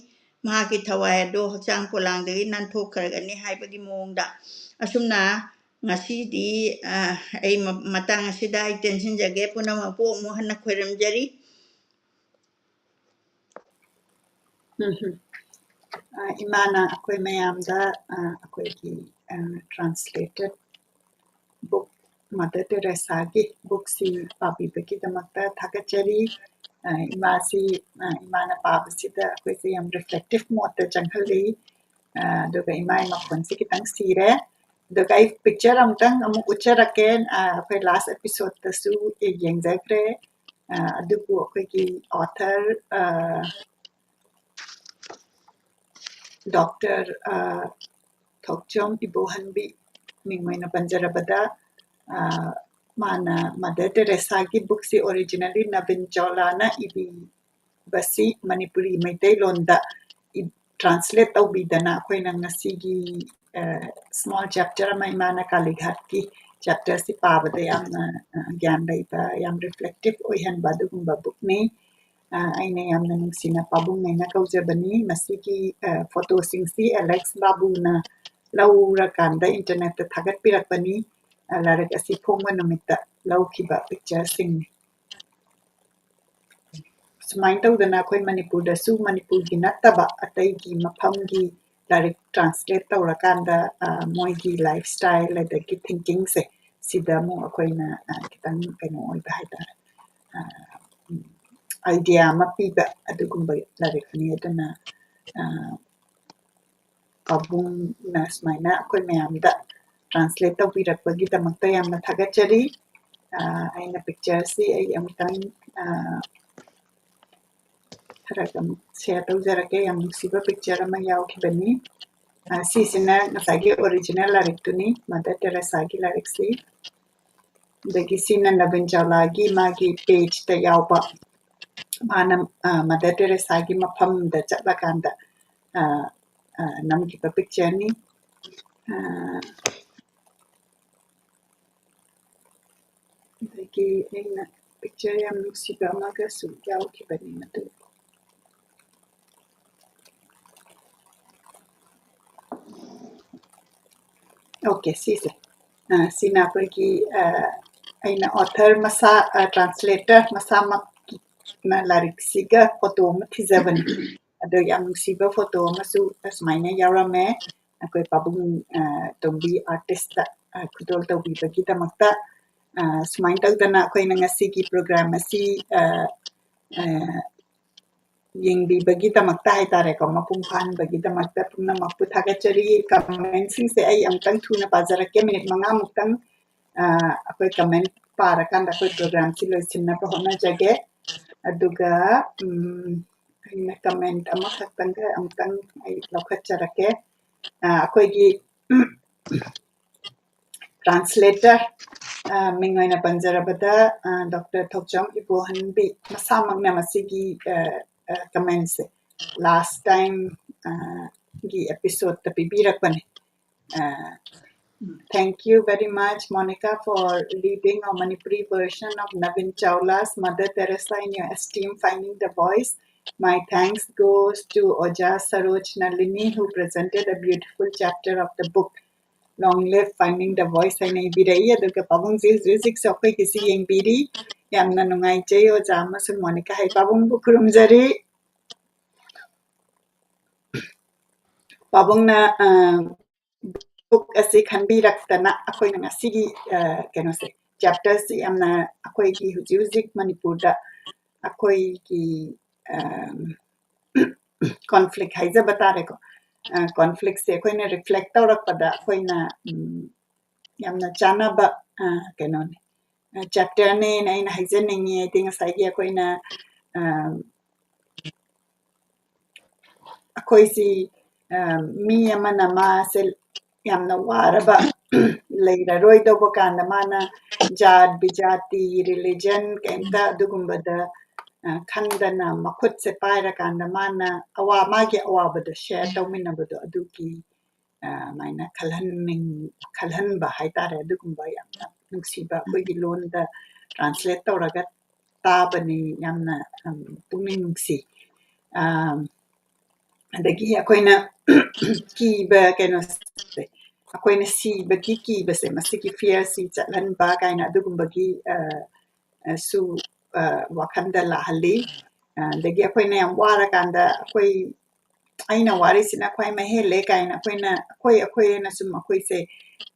ꯃꯍꯥꯛꯀꯤ ꯊꯋꯥꯏ ꯑꯗꯨ ꯍꯛꯆꯥꯡ ꯄꯣꯂꯥꯡꯗꯒꯤ ꯅꯥꯟꯊꯣꯛꯈ꯭ꯔꯒꯅꯤ ꯍꯥꯏꯕꯒꯤ ꯃꯑꯣꯡꯗ꯫ ꯑꯁꯨꯝꯅ ꯉꯁꯤꯗꯤ, ꯑ, ꯑꯩ ꯃ-, ꯃꯇꯥꯡ ꯑꯁꯤꯗ ꯑꯩ ꯇꯦꯟꯁꯤꯟꯖꯒꯦ꯫ ꯄꯨꯝꯅꯃꯛꯄꯨ ꯑꯃꯨꯛ ꯍꯟꯅ ꯈꯣꯏꯔꯝꯖꯔꯤ꯫ ꯎꯝ꯫ ꯑ, ꯏꯃꯥꯅ ꯑꯩꯈꯣꯏ ꯃꯌꯥꯝꯗ, ꯑ, ꯑꯩꯈꯣꯏꯒꯤ, ꯑ, translated book, Mother Teresaꯒꯤ bookꯁꯤ ꯄꯥꯕꯤꯕꯒꯤꯗꯃꯛꯇ ꯊꯥꯒꯠꯆꯔꯤ꯫ ꯑ, ꯏꯃꯥꯁꯤ, ꯑ, ꯏꯃꯥꯅ ꯄꯥꯕꯁꯤꯗ ꯑꯩꯈꯣꯏꯁꯦ ꯌꯥꯝ reflective modeꯇ ꯆꯪꯍꯜꯂꯤ꯫ ꯑ, ꯑꯗꯨꯒ ꯏꯃꯥꯒꯤ ꯃꯈꯣꯟꯁꯤ ꯈꯤꯇꯪ ꯁꯤꯔꯦ꯫ ꯑꯗꯨꯒ ꯑꯩ picture ꯑꯃꯨꯛꯇꯪ ꯑꯃꯨꯛ ꯎꯠꯆꯔꯛꯀꯦ꯫ ꯑ, ꯑꯩꯈꯣꯏ last episodeꯇꯁꯨ ꯌꯦꯡꯖꯈ꯭ꯔꯦ꯫ ꯑ, ꯑꯗꯨꯕꯨ ꯑꯩꯈꯣꯏꯒꯤ author, ꯑ, Doctor, ꯑ, ꯊꯣꯛꯆꯣꯝ ꯏꯕꯣꯍꯟꯕꯤ ꯃꯤꯡ ꯑꯣꯏꯅ ꯄꯟꯖꯔꯕꯗ, ꯑ, ꯃꯥꯅ ꯃꯗꯔ ꯇꯦꯔꯦꯁꯥꯒꯤ ꯕꯨꯛꯁꯤ originally ꯅꯕꯤꯟ ꯆꯧꯂꯥꯅ ꯏꯕꯤꯕꯁꯤ ꯃꯅꯤꯄꯨꯔꯤ ꯃꯩꯇꯩꯂꯣꯟꯗ ꯏ-, translate ꯇꯧꯕꯤꯗꯅ ꯑꯩꯈꯣꯏꯅ ꯉꯁꯤꯒꯤ, ꯑ, small chapter ꯑꯃ ꯏꯃꯥꯅ ꯀꯥꯂꯤꯘꯥꯠꯀꯤ chapterꯁꯤ ꯄꯥꯕꯗ ꯌꯥꯝꯅ, ꯑ, ꯒ꯭ꯌꯥꯟ ꯂꯩꯕ, ꯌꯥꯝ reflective ꯑꯣꯏꯍꯟꯕ ꯑꯗꯨꯒꯨꯝꯕ ꯕꯨꯛꯅꯤ꯫ ꯑ, ꯑꯩꯅ ꯌꯥꯝꯅ ꯅꯨꯡꯁꯤꯅ ꯄꯥꯕꯨꯡꯅꯦꯅ ꯀꯧꯖꯕꯅꯤ꯫ ꯃꯁꯤꯒꯤ, ꯑ, ꯐꯣꯇꯣꯁꯤꯡꯁꯤ ꯑꯦꯂꯦꯛꯁ ꯕꯥꯕꯨꯅ ꯂꯧꯔꯀꯥꯟꯗ internetꯇ ꯊꯥꯒꯠꯄꯤꯔꯛꯄꯅꯤ꯫ ꯑ, ꯂꯥꯏꯔꯤꯛ ꯑꯁꯤ ꯐꯣꯡꯕ ꯅꯨꯃꯤꯠꯇ ꯂꯧꯈꯤꯕ pictureꯁꯤꯡꯅꯤ꯫ ꯁꯨꯃꯥꯏꯅ ꯇꯧꯗꯅ ꯑꯩꯈꯣꯏ ꯃꯅꯤꯄꯨꯔꯗꯁꯨ ꯃꯅꯤꯄꯨꯔꯒꯤ ꯅꯠꯇꯕ ꯑꯇꯩꯒꯤ ꯃꯐꯝꯒꯤ ꯂꯥꯏꯔꯤꯛ translate ꯇꯧꯔꯀꯥꯟꯗ, ꯑ, ꯃꯣꯏꯒꯤ lifestyle ꯑꯗꯒꯤ thinkingꯁꯦ ꯁꯤꯗ ꯑꯃꯨꯛ ꯑꯩꯈꯣꯏꯅ, ꯑ, ꯈꯤꯇꯪ ꯀꯩꯅꯣ ꯑꯣꯏꯕ ꯍꯥꯏꯇꯥꯔꯦ꯫ ꯑ, ꯎꯝ, idea ꯑꯃ ꯄꯤꯕ ꯑꯗꯨꯒꯨꯝꯕ ꯂꯥꯏꯔꯤꯛꯅꯤ꯫ ꯑꯗꯨꯅ, ꯑ, ꯄꯥꯕꯨꯡꯅ ꯁꯨꯃꯥꯏꯅ ꯑꯩꯈꯣꯏ ꯃꯌꯥꯝꯗ translate ꯇꯧꯕꯤꯔꯛꯄꯒꯤꯗꯃꯛꯇ ꯌꯥꯝꯅ ꯊꯥꯒꯠꯆꯔꯤ꯫ ꯑ, ꯑꯩꯅ pictureꯁꯤ ꯑꯩ ꯑꯃꯨꯛꯇꯪ, ꯑ, ꯈꯔ ꯑꯗꯨꯝ share ꯇꯧꯖꯔꯛꯀꯦ꯫ ꯌꯥꯝ ꯅꯨꯡꯁꯤꯕ picture ꯑꯃ ꯌꯥꯎꯈꯤꯕꯅꯤ꯫ ꯑ, ꯁꯤꯁꯤꯅ ꯉꯁꯥꯏꯒꯤ original ꯂꯥꯏꯔꯤꯛꯇꯨꯅꯤ, ꯃꯗꯔ ꯇꯦꯔꯦꯁꯥꯒꯤ ꯂꯥꯏꯔꯤꯛꯁꯤ꯫ ꯑꯗꯒꯤ ꯁꯤꯅ ꯅꯕꯤꯟ ꯆꯧꯂꯥꯒꯤ ꯃꯥꯒꯤ pageꯇ ꯌꯥꯎꯕ, ꯃꯥꯅ, ꯑ, ꯃꯗꯔ ꯇꯦꯔꯦꯁꯥꯒꯤ ꯃꯐꯝꯗ ꯆꯠꯂꯀꯥꯟꯗ, ꯑ, ꯑ, ꯅꯝꯈꯤꯕ pictureꯅꯤ꯫ ꯑ, ꯑꯗꯒꯤ ꯑꯩꯅ picture ꯌꯥꯝ ꯅꯨꯡꯁꯤꯕ ꯑꯃꯒꯁꯨ ꯌꯥꯎꯈꯤꯕꯅꯤ ꯃꯗꯨ꯫ Okay, ꯁꯤꯁꯦ꯫ ꯑ, ꯁꯤꯅ ꯑꯩꯈꯣꯏꯒꯤ, ꯑ, ꯑꯩꯅ author ꯃꯁꯥ, ꯑ, translator ꯃꯁꯥꯃꯛꯅ ꯂꯥꯏꯔꯤꯛꯁꯤꯒ photo ꯑꯃ ꯊꯤꯖꯕꯅꯤ꯫ ꯑꯗꯣ ꯌꯥꯝ ꯅꯨꯡꯁꯤꯕ photo ꯑꯃꯁꯨ ꯑꯁꯨꯃꯥꯏꯅ ꯌꯥꯎꯔꯝꯃꯦ꯫ ꯑꯩꯈꯣꯏ ꯄꯥꯕꯨꯡ, ꯑ, ꯇꯣꯝꯕꯤ artistꯇ, ꯑ, ꯈꯨꯗꯣꯜ ꯇꯧꯕꯤꯕꯒꯤꯗꯃꯛꯇ꯫ ꯑ, ꯁꯨꯃꯥꯏꯅ ꯇꯧꯗꯅ ꯑꯩꯈꯣꯏꯅ ꯉꯁꯤꯒꯤ program ꯑꯁꯤ, ꯑ, ꯑ, ꯌꯦꯡꯕꯤꯕꯒꯤꯗꯃꯛꯇ ꯍꯥꯏꯇꯥꯔꯦꯀꯣ, ꯃꯄꯨꯡ ꯐꯥꯍꯟꯕꯒꯤꯗꯃꯛꯇ ꯄꯨꯝꯅꯃꯛꯄꯨ ꯊꯥꯒꯠꯆꯔꯤ꯫ Commentꯁꯤꯡꯁꯦ ꯑꯩ ꯑꯃꯨꯛꯇꯪ ꯊꯨꯅ ꯄꯥꯖꯔꯛꯀꯦ, minute ꯃꯉꯥꯃꯨꯛꯇꯪ, ꯑ, ꯑꯩꯈꯣꯏ comment ꯄꯥꯔꯀꯥꯟꯗ ꯑꯩꯈꯣꯏ programꯁꯤ ꯂꯣꯏꯁꯤꯟꯅꯕ ꯍꯣꯠꯅꯖꯒꯦ꯫ ꯑꯗꯨꯒ, ꯎꯝ, ꯑꯩꯅ comment ꯑꯃꯈꯛꯇꯪꯒ ꯑꯃꯨꯛꯇꯪ ꯑꯩ ꯂꯧꯈꯠꯆꯔꯛꯀꯦ꯫ ꯑ, ꯑꯩꯈꯣꯏꯒꯤ translator, ꯑ, ꯃꯤꯡ ꯑꯣꯏꯅ ꯄꯟꯖꯔꯕꯗ, ꯑ, ꯗꯣꯛꯇꯔ ꯊꯣꯛꯆꯣꯝ ꯏꯕꯣꯍꯟꯕꯤ ꯃꯁꯥꯃꯛꯅ ꯃꯁꯤꯒꯤ, ꯑ, ꯑ, comment ꯁꯦ last time, ꯑ, ꯒꯤ episode ꯇ ꯄꯤꯕꯤꯔꯛꯄꯅꯤ꯫ ꯑ, Thank you very much, Monica, for leading our Manipuri version of Navin Chawla's Mother Teresa in your esteem, Finding the Voice. My thanks goes to Oja Saroj Nalini, who presented a beautiful chapter of the book, Long Live Finding the Voice ꯍꯥꯏꯅ ꯏꯕꯤꯔꯛꯏ꯫ ꯑꯗꯨꯒ ꯄꯥꯕꯨꯡꯁꯦ ꯍꯧꯖꯤꯛ ꯍꯧꯖꯤꯛꯁꯨ ꯑꯩꯈꯣꯏꯒꯤꯁꯤ ꯌꯦꯡꯕꯤꯔꯤ꯫ ꯌꯥꯝꯅ ꯅꯨꯡꯉꯥꯏꯖꯩ ꯑꯣꯖꯥ ꯑꯃꯁꯨꯡ Monica. ꯍꯥꯏ ꯄꯥꯕꯨꯡꯕꯨ ꯈꯨꯔꯨꯝꯖꯔꯤ꯫ ꯄꯥꯕꯨꯡꯅ, ꯑ, book ꯑꯁꯤ ꯈꯟꯕꯤꯔꯛꯇꯅ ꯑꯩꯈꯣꯏꯅ ꯉꯁꯤꯒꯤ, ꯑ, ꯀꯩꯅꯣꯁꯦ, chapter ꯁꯤ ꯌꯥꯝꯅ ꯑꯩꯈꯣꯏꯒꯤ ꯍꯧꯖꯤꯛ ꯍꯧꯖꯤꯛ ꯃꯅꯤꯄꯨꯔꯗ ꯑꯩꯈꯣꯏꯒꯤ, ꯑ, conflict ꯍꯥꯏꯖꯕ ꯇꯥꯔꯦꯀꯣ꯫ ꯑ, conflict ꯁꯦ ꯑꯩꯈꯣꯏꯅ reflect ꯇꯧꯔꯛꯄꯗ ꯑꯩꯈꯣꯏꯅ, ꯎꯝ, ꯌꯥꯝꯅ ꯆꯥꯟꯅꯕ, ꯑ, ꯀꯩꯅꯣꯅꯤ, ꯑ, chapter ꯅꯦꯅ ꯑꯩꯅ ꯍꯥꯏꯖꯅꯤꯡꯉꯤ꯫ ꯍꯥꯏꯗꯤ ꯉꯁꯥꯏꯒꯤ ꯑꯩꯈꯣꯏꯅ, ꯑ, ꯑꯩꯈꯣꯏꯁꯤ, ꯑ, ꯃꯤ ꯑꯃꯅ ꯃꯥꯁꯦ ꯌꯥꯝꯅ ꯋꯥꯔꯕ, ꯂꯩꯔꯔꯣꯏꯗꯧꯕ ꯀꯥꯟꯗ ꯃꯥꯅ ꯖꯥꯠ, ꯕꯤꯖꯥꯇꯤ, religion ꯀꯩꯝꯇ ꯑꯗꯨꯒꯨꯝꯕꯗ, ꯑ, ꯈꯟꯗꯅ ꯃꯈꯨꯠꯁꯦ ꯄꯥꯏꯔꯀꯥꯟꯗ ꯃꯥꯅ ꯑꯋꯥ-, ꯃꯥꯒꯤ ꯑꯋꯥꯕꯗꯣ share ꯇꯧꯃꯤꯟꯅꯕꯗꯣ ꯑꯗꯨꯒꯤ, ꯑ, ꯑꯗꯨꯃꯥꯏꯅ ꯈꯜꯍꯟꯅꯤꯡ-, ꯈꯜꯍꯟꯕ ꯍꯥꯏꯇꯥꯔꯦ꯫ ꯑꯗꯨꯒꯨꯝꯕ ꯌꯥꯝꯅ ꯅꯨꯡꯁꯤꯕ ꯑꯩꯈꯣꯏꯒꯤ ꯂꯣꯟꯗ translate ꯇꯧꯔꯒ ꯇꯥꯕꯅꯤ꯫ ꯌꯥꯝꯅ, ꯎꯝ, ꯄꯨꯛꯅꯤꯡ ꯅꯨꯡꯁꯤ꯫ ꯑ, ꯑꯗꯒꯤ ꯑꯩꯈꯣꯏꯅ ꯀꯤꯕ ꯀꯩꯅꯣꯁꯦ, ꯑꯩꯈꯣꯏꯅ ꯁꯤꯕꯒꯤ ꯀꯤꯕꯁꯦ, ꯃꯁꯤꯒꯤ fear ꯁꯤ ꯆꯠꯍꯟꯕ ꯀꯥꯏꯅ ꯑꯗꯨꯒꯨꯝꯕꯒꯤ, ꯑ, ꯑ, ꯁꯨ, ꯑ, ꯋꯥꯈꯜꯗ ꯂꯥꯛꯍꯜꯂꯤ꯫ ꯑ, ꯑꯗꯒꯤ ꯑꯩꯈꯣꯏꯅ ꯌꯥꯝ ꯋꯥꯔꯀꯥꯟꯗ ꯑꯩꯈꯣꯏ, "ꯑꯩꯅ ꯋꯥꯔꯤꯁꯤꯅ ꯈ꯭ꯋꯥꯏ ꯃꯍꯦꯜꯂꯦ" ꯀꯥꯏꯅ ꯑꯩꯈꯣꯏꯅ, ꯑꯩꯈꯣꯏ, ꯑꯩꯈꯣꯏꯅ ꯁꯨꯝ ꯑꯩꯈꯣꯏꯁꯦ,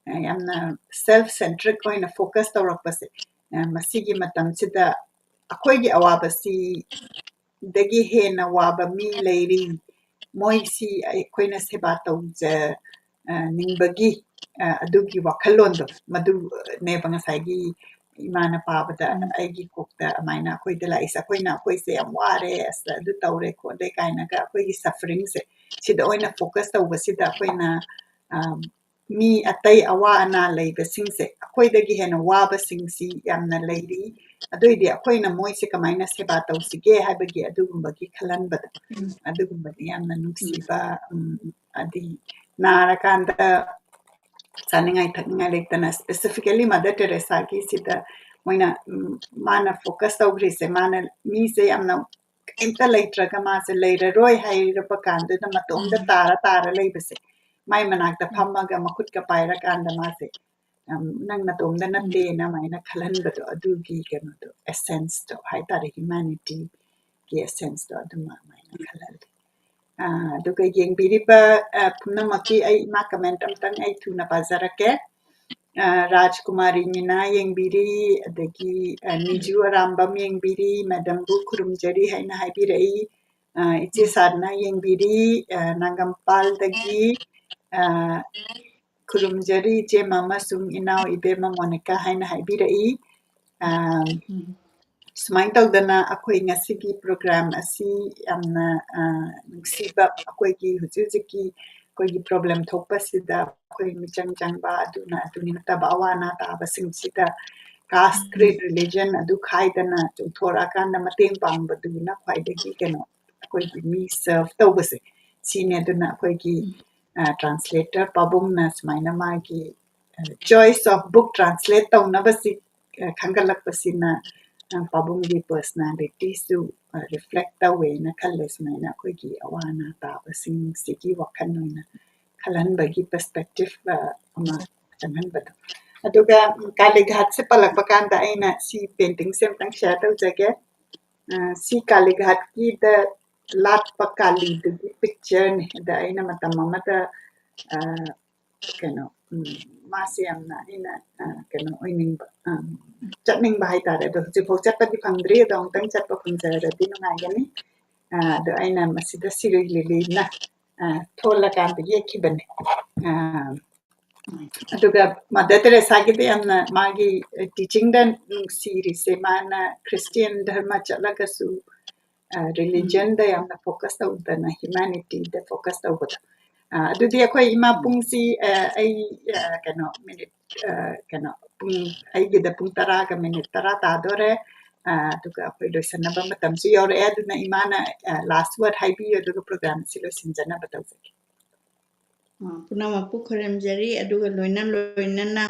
ꯑ, ꯌꯥꯝꯅ self centric ꯑꯣꯏꯅ focus ꯇꯧꯔꯛꯄꯁꯦ, ꯑ, ꯃꯁꯤꯒꯤ ꯃꯇꯝꯁꯤꯗ ꯑꯩꯈꯣꯏꯒꯤ ꯑꯋꯥꯕꯁꯤꯗꯒꯤ ꯍꯦꯟꯅ ꯋꯥꯕ ꯃꯤ ꯂꯩꯔꯤ, ꯃꯣꯏꯁꯤ ꯑꯩꯈꯣꯏꯅ ꯁꯦꯕꯥ ꯇꯧꯖ-, ꯑ, ꯅꯤꯡꯕꯒꯤ, ꯑ, ꯑꯗꯨꯒꯤ ꯋꯥꯈꯜꯂꯣꯟꯗꯣ, ꯃꯗꯨꯅꯦꯕ ꯉꯁꯥꯏꯒꯤ ꯏꯃꯥꯅ ꯄꯥꯕꯗ ꯎꯝ꯫ ꯑꯩꯒꯤ ꯀꯣꯛꯇ ꯑꯗꯨꯃꯥꯏꯅ ꯑꯩꯈꯣꯏꯗ ꯂꯥꯛꯏꯁꯦ꯫ ꯑꯩꯈꯣꯏꯅ ꯑꯩꯈꯣꯏꯁꯦ ꯌꯥꯝ ꯋꯥꯔꯦ, ꯑꯁ ꯑꯗꯨ ꯇꯧꯔꯦ ꯈꯣꯠꯂꯦ ꯀꯥꯏꯅꯒ ꯑꯩꯈꯣꯏꯒꯤ suffering ꯁꯦ ꯁꯤꯗ ꯑꯣꯏꯅ focus ꯇꯧꯕꯁꯤꯗ ꯑꯩꯈꯣꯏꯅ, ꯑ, ꯃꯤ ꯑꯇꯩ ꯑꯋꯥ ꯑꯅꯥ ꯂꯩꯕꯁꯤꯡꯁꯦ, ꯑꯩꯈꯣꯏꯗꯒꯤ ꯍꯦꯟꯅ ꯋꯥꯕꯁꯤꯡꯁꯤ ꯌꯥꯝꯅ ꯂꯩꯔꯤ꯫ ꯑꯗꯨꯏꯗꯤ ꯑꯩꯈꯣꯏꯅ ꯃꯣꯏꯁꯦ ꯀꯃꯥꯏꯅ ꯁꯦꯕꯥ ꯇꯧꯁꯤꯒꯦ ꯍꯥꯏꯕꯒꯤ ꯑꯗꯨꯒꯨꯝꯕꯒꯤ ꯈꯜꯍꯟꯕꯗꯣ, ꯎꯝ꯫ ꯑꯗꯨꯒꯨꯝꯕꯗꯤ ꯌꯥꯝꯅ ꯅꯨꯡꯁꯤꯕ, ꯎꯝ, ꯑꯗꯤ ꯅꯥꯔꯀꯥꯟꯗ ꯆꯥꯅꯤꯡꯉꯥꯏ ꯊꯛꯅꯤꯡꯉꯥꯏ ꯂꯩꯇꯅ, specifically Mother Teresaꯒꯤ ꯁꯤꯗ ꯃꯣꯏꯅ, ꯎꯝ, ꯃꯥꯅ focus ꯇꯧꯈ꯭ꯔꯤꯁꯦ, ꯃꯥꯅ ꯃꯤꯁꯦ ꯌꯥꯝꯅ ꯀꯩꯝꯇ ꯂꯩꯇ꯭ꯔꯒ ꯃꯥꯁꯦ ꯂꯩꯔꯔꯣꯏ ꯍꯥꯏꯔꯕ ꯀꯥꯟꯗꯨꯗ ꯃꯇꯣꯝꯗ ꯎꯝ꯫ ꯇꯥꯔ ꯇꯥꯔ ꯂꯩꯕꯁꯦ, ꯃꯥꯏ ꯃꯅꯥꯛꯇ ꯎꯝ꯫ ꯐꯝꯃꯒ ꯃꯈꯨꯠꯀ ꯄꯥꯏꯔꯀꯥꯟꯗ ꯃꯥꯁꯦ, ꯎꯝ, "ꯅꯪ ꯅꯇꯣꯝꯗ ꯎꯝ꯫ ꯅꯠꯇꯦꯅ" ꯑꯗꯨꯃꯥꯏꯅ ꯈꯜꯍꯟꯕꯗꯣ, ꯑꯗꯨꯒꯤ ꯀꯩꯅꯣꯗꯣ, essenceꯇꯣ ꯍꯥꯏꯇꯥꯔꯦ, humanityꯒꯤ essenceꯇꯣ ꯑꯗꯨꯃꯥꯏꯅ ꯈꯜꯍꯜꯂꯤ꯫ ꯑꯥ, ꯑꯗꯨꯒ ꯌꯦꯡꯕꯤꯔꯤꯕ, ꯑ, ꯄꯨꯝꯅꯃꯛꯀꯤ ꯑꯩ ꯏꯃꯥ comment ꯑꯝꯇꯪ ꯑꯩ ꯊꯨꯅ ꯄꯥꯖꯔꯛꯀꯦ꯫ ꯑ, ꯔꯥꯖꯀꯨꯃꯥꯔꯤ ꯃꯤꯅꯥ ꯌꯦꯡꯕꯤꯔꯤ, ꯑꯗꯒꯤ, ꯑ, ꯅꯤꯖꯨ ꯑꯔꯥꯝꯕꯝ ꯌꯦꯡꯕꯤꯔꯤ, madamꯕꯨ ꯈꯨꯔꯨꯝꯖꯔꯤ ꯍꯥꯏꯅ ꯍꯥꯏꯕꯤꯔꯛꯏ꯫ ꯑ, ꯏꯆꯦ ꯁꯥꯔꯅ ꯌꯦꯡꯕꯤꯔꯤ, ꯑ, ꯅꯥꯒꯝꯄꯥꯜꯗꯒꯤ, ꯑ, ꯈꯨꯔꯨꯝꯖꯔꯤ ꯏꯆꯦ ꯑꯃꯁꯨꯡ ꯏꯅꯥꯎ ꯏꯕꯦꯝꯃ ꯃꯣꯅꯤꯀꯥ ꯍꯥꯏꯅ ꯍꯥꯏꯕꯤꯔꯛꯏ꯫ ꯑ, ꯎꯝ꯫ ꯁꯨꯃꯥꯏꯅ ꯇꯧꯗꯅ ꯑꯩꯈꯣꯏ ꯉꯁꯤꯒꯤ program ꯑꯁꯤ ꯌꯥꯝꯅ, ꯑ, ꯅꯨꯡꯁꯤꯕ, ꯑꯩꯈꯣꯏꯒꯤ ꯍꯧꯖꯤꯛ ꯍꯧꯖꯤꯛꯀꯤ ꯑꯩꯈꯣꯏꯒꯤ problem ꯊꯣꯛꯄꯁꯤꯗ ꯑꯩꯈꯣꯏ ꯃꯤꯆꯪ ꯆꯪꯕ ꯑꯗꯨꯅ ꯑꯗꯨꯅꯤ ꯅꯠꯇꯕ ꯑꯋꯥ ꯑꯅꯥ ꯇꯥꯕꯁꯤꯡꯁꯤꯗ caste, creed, religion ꯑꯗꯨ ꯈꯥꯏꯗꯅ ꯆꯣꯡꯊꯣꯔꯛꯑꯀꯥꯟꯗ ꯃꯇꯦꯡ ꯄꯥꯡꯕꯗꯨꯅ ꯈ꯭ꯋꯥꯏꯗꯒꯤ ꯀꯩꯅꯣ, ꯑꯩꯈꯣꯏꯒꯤ ꯃꯤ serve ꯇꯧꯕꯁꯦ ꯁꯤꯅꯦ꯫ ꯑꯗꯨꯅ ꯑꯩꯈꯣꯏꯒꯤ, ꯑ, translator ꯄꯥꯕꯨꯡꯅ ꯁꯨꯃꯥꯏꯅ ꯃꯥꯒꯤ, ꯑ, choice of book translate ꯇꯧꯅꯕꯁꯤ, ꯑ, ꯈꯟꯒꯠꯂꯛꯄꯁꯤꯅ, ꯑ, ꯄꯥꯕꯨꯡꯒꯤ personalityꯁꯨ, ꯑ, reflect ꯇꯧꯋꯦꯅ ꯈꯜꯂꯦ꯫ ꯁꯨꯃꯥꯏꯅ ꯑꯩꯈꯣꯏꯒꯤ ꯑꯋꯥ ꯑꯅꯥ ꯇꯥꯕꯁꯤꯡꯁꯤꯒꯤ ꯋꯥꯈꯜ ꯑꯣꯏꯅ ꯈꯜꯍꯟꯕꯒꯤ perspective, ꯑ, ꯑꯃ ꯆꯪꯍꯟꯕꯗꯣ꯫ ꯑꯗꯨꯒ, ꯎꯝ, ꯀꯥꯂꯤꯘꯥꯠꯁꯦ ꯄꯜꯂꯛꯄ ꯀꯥꯟꯗ ꯑꯩꯅ ꯁꯤ paintingꯁꯦ ꯑꯝꯇꯪ share ꯇꯧꯖꯒꯦ꯫ ꯑ, ꯁꯤ ꯀꯥꯂꯤꯘꯥꯠꯀꯤꯗ ꯂꯥꯠꯄ ꯀꯥꯂꯤꯗꯨꯒꯤ pictureꯅꯦ꯫ ꯑꯗ ꯑꯩꯅ ꯃꯇꯝ ꯑꯃꯗ, ꯑ, ꯀꯩꯅꯣ, ꯎꯝ, ꯃꯥꯁꯦ ꯌꯥꯝꯅ ꯑꯩꯅ, ꯑ, ꯀꯩꯅꯣ ꯑꯣꯏꯅꯤꯡꯕ, ꯑ, ꯆꯠꯅꯤꯡꯕ ꯍꯥꯏꯇꯥꯔꯦ꯫ ꯑꯗꯣ ꯍꯧꯖꯤꯛꯐꯥꯎ ꯆꯠꯄꯗꯤ ꯐꯪꯗ꯭ꯔꯤ꯫ ꯑꯗꯣ ꯑꯃꯨꯛꯇꯪ ꯆꯠꯄ ꯐꯪꯖꯔꯗꯤ ꯅꯨꯡꯉꯥꯏꯒꯅꯤ꯫ ꯑ, ꯑꯗꯣ ꯑꯩꯅ ꯃꯁꯤꯗ ꯁꯤꯔꯨꯏ ꯂꯤꯂꯤꯅ, ꯑ, ꯊꯣꯜꯂꯀꯥꯟꯗ ꯌꯦꯛꯈꯤꯕꯅꯦ꯫ ꯑ, ꯑꯗꯨꯒ Mother Teresaꯒꯤꯗ ꯌꯥꯝꯅ ꯃꯥꯒꯤ teachingꯗ ꯅꯨꯡꯁꯤꯔꯤꯁꯦ, ꯃꯥꯅ Christian ꯙꯔꯃ ꯆꯠꯂꯒꯁꯨ, ꯑ, religionꯗ ꯌꯥꯝꯅ focus ꯇꯧꯗꯅ humanityꯗ focus ꯇꯧꯕꯗꯣ꯫ ꯑ, ꯑꯗꯨꯗꯤ ꯑꯩꯈꯣꯏ ꯏꯃꯥ, ꯎꯝ꯫ ꯄꯨꯡꯁꯤ, ꯑ, ꯑꯩ, ꯑ, ꯀꯩꯅꯣ, ꯃꯤꯅꯤꯠ, ꯑ, ꯀꯩꯅꯣ, ꯄꯨꯡ, ꯑꯩꯒꯤꯗ ꯄꯨꯡ ꯇꯔꯥꯒ ꯃꯤꯅꯤꯠ ꯇꯔꯥ ꯇꯥꯗꯣꯔꯦ꯫ ꯑ, ꯑꯗꯨꯒ ꯑꯩꯈꯣꯏ ꯂꯣꯏꯁꯟꯅꯕ ꯃꯇꯝꯁꯨ ꯌꯧꯔꯛꯑꯦ꯫ ꯑꯗꯨꯅ ꯏꯃꯥꯅ, ꯑ, last word ꯍꯥꯏꯕꯤꯌꯨ, ꯑꯗꯨꯒ program ꯑꯁꯤ ꯂꯣꯏꯁꯤꯟꯖꯅꯕ ꯇꯧꯖꯒꯦ꯫ ꯑ, ꯄꯨꯝꯅꯃꯛꯄꯨ ꯈꯨꯔꯨꯝꯖꯔꯤ꯫ ꯑꯗꯨꯒ ꯂꯣꯏꯅ ꯂꯣꯏꯅꯅ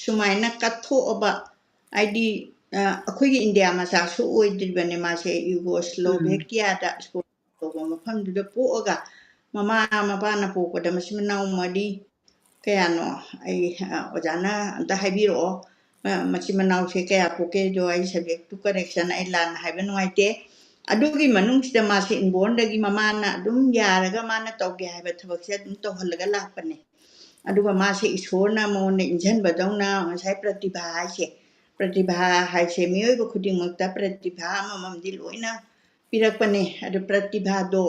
ꯁꯨꯃꯥꯏꯅ ꯀꯠꯊꯣꯛꯑꯕ, ꯍꯥꯏꯗꯤ, ꯑ, ꯑꯩꯈꯣꯏꯒꯤ ꯏꯟꯗꯤꯌꯥ ꯃꯆꯥꯁꯨ ꯑꯣꯏꯗ꯭ꯔꯤꯕꯅꯦ ꯃꯥꯁꯦ, ꯎꯝ꯫ ꯌꯨꯒꯣꯁ꯭ꯂꯣꯚꯦꯀꯤꯌꯥꯗ ꯁ꯭ꯀꯨꯜ ꯇꯧꯕ ꯃꯐꯝꯗꯨꯗ ꯄꯣꯛꯑꯒ, ꯃꯃꯥ ꯃꯄꯥꯅ ꯄꯣꯛꯄꯗ ꯃꯆꯤꯟ ꯃꯅꯥꯎ ꯃꯔꯤ, ꯀꯌꯥꯅꯣ? ꯑꯩ, ꯑ, ꯑꯣꯖꯥꯅ ꯑꯝꯇ ꯍꯥꯏꯕꯤꯔꯛꯑꯣ꯫ ꯑ, ꯃꯆꯤꯟ ꯃꯅꯥꯎꯁꯦ ꯀꯌꯥ ꯄꯣꯛꯀꯦꯗꯣ, ꯑꯩ subject to correction, ꯑꯩ ꯂꯥꯟꯅ ꯍꯥꯏꯕ ꯅꯨꯡꯉꯥꯏꯇꯦ꯫ ꯑꯗꯨꯒꯤ ꯃꯅꯨꯡꯁꯤꯗ ꯃꯥꯁꯦ inbornꯗꯒꯤ ꯃꯃꯥꯅ ꯑꯗꯨꯝ ꯌꯥꯔꯒ ꯃꯥꯅ ꯇꯧꯒꯦ ꯍꯥꯏꯕ ꯊꯕꯛꯁꯦ ꯑꯗꯨꯝ ꯇꯧꯍꯜꯂꯒ ꯂꯥꯛꯄꯅꯦ꯫ ꯑꯗꯨꯒ ꯃꯥꯁꯦ ꯏꯁꯣꯔꯅ ꯃꯉꯣꯟꯗ ꯏꯟꯖꯟꯕꯗꯧꯅ ꯉꯁꯥꯏ ꯄ꯭ꯔꯇꯤꯚꯥ ꯍꯥꯏꯁꯦ, ꯄ꯭ꯔꯇꯤꯚꯥ ꯍꯥꯏꯁꯦ ꯃꯤꯑꯣꯏꯕ ꯈꯨꯗꯤꯡꯃꯛꯇ ꯄ꯭ꯔꯇꯤꯚꯥ ꯑꯃꯃꯝꯗꯤ ꯂꯣꯏꯅ ꯄꯤꯔꯛꯄꯅꯦ꯫ ꯑꯗꯨ ꯄ꯭ꯔꯇꯤꯚꯥꯗꯣ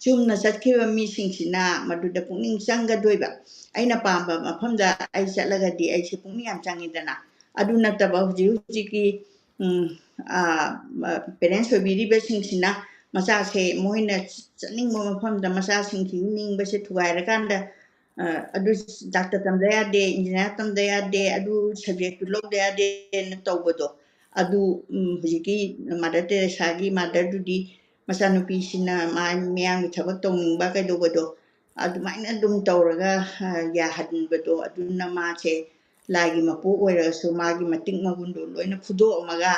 ꯆꯨꯝꯅ ꯆꯠꯈꯤꯕ ꯃꯤꯁꯤꯡꯁꯤꯅ ꯃꯗꯨꯗ ꯄꯨꯛꯅꯤꯡ ꯆꯪꯒꯗꯣꯏꯕ꯫ ꯑꯩꯅ ꯄꯥꯝꯕ ꯃꯐꯝꯗ ꯑꯩ ꯆꯠꯂꯒꯗꯤ ꯑꯩꯁꯦ ꯄꯨꯛꯅꯤꯡ ꯌꯥꯝ ꯆꯪꯉꯤꯗꯅ꯫ ꯑꯗꯨ ꯅꯠꯇꯕ ꯍꯧꯖꯤꯛ ꯍꯧꯖꯤꯛꯀꯤ, ꯎꯝ, ꯑ, parents ꯑꯣꯏꯕꯤꯔꯤꯕꯁꯤꯡꯁꯤꯅ ꯃꯆꯥꯁꯦ ꯃꯣꯏꯅ ꯆꯠꯅꯤꯡꯕ ꯃꯐꯝꯗ ꯃꯆꯥꯁꯤꯡꯁꯤꯒꯤ ꯅꯤꯡꯕꯁꯦ ꯊꯨꯒꯥꯏꯔꯀꯥꯟꯗ, ꯑ, ꯑꯗꯨ doctor ꯇꯝꯗ ꯌꯥꯗꯦ, engineer ꯇꯝꯗ ꯌꯥꯗꯦ, ꯑꯗꯨ subjectꯇꯨ ꯂꯧꯗ ꯌꯥꯗꯦꯅ ꯇꯧꯕꯗꯣ, ꯑꯗꯨ, ꯎꯝ, ꯍꯧꯖꯤꯛꯀꯤ Mother Teresaꯒꯤ motherꯗꯨꯗꯤ ꯃꯆꯥꯅꯨꯄꯤꯁꯤꯅ ꯃꯥ ꯃꯌꯥꯝꯒꯤ ꯊꯕꯛ ꯇꯧꯅꯤꯡꯕ ꯀꯩꯗꯧꯕꯗꯣ ꯑꯗꯨꯃꯥꯏꯅ ꯑꯗꯨꯝ ꯇꯧꯔꯒ, ꯑ, ꯌꯥꯍꯟꯕꯗꯣ, ꯑꯗꯨꯅ ꯃꯥꯁꯦ ꯂꯥꯏꯒꯤ ꯃꯄꯨ ꯑꯣꯏꯔꯒꯁꯨ ꯃꯥꯒꯤ ꯃꯇꯤꯛ ꯃꯒꯨꯟꯗꯣ ꯂꯣꯏꯅ ꯐꯨꯗꯣꯛꯑꯝꯃꯒ,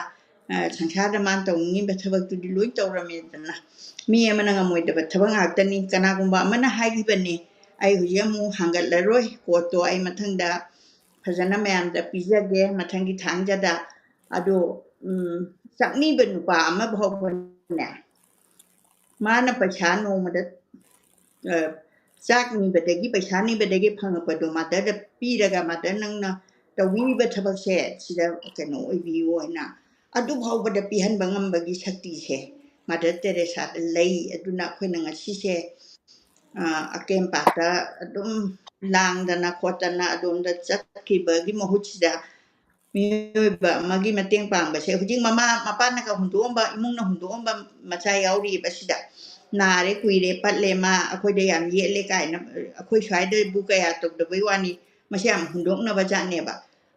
ꯑ, ꯁꯪꯁꯥꯔꯗ ꯃꯥꯅ ꯇꯧꯅꯤꯡꯉꯤꯕ ꯊꯕꯛꯇꯨꯗꯤ ꯂꯣꯏ ꯇꯧꯔꯝꯃꯦꯗꯅ꯫ ꯃꯤ ꯑꯃꯅ ꯉꯝꯃꯣꯏꯗꯕ ꯊꯕꯛ ꯉꯥꯛꯇꯅꯤ꯫ ꯀꯅꯥꯒꯨꯝꯕ ꯑꯃꯅ ꯍꯥꯏꯈꯤꯕꯅꯤ, ꯑꯩ ꯍꯧꯖꯤꯛ ꯑꯃꯨꯛ ꯍꯥꯡꯒꯠꯂꯔꯣꯏ quoteꯇꯣ, ꯑꯩ ꯃꯊꯪꯗ ꯐꯖꯅ ꯃꯌꯥꯝꯗ ꯄꯤꯖꯒꯦ ꯃꯊꯪꯒꯤ ꯊꯥꯡꯖꯗ꯫ ꯑꯗꯣ, ꯎꯝ, ꯆꯥꯛꯅꯤꯕ ꯅꯨꯄꯥ ꯑꯃ ꯐꯥꯎꯕꯅꯦ, ꯃꯥꯅ ꯄꯩꯁꯥ ꯅꯣꯡꯃꯗ, ꯑ, ꯆꯥꯛ ꯅꯤꯕꯗꯒꯤ, ꯄꯩꯁꯥ ꯅꯤꯕꯗꯒꯤ ꯐꯪꯉꯛꯄꯗꯣ motherꯗ ꯄꯤꯔꯒ, "Mother, ꯅꯪꯅ ꯇꯧꯕꯤꯔꯤꯕ ꯊꯕꯛꯁꯦ ꯁꯤꯗ ꯀꯩꯅꯣ ꯑꯣꯏꯕꯤꯌꯨ" ꯍꯥꯏꯅ ꯑꯗꯨ ꯐꯥꯎꯕꯗ ꯄꯤꯍꯟꯕ ꯉꯝꯕꯒꯤ ꯁꯛꯇꯤꯁꯦ Mother Teresaꯗ ꯂꯩ꯫ ꯑꯗꯨꯅ ꯑꯩꯈꯣꯏꯅ ꯉꯁꯤꯁꯦ, ꯑ, ꯑꯀꯦꯝꯄꯥꯠꯇ ꯑꯗꯨꯝ ꯂꯥꯡꯗꯅ ꯈꯣꯠꯇꯅ ꯑꯗꯣꯝꯗ ꯆꯠꯈꯤꯕꯒꯤ ꯃꯍꯨꯠꯁꯤꯗ ꯃꯤꯑꯣꯏꯕ ꯑꯃꯒꯤ ꯃꯇꯦꯡ ꯄꯥꯡꯕꯁꯦ ꯍꯧꯖꯤꯛ ꯃꯃꯥ ꯃꯄꯥꯅꯒ ꯍꯨꯟꯗꯣꯛꯑꯝꯕ, ꯏꯃꯨꯡꯅ ꯍꯨꯟꯗꯣꯛꯑꯝꯕ ꯃꯆꯥ ꯌꯥꯎꯔꯤꯕ ꯁꯤꯗ꯫ ꯅꯥꯔꯦ, ꯀꯨꯏꯔꯦ, ꯄꯠꯂꯦ, ꯃꯥ ꯑꯩꯈꯣꯏꯗ ꯌꯥꯝ ꯌꯦꯠꯂꯦ ꯀꯥꯏꯅ ꯑꯩꯈꯣꯏ ꯁ꯭ꯋꯥꯏꯗꯕꯨ ꯀꯌꯥ ꯇꯧꯗꯕꯩ ꯋꯥꯅꯤ, ꯃꯁꯤ ꯌꯥꯝ ꯍꯨꯟꯗꯣꯛꯅꯕ ꯖꯥꯠꯅꯦꯕ꯫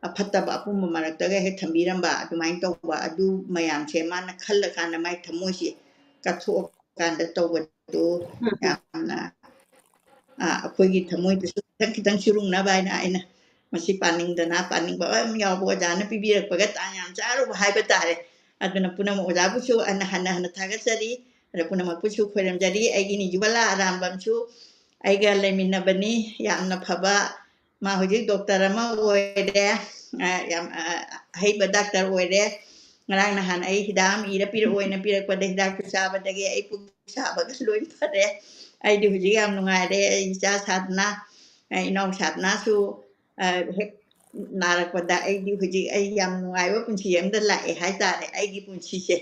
ꯑꯐꯠꯇꯕ ꯑꯄꯨꯝꯕ ꯃꯔꯛꯇꯒ ꯍꯦꯛ ꯊꯝꯕꯤꯔꯝꯕ ꯑꯗꯨꯃꯥꯏꯅ ꯇꯧꯕ, ꯑꯗꯨ ꯃꯌꯥꯝꯁꯦ ꯃꯥꯅ ꯈꯜꯂꯀꯥꯟꯗ ꯃꯥꯏ ꯊꯃꯣꯏꯁꯤ ꯀꯠꯊꯣꯛꯑꯀꯥꯟꯗ ꯇꯧꯕꯗꯨ ꯌꯥꯝꯅ, ꯑ, ꯑꯩꯈꯣꯏꯒꯤ ꯊꯃꯣꯏꯗꯁꯨ ꯈꯤꯇꯪ ꯈꯤꯇꯪ ꯆꯨꯔꯨꯡꯅꯕ ꯍꯥꯏꯅ ꯑꯩꯅ ꯃꯁꯤ ꯄꯥꯅꯤꯡꯗꯅ ꯄꯥꯅꯤꯡꯕ ꯑꯃ ꯌꯥꯎꯕ ꯑꯣꯖꯥꯅ ꯄꯤꯕꯤꯔꯛꯄꯒ ꯇꯥꯡ ꯌꯥꯝ ꯆꯥꯔꯨꯕ ꯍꯥꯏꯕ ꯇꯥꯔꯦ꯫ ꯑꯗꯨꯅ ꯄꯨꯝꯅꯃꯛ ꯑꯣꯖꯥꯕꯨꯁꯨ ꯑꯩꯅ ꯍꯟꯅ ꯍꯟꯅ ꯊꯥꯒꯠꯆꯔꯤ꯫ ꯑꯗ ꯄꯨꯝꯅꯃꯛꯄꯨꯁꯨ ꯈꯣꯏꯔꯝꯖꯔꯤ꯫ ꯑꯩꯒꯤ ꯅꯤꯖꯨꯕꯂꯥ ꯑꯔꯥꯝꯕꯝꯁꯨ ꯑꯩꯒ ꯂꯩꯃꯤꯟꯅꯕꯅꯤ꯫ ꯌꯥꯝꯅ ꯐꯕ, ꯃꯥ ꯍꯧꯖꯤꯛ ꯗꯣꯛꯇꯔ ꯑꯃ ꯑꯣꯏꯔꯦ, ꯑ, ꯌꯥꯝ, ꯑ, ꯑꯍꯩꯕ ꯗꯥꯛꯇꯔ ꯑꯣꯏꯔꯦ꯫ ꯉꯔꯥꯡ ꯅꯍꯥꯟ ꯑꯩ ꯍꯤꯗꯥꯛ ꯑꯃ ꯏꯔ ꯄꯤꯔꯛꯑꯣꯅ ꯄꯤꯔꯛꯄꯗ ꯍꯤꯗꯥꯛꯇꯨ ꯆꯥꯕꯗꯒꯤ ꯑꯩ ꯄꯨꯛ ꯁꯥꯕꯒ ꯂꯣꯏ ꯐꯔꯦ꯫ ꯑꯩꯗꯤ ꯍꯧꯖꯤꯛ ꯌꯥꯝ ꯅꯨꯡꯉꯥꯏꯔꯦ꯫ ꯑꯩ ꯏꯆꯥ ꯁꯥꯗꯅ, ꯑ, ꯏꯅꯥꯎ ꯁꯥꯗꯅꯁꯨ, ꯑ, ꯍꯦꯛ ꯅꯥꯔꯛꯄꯗ ꯑꯩꯗꯤ ꯍꯧꯖꯤꯛ ꯑꯩ ꯌꯥꯝ ꯅꯨꯡꯉꯥꯏꯕ ꯄꯨꯟꯁꯤ ꯑꯃꯗ ꯂꯥꯛꯑꯦ ꯍꯥꯏꯇꯥꯔꯦ, ꯑꯩꯒꯤ ꯄꯨꯟꯁꯤꯁꯦ꯫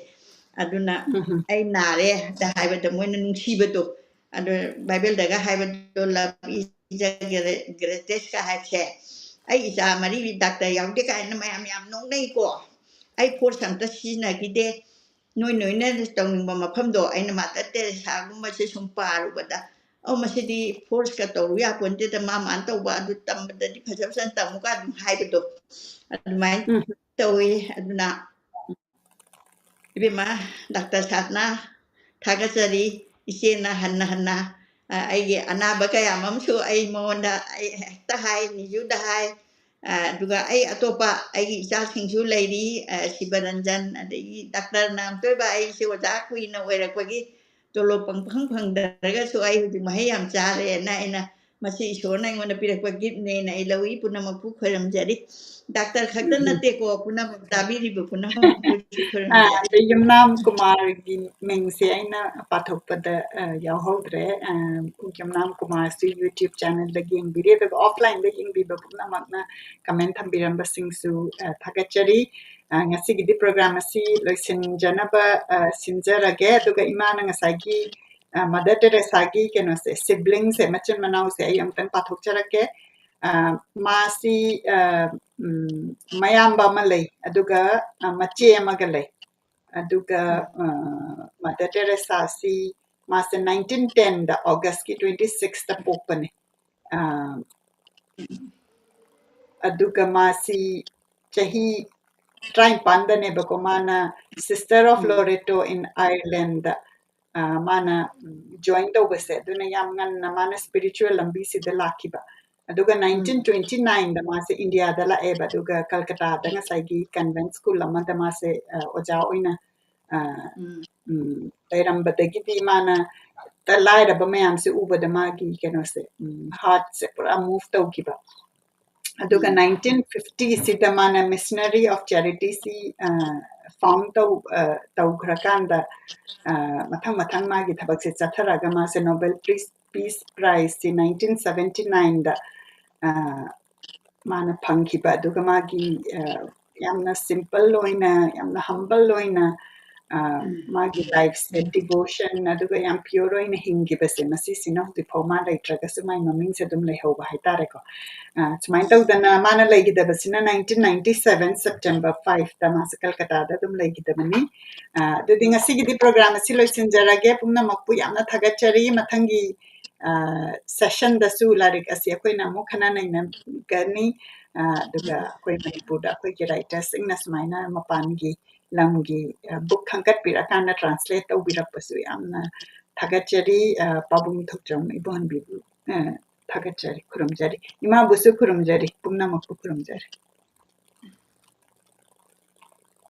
ꯑꯗꯨꯅ ꯎꯝ꯫ ꯑꯩ ꯅꯥꯔꯦ ꯍꯥꯏꯕꯗ ꯃꯣꯏꯅ ꯅꯨꯡꯁꯤꯕꯗꯣ, ꯑꯗꯣ ꯕꯥꯏꯕꯜꯗꯒ ꯍꯥꯏꯕꯗꯣ, "Love is the greatest" ꯀ ꯍꯥꯏꯕꯁꯦ꯫ ꯑꯩ ꯏꯆꯥ ꯃꯔꯤ ꯗꯥꯛꯇꯔ ꯌꯥꯎꯗꯦ ꯀꯥꯏꯅ ꯃꯌꯥꯝ ꯌꯥꯝ ꯅꯣꯛꯅꯩꯀꯣ꯫ ꯑꯩ ꯐꯣꯔꯁ ꯑꯝꯇ ꯁꯤꯖꯤꯟꯅꯈꯤꯗꯦ꯫ ꯅꯣꯏ ꯅꯣꯏꯅ ꯇꯧꯅꯤꯡꯕ ꯃꯐꯝꯗꯣ, ꯑꯩꯅ ꯃꯥꯗꯔ ꯇꯦꯔꯦꯁꯥꯒꯨꯝꯕꯁꯦ ꯁꯨꯝ ꯄꯥꯔꯨꯕꯗ, "ꯑꯧ, ꯃꯁꯤꯗꯤ ꯐꯣꯔꯁꯀ ꯇꯧꯔꯨ ꯌꯥꯄꯣꯟꯇꯦꯗ, ꯃꯥ ꯃꯥꯅ ꯇꯧꯕ ꯑꯗꯨ ꯇꯝꯕꯗꯗꯤ ꯐꯖ ꯐꯖꯅ ꯇꯝꯃꯨꯒ" ꯑꯗꯨꯝ ꯍꯥꯏꯕꯗꯣ ꯑꯗꯨꯃꯥꯏꯅ ꯎꯝ꯫ ꯇꯧꯋꯤ꯫ ꯑꯗꯨꯅ ꯏꯕꯦꯝꯃ, ꯗꯥꯛꯇꯔ ꯁꯥꯗꯅ ꯊꯥꯒꯠꯆꯔꯤ꯫ ꯏꯆꯦꯅ ꯍꯟꯅ ꯍꯟꯅ, ꯑ, ꯑꯩꯒꯤ ꯑꯅꯥꯕ ꯀꯌꯥ ꯑꯃꯁꯨ ꯑꯩ ꯃꯉꯣꯟꯗ ꯑꯩ ꯍꯦꯛꯇ ꯍꯥꯏ, ꯅꯤꯖꯨꯗ ꯍꯥꯏ꯫ ꯑ, ꯑꯗꯨꯒ ꯑꯩ ꯑꯇꯣꯞꯄ ꯑꯩꯒꯤ ꯏꯆꯥꯁꯤꯡꯁꯨ ꯂꯩꯔꯤ, ꯑ, ꯁꯤꯕꯔꯟꯖꯟ, ꯑꯗꯒꯤ ꯗꯥꯛꯇꯔ ꯅꯥꯝꯇꯣꯏꯕ, ꯑꯩꯁꯦ ꯑꯣꯖꯥ ꯀꯨꯏꯅ ꯑꯣꯏꯔꯛꯄꯒꯤ ꯇꯣꯂꯣꯞ ꯄꯪꯐꯪ ꯐꯪꯗ꯭ꯔꯒꯁꯨ ꯑꯩ ꯍꯧꯖꯤꯛ ꯃꯍꯩ ꯌꯥꯝ ꯆꯥꯔꯦꯅ ꯑꯩꯅ, "ꯃꯁꯤ ꯏꯁꯣꯔꯅ ꯑꯩꯉꯣꯟꯗ ꯄꯤꯔꯛꯄ ꯒꯤꯐꯅꯦꯅ" ꯑꯩ ꯂꯧꯏ꯫ ꯄꯨꯝꯅꯃꯛꯄꯨ ꯈꯣꯏꯔꯝꯖꯔꯤ꯫ ꯗꯥꯛꯇꯔ ꯈꯛꯇ ꯎꯝ꯫ ꯅꯠꯇꯦꯀꯣ, ꯄꯨꯝꯅꯃꯛ ꯇꯥꯕꯤꯔꯤꯕ ꯄꯨꯝꯅꯃꯛꯄꯨꯁꯨ ꯑ, ꯈꯣꯏꯔꯝꯖꯔꯤ꯫ ꯑꯗꯩ ꯌꯨꯝꯅꯥꯝ ꯀꯨꯃꯥꯔꯒꯤ ꯃꯤꯡꯁꯦ ꯑꯩꯅ ꯄꯥꯊꯣꯛꯄꯗ, ꯑ, ꯌꯥꯎꯍꯧꯗ꯭ꯔꯦ꯫ ꯑ, ꯌꯨꯝꯅꯥꯝ ꯀꯨꯃꯥꯔꯁꯨ YouTube channelꯗ ꯌꯦꯡꯕꯤꯔꯤ, ꯑꯗꯨꯒ offlineꯗ ꯌꯦꯡꯕꯤꯕ ꯄꯨꯝꯅꯃꯛꯅ comment ꯊꯝꯕꯤꯔꯝꯕꯁꯤꯡꯁꯨ, ꯑ, ꯊꯥꯒꯠꯆꯔꯤ꯫ ꯑ, ꯉꯁꯤꯒꯤꯗꯤ program ꯑꯁꯤ ꯂꯣꯏꯁꯤꯟꯖꯅꯕ, ꯑ, ꯁꯤꯟꯖꯔꯒꯦ꯫ ꯑꯗꯨꯒ ꯏꯃꯥꯅ ꯉꯁꯥꯏꯒꯤ, ꯑ, ꯃꯥꯗꯔ ꯇꯦꯔꯦꯁꯥꯒꯤ ꯀꯩꯅꯣꯁꯦ, siblingꯁꯦ, ꯃꯆꯤꯟ ꯃꯅꯥꯎꯁꯦ ꯑꯩ ꯑꯃꯨꯛꯇꯪ ꯄꯥꯊꯣꯛꯆꯔꯛꯀꯦ꯫ ꯑ, ꯃꯥꯁꯤ, ꯑ, ꯎꯝ, ꯃꯌꯥꯝꯕ ꯑꯃ ꯂꯩ, ꯑꯗꯨꯒ, ꯑ, ꯃꯆꯦ ꯑꯃꯒ ꯂꯩ꯫ ꯑꯗꯨꯒ, ꯎꯝ꯫ ꯑ, ꯃꯥꯗꯔ ꯇꯦꯔꯦꯁꯥꯁꯤ ꯃꯥꯁꯦ nineteen ten ꯗ August ꯀꯤ twenty six ꯇ ꯄꯣꯛꯄꯅꯦ꯫ ꯑ, ꯑꯗꯨꯒ ꯃꯥꯁꯤ ꯆꯍꯤ ꯇꯔꯥꯅꯤꯄꯥꯟꯗꯅꯦꯕꯀꯣ ꯃꯥꯅ Sister of um. Loreto in Ireland ꯗ, ꯑ, ꯃꯥꯅ ꯖꯣꯏꯟ ꯇꯧꯕꯁꯦ꯫ ꯑꯗꯨꯅ ꯌꯥꯝ ꯉꯟꯅ ꯃꯥꯅ ꯁ꯭ꯄꯤꯔꯤꯆꯨꯋꯦꯜ ꯂꯝꯕꯤꯁꯤꯗ ꯂꯥꯛꯈꯤꯕ꯫ ꯑꯗꯨꯒ nineteen twenty nine ꯗ ꯃꯥꯁꯦ ꯏꯟꯗꯤꯌꯥꯗ ꯂꯥꯛꯑꯦꯕ꯫ ꯑꯗꯨꯒ ꯀꯜꯀꯇꯥꯗ ꯉꯁꯥꯏꯒꯤ ꯀꯟꯚꯦꯟꯠ ꯁ꯭ꯀꯨꯜ ꯑꯃꯗ ꯃꯥꯁꯦ, ꯑ, ꯑꯣꯖꯥ ꯑꯣꯏꯅ, ꯑ, ꯎꯝ꯫ ꯎꯝ, ꯂꯩꯔꯝꯕꯗꯒꯤꯗꯤ ꯃꯥꯅ ꯇ-, ꯂꯥꯏꯔꯕ ꯃꯌꯥꯝꯁꯦ ꯎꯕꯗ ꯃꯥꯒꯤ ꯀꯩꯅꯣꯁꯦ, ꯎꯝ, ꯍꯥꯔꯠꯁꯦ ꯄꯨꯔꯥ ꯃꯨꯚ ꯇꯧꯈꯤꯕ꯫ ꯑꯗꯨꯒ ꯎꯝ꯫ nineteen fifty ꯁꯤꯗ ꯃꯥꯅ Missionary of Charity ꯁꯤ, ꯑ, ꯐꯥꯎꯟ ꯇꯧ-, ꯑ, ꯇꯧꯈ꯭ꯔꯀꯥꯟꯗ, ꯑ, ꯃꯊꯪ ꯃꯊꯪ ꯃꯥꯒꯤ ꯊꯕꯛꯁꯦ ꯆꯠꯊꯔꯒ ꯃꯥꯁꯦ Nobel Peace, Peace Prize ꯁꯤ nineteen seventy nine ꯗ, ꯑ, ꯃꯥꯅ ꯐꯪꯈꯤꯕ꯫ ꯑꯗꯨꯒ ꯃꯥꯒꯤ, ꯑ, ꯌꯥꯝꯅ ꯁꯤꯝꯄꯜ ꯑꯣꯏꯅ, ꯌꯥꯝꯅ ꯍꯝꯕꯜ ꯑꯣꯏꯅ, ꯑ, ꯎꯝ꯫ ꯃꯥꯒꯤ ꯂꯥꯏꯐꯁꯦ ꯗꯤꯚꯣꯁꯟ ꯑꯗꯨꯒ ꯌꯥꯝ ꯄ꯭ꯌꯨꯔ ꯑꯣꯏꯅ ꯍꯤꯡꯈꯤꯕꯁꯦ, ꯃꯁꯤꯁꯤꯅ ꯍꯧꯖꯤꯛꯐꯥꯎ ꯃꯥ ꯂꯩꯇ꯭ꯔꯒꯁꯨ ꯃꯥꯒꯤ ꯃꯃꯤꯡꯁꯦ ꯑꯗꯨꯝ ꯂꯩꯍꯧꯕ ꯍꯥꯏꯇꯥꯔꯦꯀꯣ꯫ ꯑ, ꯁꯨꯃꯥꯏꯅ ꯇꯧꯗꯅ ꯃꯥꯅ ꯂꯩꯈꯤꯗꯕꯁꯤꯅ nineteen ninety seven September five ꯇ ꯃꯥꯁꯦ ꯀꯜꯀꯇꯥꯗ ꯑꯗꯨꯝ ꯂꯩꯈꯤꯗꯕꯅꯤ꯫ ꯑ, ꯑꯗꯨꯗꯤ ꯉꯁꯤꯒꯤꯗꯤ ꯄ꯭ꯔꯣꯒ꯭ꯔꯥꯝ ꯑꯁꯤ ꯂꯣꯏꯁꯤꯟꯖꯔꯒꯦ꯫ ꯄꯨꯝꯅꯃꯛꯄꯨ ꯌꯥꯝꯅ ꯊꯥꯒꯠꯆꯔꯤ꯫ ꯃꯊꯪꯒꯤ, ꯑ, ꯁꯦꯁꯟꯗꯁꯨ ꯂꯥꯏꯔꯤꯛ ꯑꯁꯤ ꯑꯩꯈꯣꯏꯅ ꯑꯃꯨꯛ ꯈꯟꯅ ꯅꯩꯅꯒꯅꯤ꯫ ꯑ, ꯑꯗꯨꯒ ꯑꯩꯈꯣꯏ ꯃꯅꯤꯄꯨꯔꯗ ꯑꯩꯈꯣꯏꯒꯤ ꯔꯥꯏꯇꯔꯁꯤꯡꯅ ꯁꯨꯃꯥꯏꯅ ꯃꯄꯥꯟꯒꯤ ꯂꯝꯒꯤ, ꯑ, ꯕꯨꯛ ꯈꯟꯒꯠꯄꯤꯔꯀꯥꯟꯗ ꯇ꯭ꯔꯥꯟꯁꯂꯦꯠ ꯇꯧꯕꯤꯔꯛꯄꯁꯨ ꯌꯥꯝꯅ ꯊꯥꯒꯠꯆꯔꯤ꯫ ꯑ, ꯄꯥꯕꯨꯡ ꯊꯣꯛꯆꯣꯝ ꯏꯕꯣꯍꯟꯕꯤꯕꯨ, ꯑ, ꯊꯥꯒꯠꯆꯔꯤ, ꯈꯨꯔꯨꯝꯖꯔꯤ꯫ ꯏꯃꯥꯕꯨꯁꯨ ꯈꯨꯔꯨꯝꯖꯔꯤ, ꯄꯨꯝꯅꯃꯛꯄꯨ ꯈꯨꯔꯨꯝꯖꯔꯤ꯫